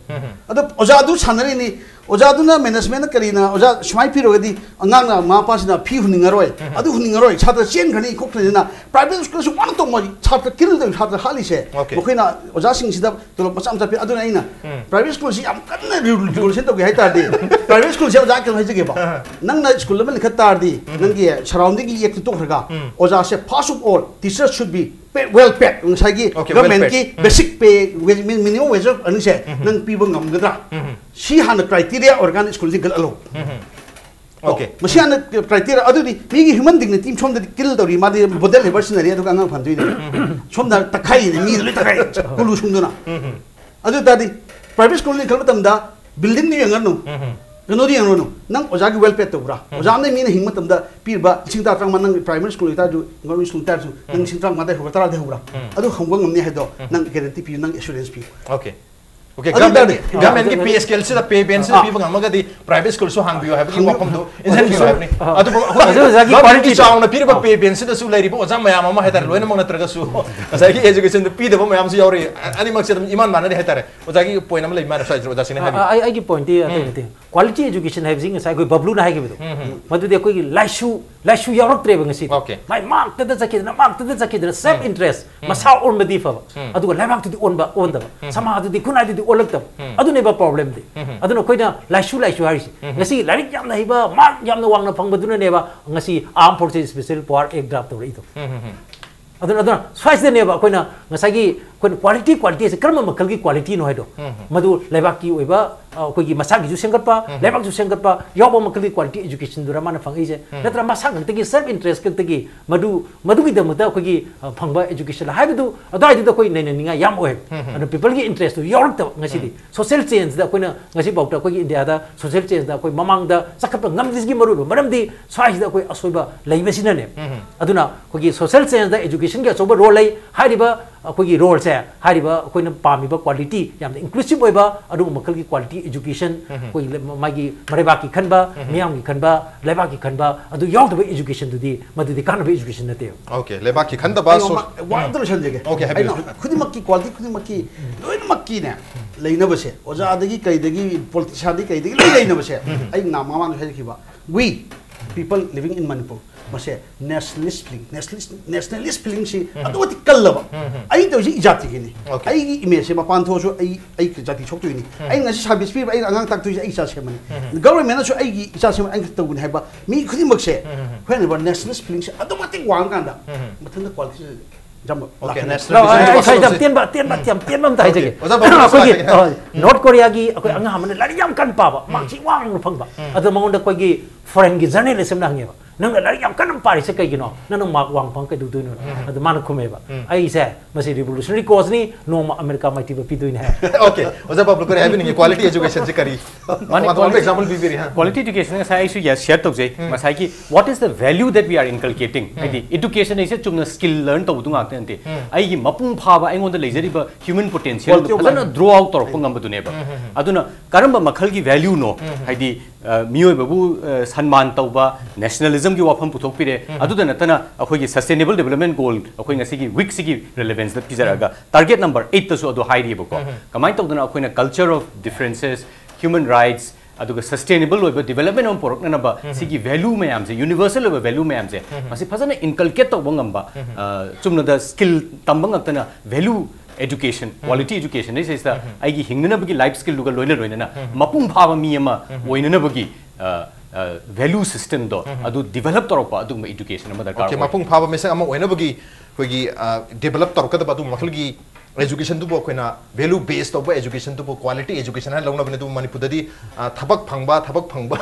ꯑꯗꯣ ꯑꯣꯖꯥꯗꯨ ꯁꯥꯟꯅꯔꯤꯅꯤ, ꯑꯣꯖꯥꯗꯨꯅ ꯃꯦꯅꯦꯖꯃꯦꯟꯠꯅ ꯀꯔꯤꯅ ꯑꯣꯖꯥ ꯁꯨꯃꯥꯏꯅ ꯄꯤꯔꯨꯔꯒꯗꯤ ꯑꯉꯥꯡꯅ ꯃꯃꯥ ꯃꯄꯥꯁꯤꯅ ꯐꯤ ꯍꯨꯟꯅꯤꯡꯉꯔꯣꯏ, ꯑꯗꯨ ꯍꯨꯟꯅꯤꯡꯉꯔꯣꯏ, ꯁꯥꯇ꯭ꯔ ꯆꯦꯟꯈ꯭ꯔꯅꯤ ꯈꯣꯠꯈ꯭ꯔꯅꯤꯅ ꯄ꯭ꯔꯥꯏꯚꯦꯠ ꯁ꯭ꯀꯨꯜꯁꯨ ꯋꯥꯅ ꯇꯧꯕ ꯁꯥꯇ꯭ꯔ ꯀꯤꯜ ꯇꯧꯔꯤ, ꯁꯥꯇ꯭ꯔ ꯍꯥꯠꯂꯤꯁꯦ꯫ Okay. ꯃꯈꯣꯏꯅ ꯑꯣꯖꯥꯁꯤꯡꯁꯤꯗ ꯇꯣꯂꯣꯞ ꯃꯆꯥ ꯃꯆꯥ ꯄꯤ꯫ ꯑꯗꯨꯅ ꯑꯩꯅ ꯄ꯭ꯔꯥꯏꯚꯦꯠ ꯁ꯭ꯀꯨꯜꯁꯤ ꯌꯥꯝ ꯀꯟꯅ ꯔꯤꯒꯨꯂꯦꯁꯟ ꯇꯧꯒꯦ ꯍꯥꯏ ꯇꯥꯔꯗꯤ, ꯄ꯭ꯔꯥꯏꯚꯦꯠ ꯁ꯭ꯀꯨꯜꯁꯦ ꯑꯣꯖꯥ ꯀꯩꯅꯣ ꯍꯥꯏꯖꯒꯦꯕ, ꯅꯪꯅ ꯁ꯭ꯀꯨꯜ ꯑꯃ ꯂꯤꯡꯈꯠ ꯇꯥꯔꯗꯤ ꯅꯪꯒꯤ ꯁꯔꯥꯎꯟꯗꯤꯡꯒꯤ ꯏꯌꯦꯛꯇꯨ ꯇꯣꯛꯈ꯭ꯔꯒ ꯑꯣꯖꯥꯁꯦ first of all teacher should be paid, well paid, ꯉꯁꯥꯏꯒꯤ Okay, well paid. ꯒꯚꯔꯟꯃꯦꯟꯠꯀꯤ basic pay, wage minimum wage of ꯑꯔꯅꯤꯡꯁꯦ ꯅꯪ ꯄꯤꯕ ꯉꯝꯒꯗ꯭ꯔꯥ? ꯁꯤ ꯍꯥꯟꯅ ꯀ꯭ꯔꯥꯏꯇꯦꯔꯤꯌꯥ ꯑꯣꯏꯔꯀꯥꯟꯗ ꯁ꯭ꯀꯨꯜꯁꯤ ꯂꯤꯡꯈꯠꯍꯜꯂꯣ꯫ Okay. ꯃꯁꯤ ꯍꯥꯟꯅ ꯀ꯭ꯔꯥꯏꯇꯦꯔꯤꯌꯥ꯫ ꯑꯗꯨꯗꯤ ꯃꯤꯒꯤ ꯍ꯭ꯌꯨꯃꯟ ꯗꯤꯒꯅꯤꯇꯤ ꯁꯣꯝꯗꯗꯤ ꯀꯤꯜ ꯇꯧꯔꯤ, ꯃꯥꯗꯤ ꯕꯣꯟꯗꯦꯖ ꯂꯦꯕꯔ ꯁꯤꯖꯤꯟꯅꯔꯤ, ꯑꯗꯨꯒ ꯑꯉꯥꯡ ꯐꯍꯟꯗꯣꯏꯅꯦ꯫ ꯁꯣꯝꯗ ꯇꯛꯈꯥꯏꯔꯤꯅꯤ, ꯃꯤꯗ ꯂꯣꯏ ꯇꯛꯈꯥꯏ, ꯀꯨꯂꯨ ꯁꯨꯡꯗꯨꯅ꯫ ꯑꯗꯨ ꯇꯥꯔꯗꯤ private school ꯅꯤ ꯈꯟꯕ ꯃꯇꯝꯗ building ꯗꯤ ꯌꯦꯡꯉꯅꯨ, ꯎꯝ, ꯎꯝ꯫ ꯀꯩꯅꯣꯗꯤ ꯌꯦꯡꯉꯅꯨ, ꯅꯪ ꯑꯣꯖꯥꯒꯤ well paid ꯇꯧꯕ꯭ꯔꯥ? ꯎꯝ꯫ ꯑꯣꯖꯥ ꯑꯃꯅ ꯃꯤꯅ ꯍꯤꯡꯕ ꯃꯇꯝꯗ ꯄꯤꯔꯤꯕ ꯂꯤꯁꯤꯡ ꯇꯔꯥ ꯇꯔꯥꯃꯉꯥ, ꯅꯪ primary school ꯑꯣꯏꯇꯥꯔꯁꯨ, government school ꯑꯣꯏꯇꯥꯔꯁꯨ, ꯅꯪ ꯎꯝ꯫ ꯂꯤꯁꯤꯡ ꯇꯔꯥꯃꯉꯥꯗ ꯍꯧꯔ ꯇꯔꯥꯗ ꯍꯧꯕ꯭ꯔꯥ? ꯎꯝ꯫ ꯑꯗꯨ ꯍꯧꯕ ꯉꯝꯅꯤ ꯍꯥꯏꯗꯣ ꯎꯝ꯫ ꯅꯪ guarantee ꯄꯤꯌꯨ, ꯅꯪ assurance ꯄꯤꯌꯨ꯫ Okay꯫ Okay, ꯑꯗꯨ government ꯇꯥꯔꯗꯤ, government ꯒꯤ ꯑꯥ, pay scale ꯁꯤꯗ pay band ꯁꯤꯗ ꯑꯥ꯫ ꯄꯤꯕ ꯉꯝꯃꯒꯗꯤ private school ꯁꯨ ꯍꯥꯡꯕꯤꯌꯨ ꯍꯥꯏꯕꯒꯤ ꯑꯗꯨ ꯋꯥꯐꯝꯗꯣ ꯏꯟꯁꯤꯟꯕꯤꯌꯨ ꯍꯥꯏꯕꯅꯤ꯫ ꯑꯥ꯫ ꯑꯗꯨꯕꯨ ꯑꯩꯈꯣꯏ ꯑꯗꯨ ꯑꯣꯖꯥꯒꯤ government ꯒꯤ quality ꯗꯣ ꯆꯥꯎꯅ ꯄꯤꯔꯤꯕ ꯑꯥ꯫ Pay band ꯁꯤꯗꯁꯨ ꯂꯩꯔꯤꯕ ꯑꯣꯖꯥ ꯃꯌꯥꯝ ꯑꯃ ꯍꯥꯏꯇꯥꯔꯦ, ꯂꯣꯏꯅꯃꯛ ꯅꯠꯇ꯭ꯔꯒꯁꯨ ꯉꯁꯥꯏꯒꯤ education ꯗ ꯄꯤꯗꯕ ꯃꯌꯥꯝꯁꯨ ꯌꯥꯎꯔꯤ꯫ ꯑ-, ꯑꯅꯤꯃꯛꯁꯦ ꯑꯗꯨꯝ ꯏꯃꯥꯟ ꯃꯥꯟꯅꯔꯤ ꯍꯥꯏꯇꯥꯔꯦ꯫ ꯑꯣꯖꯥꯒꯤ point ꯑꯃ ꯂꯩ ꯃꯥꯅ ꯁ꯭ꯋꯥꯏꯁꯤꯗ ꯑꯣꯖꯥꯁꯤꯡꯅ ꯑ-, ꯍꯥꯏꯕꯤꯌꯨ꯫ ꯑ-, ꯑꯩꯒꯤ point ꯇꯤ ꯑꯇꯩ ꯎꯝ꯫ ꯅꯠꯇꯦ꯫ Quality education ꯍꯥꯏꯕꯁꯤ ꯉꯁꯥꯏ ꯑꯩꯈꯣꯏ ꯕꯕ꯭ꯂꯨꯅ ꯍꯥꯏꯈꯤꯕꯗꯣ, ꯎꯝ, ꯎꯝ꯫ ꯃꯗꯨꯗꯤ ꯑꯩꯈꯣꯏꯒꯤ ꯂꯥꯏꯁꯨ, ꯂꯥꯏꯁꯨ ꯌꯥꯎꯔꯛꯇ꯭ꯔꯦꯕ ꯉꯁꯤꯗꯤ꯫ Okay꯫ ꯃꯥꯏ ꯃꯥꯡꯇꯗ ꯆꯠꯈꯤꯗꯅ, ꯃꯥꯡꯇꯗ ꯆꯠꯈꯤꯗꯅ, self ꯎꯝ꯫ Interest, ꯎꯝ꯫ ꯃꯁꯥ ꯑꯣꯟꯕꯗꯤ ꯐꯕ꯫ ꯎꯝ꯫ ꯑꯗꯨꯒ ꯂꯩꯕꯥꯛꯇꯨꯗꯤ ꯑꯣꯟꯕ, ꯑꯣꯟꯗꯕ꯫ ꯎꯝ꯫ ꯁꯃꯥꯖꯗꯨꯗꯤ, ꯈꯨꯟꯅꯥꯏꯗꯨꯗꯤ ꯑꯣꯜꯂꯛꯇꯕ꯫ ꯎꯝ꯫ ꯑꯗꯨꯅꯦꯕ problem ꯗꯤ꯫ ꯎꯝ꯫ ꯑꯗꯨꯅ ꯑꯩꯈꯣꯏꯅ ꯂꯥꯏꯁꯨ, ꯂꯥꯏꯁꯨ ꯍꯥꯏꯔꯤꯁꯦ꯫ ꯎꯝ꯫ ꯉꯁꯤ ꯂꯥꯏꯔꯤꯛ ꯌꯥꯝꯅ ꯍꯩꯕ, mark ꯌꯥꯝꯅ ꯋꯥꯡꯅ ꯐꯪꯕꯗꯨꯅꯅꯦꯕ ꯉꯁꯤ Armed Forces Special Power Act draft ꯇꯧꯔꯛꯏꯗꯣ꯫ ꯎꯝ, ꯎꯝ, ꯎꯝ꯫ ꯑꯗꯨꯅ, ꯑꯗꯨꯅ ꯁ꯭ꯋꯥꯏꯁꯤꯗꯅꯦꯕ ꯑꯩꯈꯣꯏꯅ ꯉꯁꯥꯏꯒꯤ ꯑꯩꯈꯣꯏꯅ quality, quality ꯁꯦ ꯀꯔꯝꯕ ꯃꯈꯜꯒꯤ quality ꯅꯣ ꯍꯥꯏꯗꯣ, ꯎꯝ, ꯎꯝ꯫ ꯃꯗꯨ ꯂꯩꯕꯥꯛꯀꯤ ꯑꯣꯏꯕ, ꯑ, ꯑꯩꯈꯣꯏꯒꯤ ꯃꯁꯥꯒꯤꯁꯨ ꯁꯦꯝꯒꯠꯄ, ꯎꯝ, ꯎꯝ꯫ ꯂꯩꯕꯥꯛꯁꯨ ꯁꯦꯝꯒꯠꯄ ꯌꯥꯎꯕ ꯃꯈꯜꯒꯤ quality education ꯗꯨꯔ ꯃꯥꯅ ꯐꯪꯉꯛꯏꯁꯦ? ꯎꯝ꯫ ꯅꯠꯇ꯭ꯔ ꯃꯁꯥ ꯈꯛꯇꯒꯤ self interest ꯈꯛꯇꯒꯤ ꯃꯗꯨ, ꯃꯗꯨꯒꯤꯗꯃꯛꯇ ꯑꯩꯈꯣꯏꯒꯤ, ꯑ, ꯐꯪꯕ education ꯍꯥꯏꯕꯗꯨ ꯑꯗꯨꯋꯥꯏꯗꯨꯗ ꯑꯩꯈꯣꯏ ꯅꯩꯅꯅꯤꯡꯉꯥꯏ ꯌꯥꯝ ꯑꯣꯏ꯫ ꯎꯝ, ꯎꯝ꯫ ꯑꯗꯨꯅ people ꯒꯤ interest ꯇꯨ ꯌꯥꯎꯔꯛꯇꯕ ꯉꯁꯤꯗꯤ꯫ ꯎꯝ꯫ Social change ꯗ ꯑꯩꯈꯣꯏꯅ ꯉꯁꯤꯐꯥꯎꯗ ꯑꯩꯈꯣꯏꯒꯤ ꯏꯟꯗꯤꯌꯥꯗ social change ꯗ ꯑꯩꯈꯣꯏ ꯃꯃꯥꯡꯗ ꯆꯈꯠꯄ ꯉꯝꯗ꯭ꯔꯤꯁꯤꯒꯤ ꯃꯔꯨꯑꯣꯏꯕ ꯃꯔꯝꯗꯤ ꯁ꯭ꯋꯥꯏꯁꯤꯗ ꯑꯩꯈꯣꯏ ꯑꯁꯣꯏꯕ ꯂꯩꯕꯁꯤꯅꯅꯦ꯫ ꯎꯝ꯫ ꯑꯗꯨꯅ ꯑꯩꯈꯣꯏꯒꯤ social change ꯗ education ꯒꯤ ꯑꯆꯧꯕ role ꯂꯩ꯫ ꯍꯥꯏꯔꯤꯕ ꯑꯩꯈꯣꯏꯒꯤ role ꯁꯦ, ꯍꯥꯏꯔꯤꯕ ꯑꯩꯈꯣꯏꯅ ꯄꯥꯝꯃꯤꯕ quality, ꯌꯥꯝꯅ inclusive ꯑꯣꯏꯕ ꯑꯗꯨꯒꯨꯝꯕ ꯃꯈꯜꯒꯤ quality education, ꯎꯝ꯫ ꯑꯩꯈꯣꯏꯒꯤ ꯂꯩ-, ꯃꯥꯒꯤ ꯃꯔꯩꯕꯥꯛꯀꯤ ꯈꯟꯕ, ꯎꯝ꯫ ꯃꯤꯌꯥꯝꯒꯤ ꯈꯟꯕ, ꯂꯩꯕꯥꯛꯀꯤ ꯈꯟꯕ, ꯑꯗꯨ ꯌꯥꯎꯗꯕ education ꯗꯨꯗꯤ ꯃꯗꯨꯗꯤ ꯀꯥꯟꯅꯕ education ꯅꯠꯇꯦꯕ꯫ Okay, ꯂꯩꯕꯥꯛꯀꯤ ꯈꯟꯗꯕ ꯑꯩ ꯁꯣ-, ꯋꯥ-, ꯋꯥ ꯑꯝꯇ ꯎꯝ꯫ ꯂꯣꯏꯁꯟꯖꯒꯦ꯫ Okay, ꯍꯥꯏꯕꯤꯌꯨ꯫ ꯑꯩꯅ ꯈꯨꯗꯤꯡꯃꯛꯀꯤ quality ꯈꯨꯗꯤꯡꯃꯛꯀꯤ ꯂꯣꯏꯅꯃꯛꯀꯤꯅꯦ ꯂꯩꯅꯕꯁꯦ, ꯑꯣꯖꯥꯗꯒꯤ ꯀꯩꯗꯒꯤ politician ꯗꯒꯤ ꯀꯩꯗꯒꯤ ꯂꯣꯏ ꯂꯩꯅꯕꯁꯦ, ꯎꯝ꯫ ꯑꯩ ꯅꯍꯥꯟ ꯃꯃꯥꯡꯗ ꯍꯥꯏꯖꯈꯤꯕ, we people living in Manipur, ꯃꯁꯦ nationalist feeling, nationalist, nationalist feeingꯁꯤ ꯎꯝ꯫ ꯑꯗꯨꯛꯀꯤ ꯃꯇꯤꯛ ꯀꯜꯂꯕ꯫ ꯎꯝ, ꯎꯝ꯫ ꯑꯩ ꯇꯧꯔꯤꯁꯤ ꯏꯖꯥꯇꯤꯒꯤꯅꯤ꯫ Okay꯫ ꯑꯩꯒꯤ image ꯁꯦ ꯃꯄꯥꯟ ꯊꯣꯛꯑꯁꯨ ꯑꯩ, ꯑꯩ ꯖꯥꯇꯤ ꯁꯣꯛꯇꯣꯏꯅꯤ꯫ ꯎꯝ꯫ ꯑꯩ ꯉꯁꯤ service ꯄꯤꯔꯤꯕ, ꯑꯩꯅ ꯑꯉꯥꯡ ꯇꯥꯛꯇꯣꯏꯁꯦ ꯑꯩ ꯏꯆꯥ ꯁꯦꯝꯕꯅꯤ꯫ ꯎꯝ꯫ Government ꯅꯁꯨ ꯑꯩꯒꯤ ꯏꯆꯥ ꯁꯦꯝꯕ ꯑꯩꯅ ꯇꯧꯒꯅꯤ ꯍꯥꯏꯕ ꯃꯤ ꯈꯨꯗꯤꯡꯃꯛꯁꯦ ꯎꯝ, ꯎꯝ, ꯎꯝ꯫ ꯍꯣꯔꯦꯟ nationalist feelingꯁꯦ ꯑꯗꯨꯛꯀꯤ ꯃꯇꯤꯛ ꯋꯥꯡꯉꯀꯥꯟꯗ ꯎꯝ, ꯎꯝ꯫ ꯃꯊꯟꯇ quality ꯌꯥꯝ Okay, ꯂꯥꯛꯀꯅꯤ꯫ National ꯑꯩ, ꯑꯩ, Business ꯑꯩ ꯌꯥꯝ Council ꯁꯦ꯫ ꯇꯦꯟꯕ, ꯇꯦꯟꯕ, ꯎꯝ꯫ ꯌꯥꯝ ꯇꯦꯟꯕ ꯑꯝꯇ ꯍꯥꯏꯖꯒꯦ꯫ Okay, ꯑꯣꯖꯥ ꯕꯕ꯭ꯂꯨ ꯑꯩꯈꯣꯏꯒꯤ, ꯁꯥꯏ꯫ ꯑ, ꯎꯝ꯫ North Korea ꯒꯤ ꯑꯩꯈꯣꯏ ꯎꯝ꯫ ꯑꯉꯥꯡ ꯑꯃꯅ ꯂꯥꯏꯔꯤꯛ ꯌꯥꯝ ꯀꯟꯅ ꯄꯥꯕ, ꯎꯝ꯫ Mark ꯁꯤ ꯋꯥꯡꯅ ꯐꯪꯕ꯫ ꯎꯝ꯫ ꯑꯗꯣ ꯃꯉꯣꯟꯗ ꯑꯩꯈꯣꯏꯒꯤ foreign ꯒꯤ journalist ꯑꯃꯅ ꯍꯪꯉꯦꯕ, ꯅꯪꯅ ꯂꯥꯏꯔꯤꯛ ꯌꯥꯝ ꯀꯟꯅ ꯄꯥꯔꯤꯁꯦ ꯀꯩꯒꯤꯅꯣ? ꯅꯪꯅ ꯃꯥꯔꯛ ꯋꯥꯡ ꯐꯪ ꯀꯩꯗꯧꯗꯣꯏꯅꯣ? ꯑꯗꯨ ꯃꯥꯅ ꯈꯨꯝꯃꯦꯕ, "ꯑꯩꯁꯦ ꯃꯁꯤ revolutionary cause ꯅꯤ, ꯅꯣꯡꯃ ꯑꯃꯦꯔꯤꯀꯥ ꯃꯥꯏꯊꯤꯕ ꯄꯤꯗꯣꯏꯅꯦ" ꯍꯥꯏ꯫ ꯑꯣꯀꯦ, ꯑꯣꯖꯥ ꯄꯕꯂꯨ, ꯀꯔꯤ ꯍꯥꯏꯕꯤꯅꯤꯡꯉꯤ ꯀ꯭ꯋꯥꯂꯤꯇꯤ ꯑꯦꯖꯨꯀꯦꯁꯟꯁꯦ ꯀꯔꯤ? ꯃꯥꯅꯤ, ꯇꯣꯉꯥꯟ ꯇꯣꯉꯥꯟꯕ quality- ꯑꯦꯛꯖꯥꯝꯄꯜ ꯄꯤꯕꯤꯔꯤ, ꯍꯥ? Quality education ꯉꯁꯥꯏ ꯑꯩꯁꯨ ꯌꯦꯁ ꯁꯤꯌꯔ ꯇꯧꯖꯩ꯫ ꯉꯁꯥꯏꯒꯤ what is the value that we are inculcating? ꯍꯥꯏꯗꯤ education ꯍꯥꯏꯁꯦ ꯆꯨꯝꯅ ꯁ꯭ꯀꯤꯜ ꯂꯔꯟ ꯇꯧꯕꯗꯨ ꯉꯥꯛꯇ ꯅꯠꯇꯦ꯫ ꯑꯩꯒꯤ ꯃꯄꯨꯡ ꯐꯥꯕ ꯑꯩꯉꯣꯟꯗ ꯂꯩꯖꯔꯤꯕ human potential Quality of ꯐꯖꯅ life. ꯗ꯭ꯔꯣ ꯑꯥꯎꯠ ꯇꯧꯔꯛꯄ ꯉꯝꯕꯗꯨꯅꯦꯕ꯫ ꯑꯗꯨꯅ ꯀꯔꯝꯕ ꯃꯈꯜꯒꯤ ꯚꯦꯂ꯭ꯌꯨꯅꯣ? ꯍꯥꯏꯗꯤ ꯑ, ꯃꯤꯑꯣꯏꯕꯕꯨ ꯑ, ꯁꯟꯃꯥꯟ ꯇꯧꯕ, ꯅꯦꯁꯅꯦꯂꯤꯖꯝꯒꯤ ꯋꯥꯐꯝ ꯄꯨꯊꯣꯛꯄꯤꯔꯦ꯫ ꯑꯗꯨꯗ ꯅꯠꯇꯅ ꯑꯩꯈꯣꯏꯒꯤ sustainable development goal, ꯑꯩꯈꯣꯏ ꯉꯁꯤꯒꯤ ꯋꯤꯛꯁꯤꯒꯤ ꯔꯤꯂꯦꯚꯦꯟꯁꯇ ꯄꯤꯖꯔꯛꯑꯒ target number eight ꯇꯁꯨ ꯑꯗꯨ ꯍꯥꯏꯔꯤꯕꯀꯣ꯫ ꯀꯃꯥꯏꯅ ꯇꯧꯗꯅ ꯑꯩꯈꯣꯏꯅ culture of differences, human rights, ꯑꯗꯨꯒ sustainable ꯑꯣꯏꯕ development ꯑꯃ ꯄꯨꯔꯛꯅꯅꯕ ꯁꯤꯒꯤ ꯚꯦꯂ꯭ꯌꯨ ꯃꯌꯥꯝꯁꯦ, universal ꯑꯣꯏꯕ ꯚꯦꯂ꯭ꯌꯨ ꯃꯌꯥꯝꯁꯦ ꯃꯁꯤ ꯐꯖꯅ inculcate ꯇꯧꯕ ꯉꯝꯕ, ꯑ, ꯆꯨꯝꯅꯗ ꯁ꯭ꯀꯤꯜ ꯇꯝꯕ ꯉꯥꯛꯇꯅ ꯚꯦꯂ꯭ꯌꯨ education, quality education ꯍꯥꯏꯁꯤꯗ ꯑꯩꯒꯤ ꯍꯤꯡꯅꯅꯕꯒꯤ ꯂꯥꯏꯐ ꯁ꯭ꯀꯤꯜꯗꯨꯒ ꯂꯣꯏꯅ ꯂꯣꯏꯅꯅ ꯃꯄꯨꯡ ꯐꯥꯕ ꯃꯤ ꯑꯃ ꯑꯣꯏꯅꯅꯕꯒꯤ, ꯑ, ꯑ, ꯚꯦꯂ꯭ꯌꯨ ꯁꯤꯁꯇꯦꯝꯗꯣ ꯑꯗꯨ ꯗꯤꯚꯦꯂꯞ ꯇꯧꯔꯛꯄ ꯑꯗꯨꯒꯨꯝꯕ education ꯑꯃ ꯗꯔꯀꯥꯔ ꯑꯣꯀꯦ, ꯑꯣꯏ꯫ ꯃꯄꯨꯡ ꯐꯥꯕ ꯃꯤꯁꯛ ꯑꯃ ꯑꯣꯏꯅꯕꯒꯤ ꯑꯩꯈꯣꯏꯒꯤ ꯗꯤꯚꯦꯂꯞ ꯇꯧꯔꯛꯀꯗꯕ ꯑꯗꯨꯒꯨꯝꯕ ꯃꯈꯜꯒꯤ ꯑꯦꯖꯨꯀꯦꯁꯟꯗꯨꯕꯨ ꯑꯩꯈꯣꯏꯅ ꯚꯦꯂ꯭ꯌꯨ ꯕꯦꯁ ꯇꯧꯕ ꯑꯦꯖꯨꯀꯦꯁꯟꯗꯨꯕꯨ quality education ꯍꯥꯏꯅ ꯂꯧꯅꯕꯅꯤ꯫ ꯑꯗꯨꯕꯨ ꯃꯅꯤꯄꯨꯔꯗꯗꯤ ꯑ, ꯊꯕꯛ ꯐꯪꯕ, ꯊꯕꯛ ꯐꯪꯕ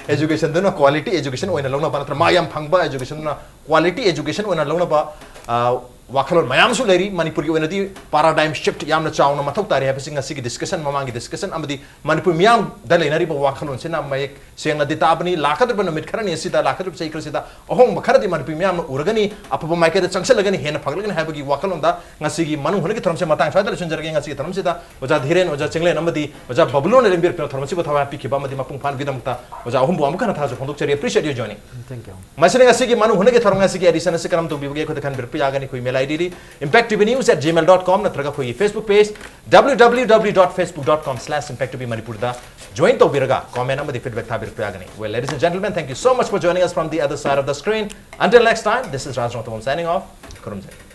ꯑꯦꯖꯨꯀꯦꯁꯟꯗꯨꯅ quality education ꯑꯣꯏꯅ ꯂꯧꯅꯕ ꯅꯠꯇ꯭ꯔꯒ ꯃꯥ ꯌꯥꯝ ꯐꯪꯕ ꯑꯦꯖꯨꯀꯦꯁꯟꯗꯨꯅ quality education ꯑꯣꯏꯅ ꯂꯧꯅꯕ ꯑ, ꯋꯥꯈꯜꯂꯣꯟ ꯃꯌꯥꯝꯁꯨ ꯂꯩꯔꯤ꯫ ꯃꯅꯤꯄꯨꯔꯒꯤ ꯑꯣꯏꯅꯗꯤ paradigm shift ꯌꯥꯝꯅ ꯆꯥꯎꯅ ꯃꯊꯧ ꯇꯥꯔꯤ ꯍꯥꯏꯕꯁꯤ ꯉꯁꯤꯒꯤ ꯗꯤꯁꯀꯁꯟ, ꯃꯃꯥꯡꯒꯤ ꯗꯤꯁꯀꯁꯟ ꯑꯃꯗꯤ ꯃꯅꯤꯄꯨꯔ ꯃꯤꯌꯥꯝꯗ ꯂꯩꯅꯔꯤꯕ ꯋꯥꯈꯜꯂꯣꯟꯁꯤꯅ ꯃꯌꯦꯛ ꯁꯦꯡꯅꯗꯤ ꯇꯥꯕꯅꯤ꯫ ꯂꯥꯛꯀꯗꯧꯔꯤꯕ ꯅꯨꯃꯤꯠ ꯈꯔꯅꯤ ꯑꯁꯤꯗ, ꯂꯥꯛꯀꯗꯧꯔꯤꯕ ꯆꯍꯤ ꯈꯔꯁꯤꯗ ꯑꯍꯣꯡꯕ ꯈꯔꯗꯤ ꯃꯅꯤꯄꯨꯔ ꯃꯤꯌꯥꯝꯅ ꯎꯔꯒꯅꯤ, ꯑꯐꯕ ꯃꯥꯏꯀꯩꯗ ꯆꯪꯁꯤꯜꯂꯒꯅꯤ, ꯍꯦꯟꯅ ꯐꯒꯠꯂꯒꯅꯤ ꯍꯥꯏꯕꯒꯤ ꯋꯥꯈꯜꯂꯣꯟꯗ ꯉꯁꯤꯒꯤ ꯃꯅꯨꯡ ꯍꯨꯠꯅꯒꯤ ꯊꯧꯔꯝꯁꯦ ꯃꯇꯥꯡ ꯁ꯭ꯋꯥꯏꯗ ꯂꯣꯏꯁꯤꯟꯖꯔꯒꯦ꯫ ꯉꯁꯤꯒꯤ ꯊꯧꯔꯝꯁꯤꯗ ꯑꯣꯖꯥ ꯙꯤꯔꯦꯟ, ꯑꯣꯖꯥ ꯆꯤꯡꯂꯦꯟ ꯑꯃꯗꯤ ꯑꯣꯖꯥ ꯕꯕꯨꯂꯣꯟ ꯂꯦꯝꯕꯤꯔꯛꯇꯨꯅ ꯊꯧꯔꯝ ꯑꯁꯤꯕꯨ ꯊꯋꯥꯏ ꯍꯥꯞꯄꯤꯈꯤꯕ ꯑꯃꯗꯤ ꯃꯄꯨꯡ ꯐꯥꯍꯟꯕꯒꯤꯗꯃꯛꯇ ꯑꯣꯖꯥ ꯑꯍꯨꯝꯕꯨ ꯑꯃꯨꯛ ꯍꯟꯅ ꯊꯥꯖꯕ ꯐꯣꯡꯗꯣꯛꯆꯔꯤ꯫ Appreciate you joining. Thank you. ꯃꯁꯤꯅ ꯉꯁꯤꯒꯤ ꯃꯅꯨꯡ ꯍꯨꯠꯅꯒꯤ ꯊꯧꯔꯝ ꯉꯁꯤꯒꯤ ꯑꯦꯗꯤꯁꯟ ꯑꯁꯤ ꯀꯔꯝ ꯇꯧꯕꯤꯕꯒꯦ ꯑꯩꯈꯣꯏꯗ ꯈꯟꯕꯤꯔꯛꯄ ꯌꯥꯒꯅꯤ꯫ ꯑꯩꯈꯣꯏ email I ꯗꯤꯗꯤ impact T V news at gmail dot com ꯅꯠꯇ꯭ꯔꯒ ꯑꯩꯈꯣꯏꯒꯤ Facebook page W W W dot facebook dot com slash impact T V Manipur ꯗ join ꯇꯧꯕꯤꯔꯒ comment ꯑꯃꯗꯤ feedback ꯊꯥꯕꯤꯔꯛꯄ ꯌꯥꯒꯅꯤ꯫ Well, ladies and gentlemen, thank you so much for joining us from the other side of the screen. Until next time, this is Raj Rongtawam signing off. ꯈꯨꯔꯨꯝꯖꯔꯤ꯫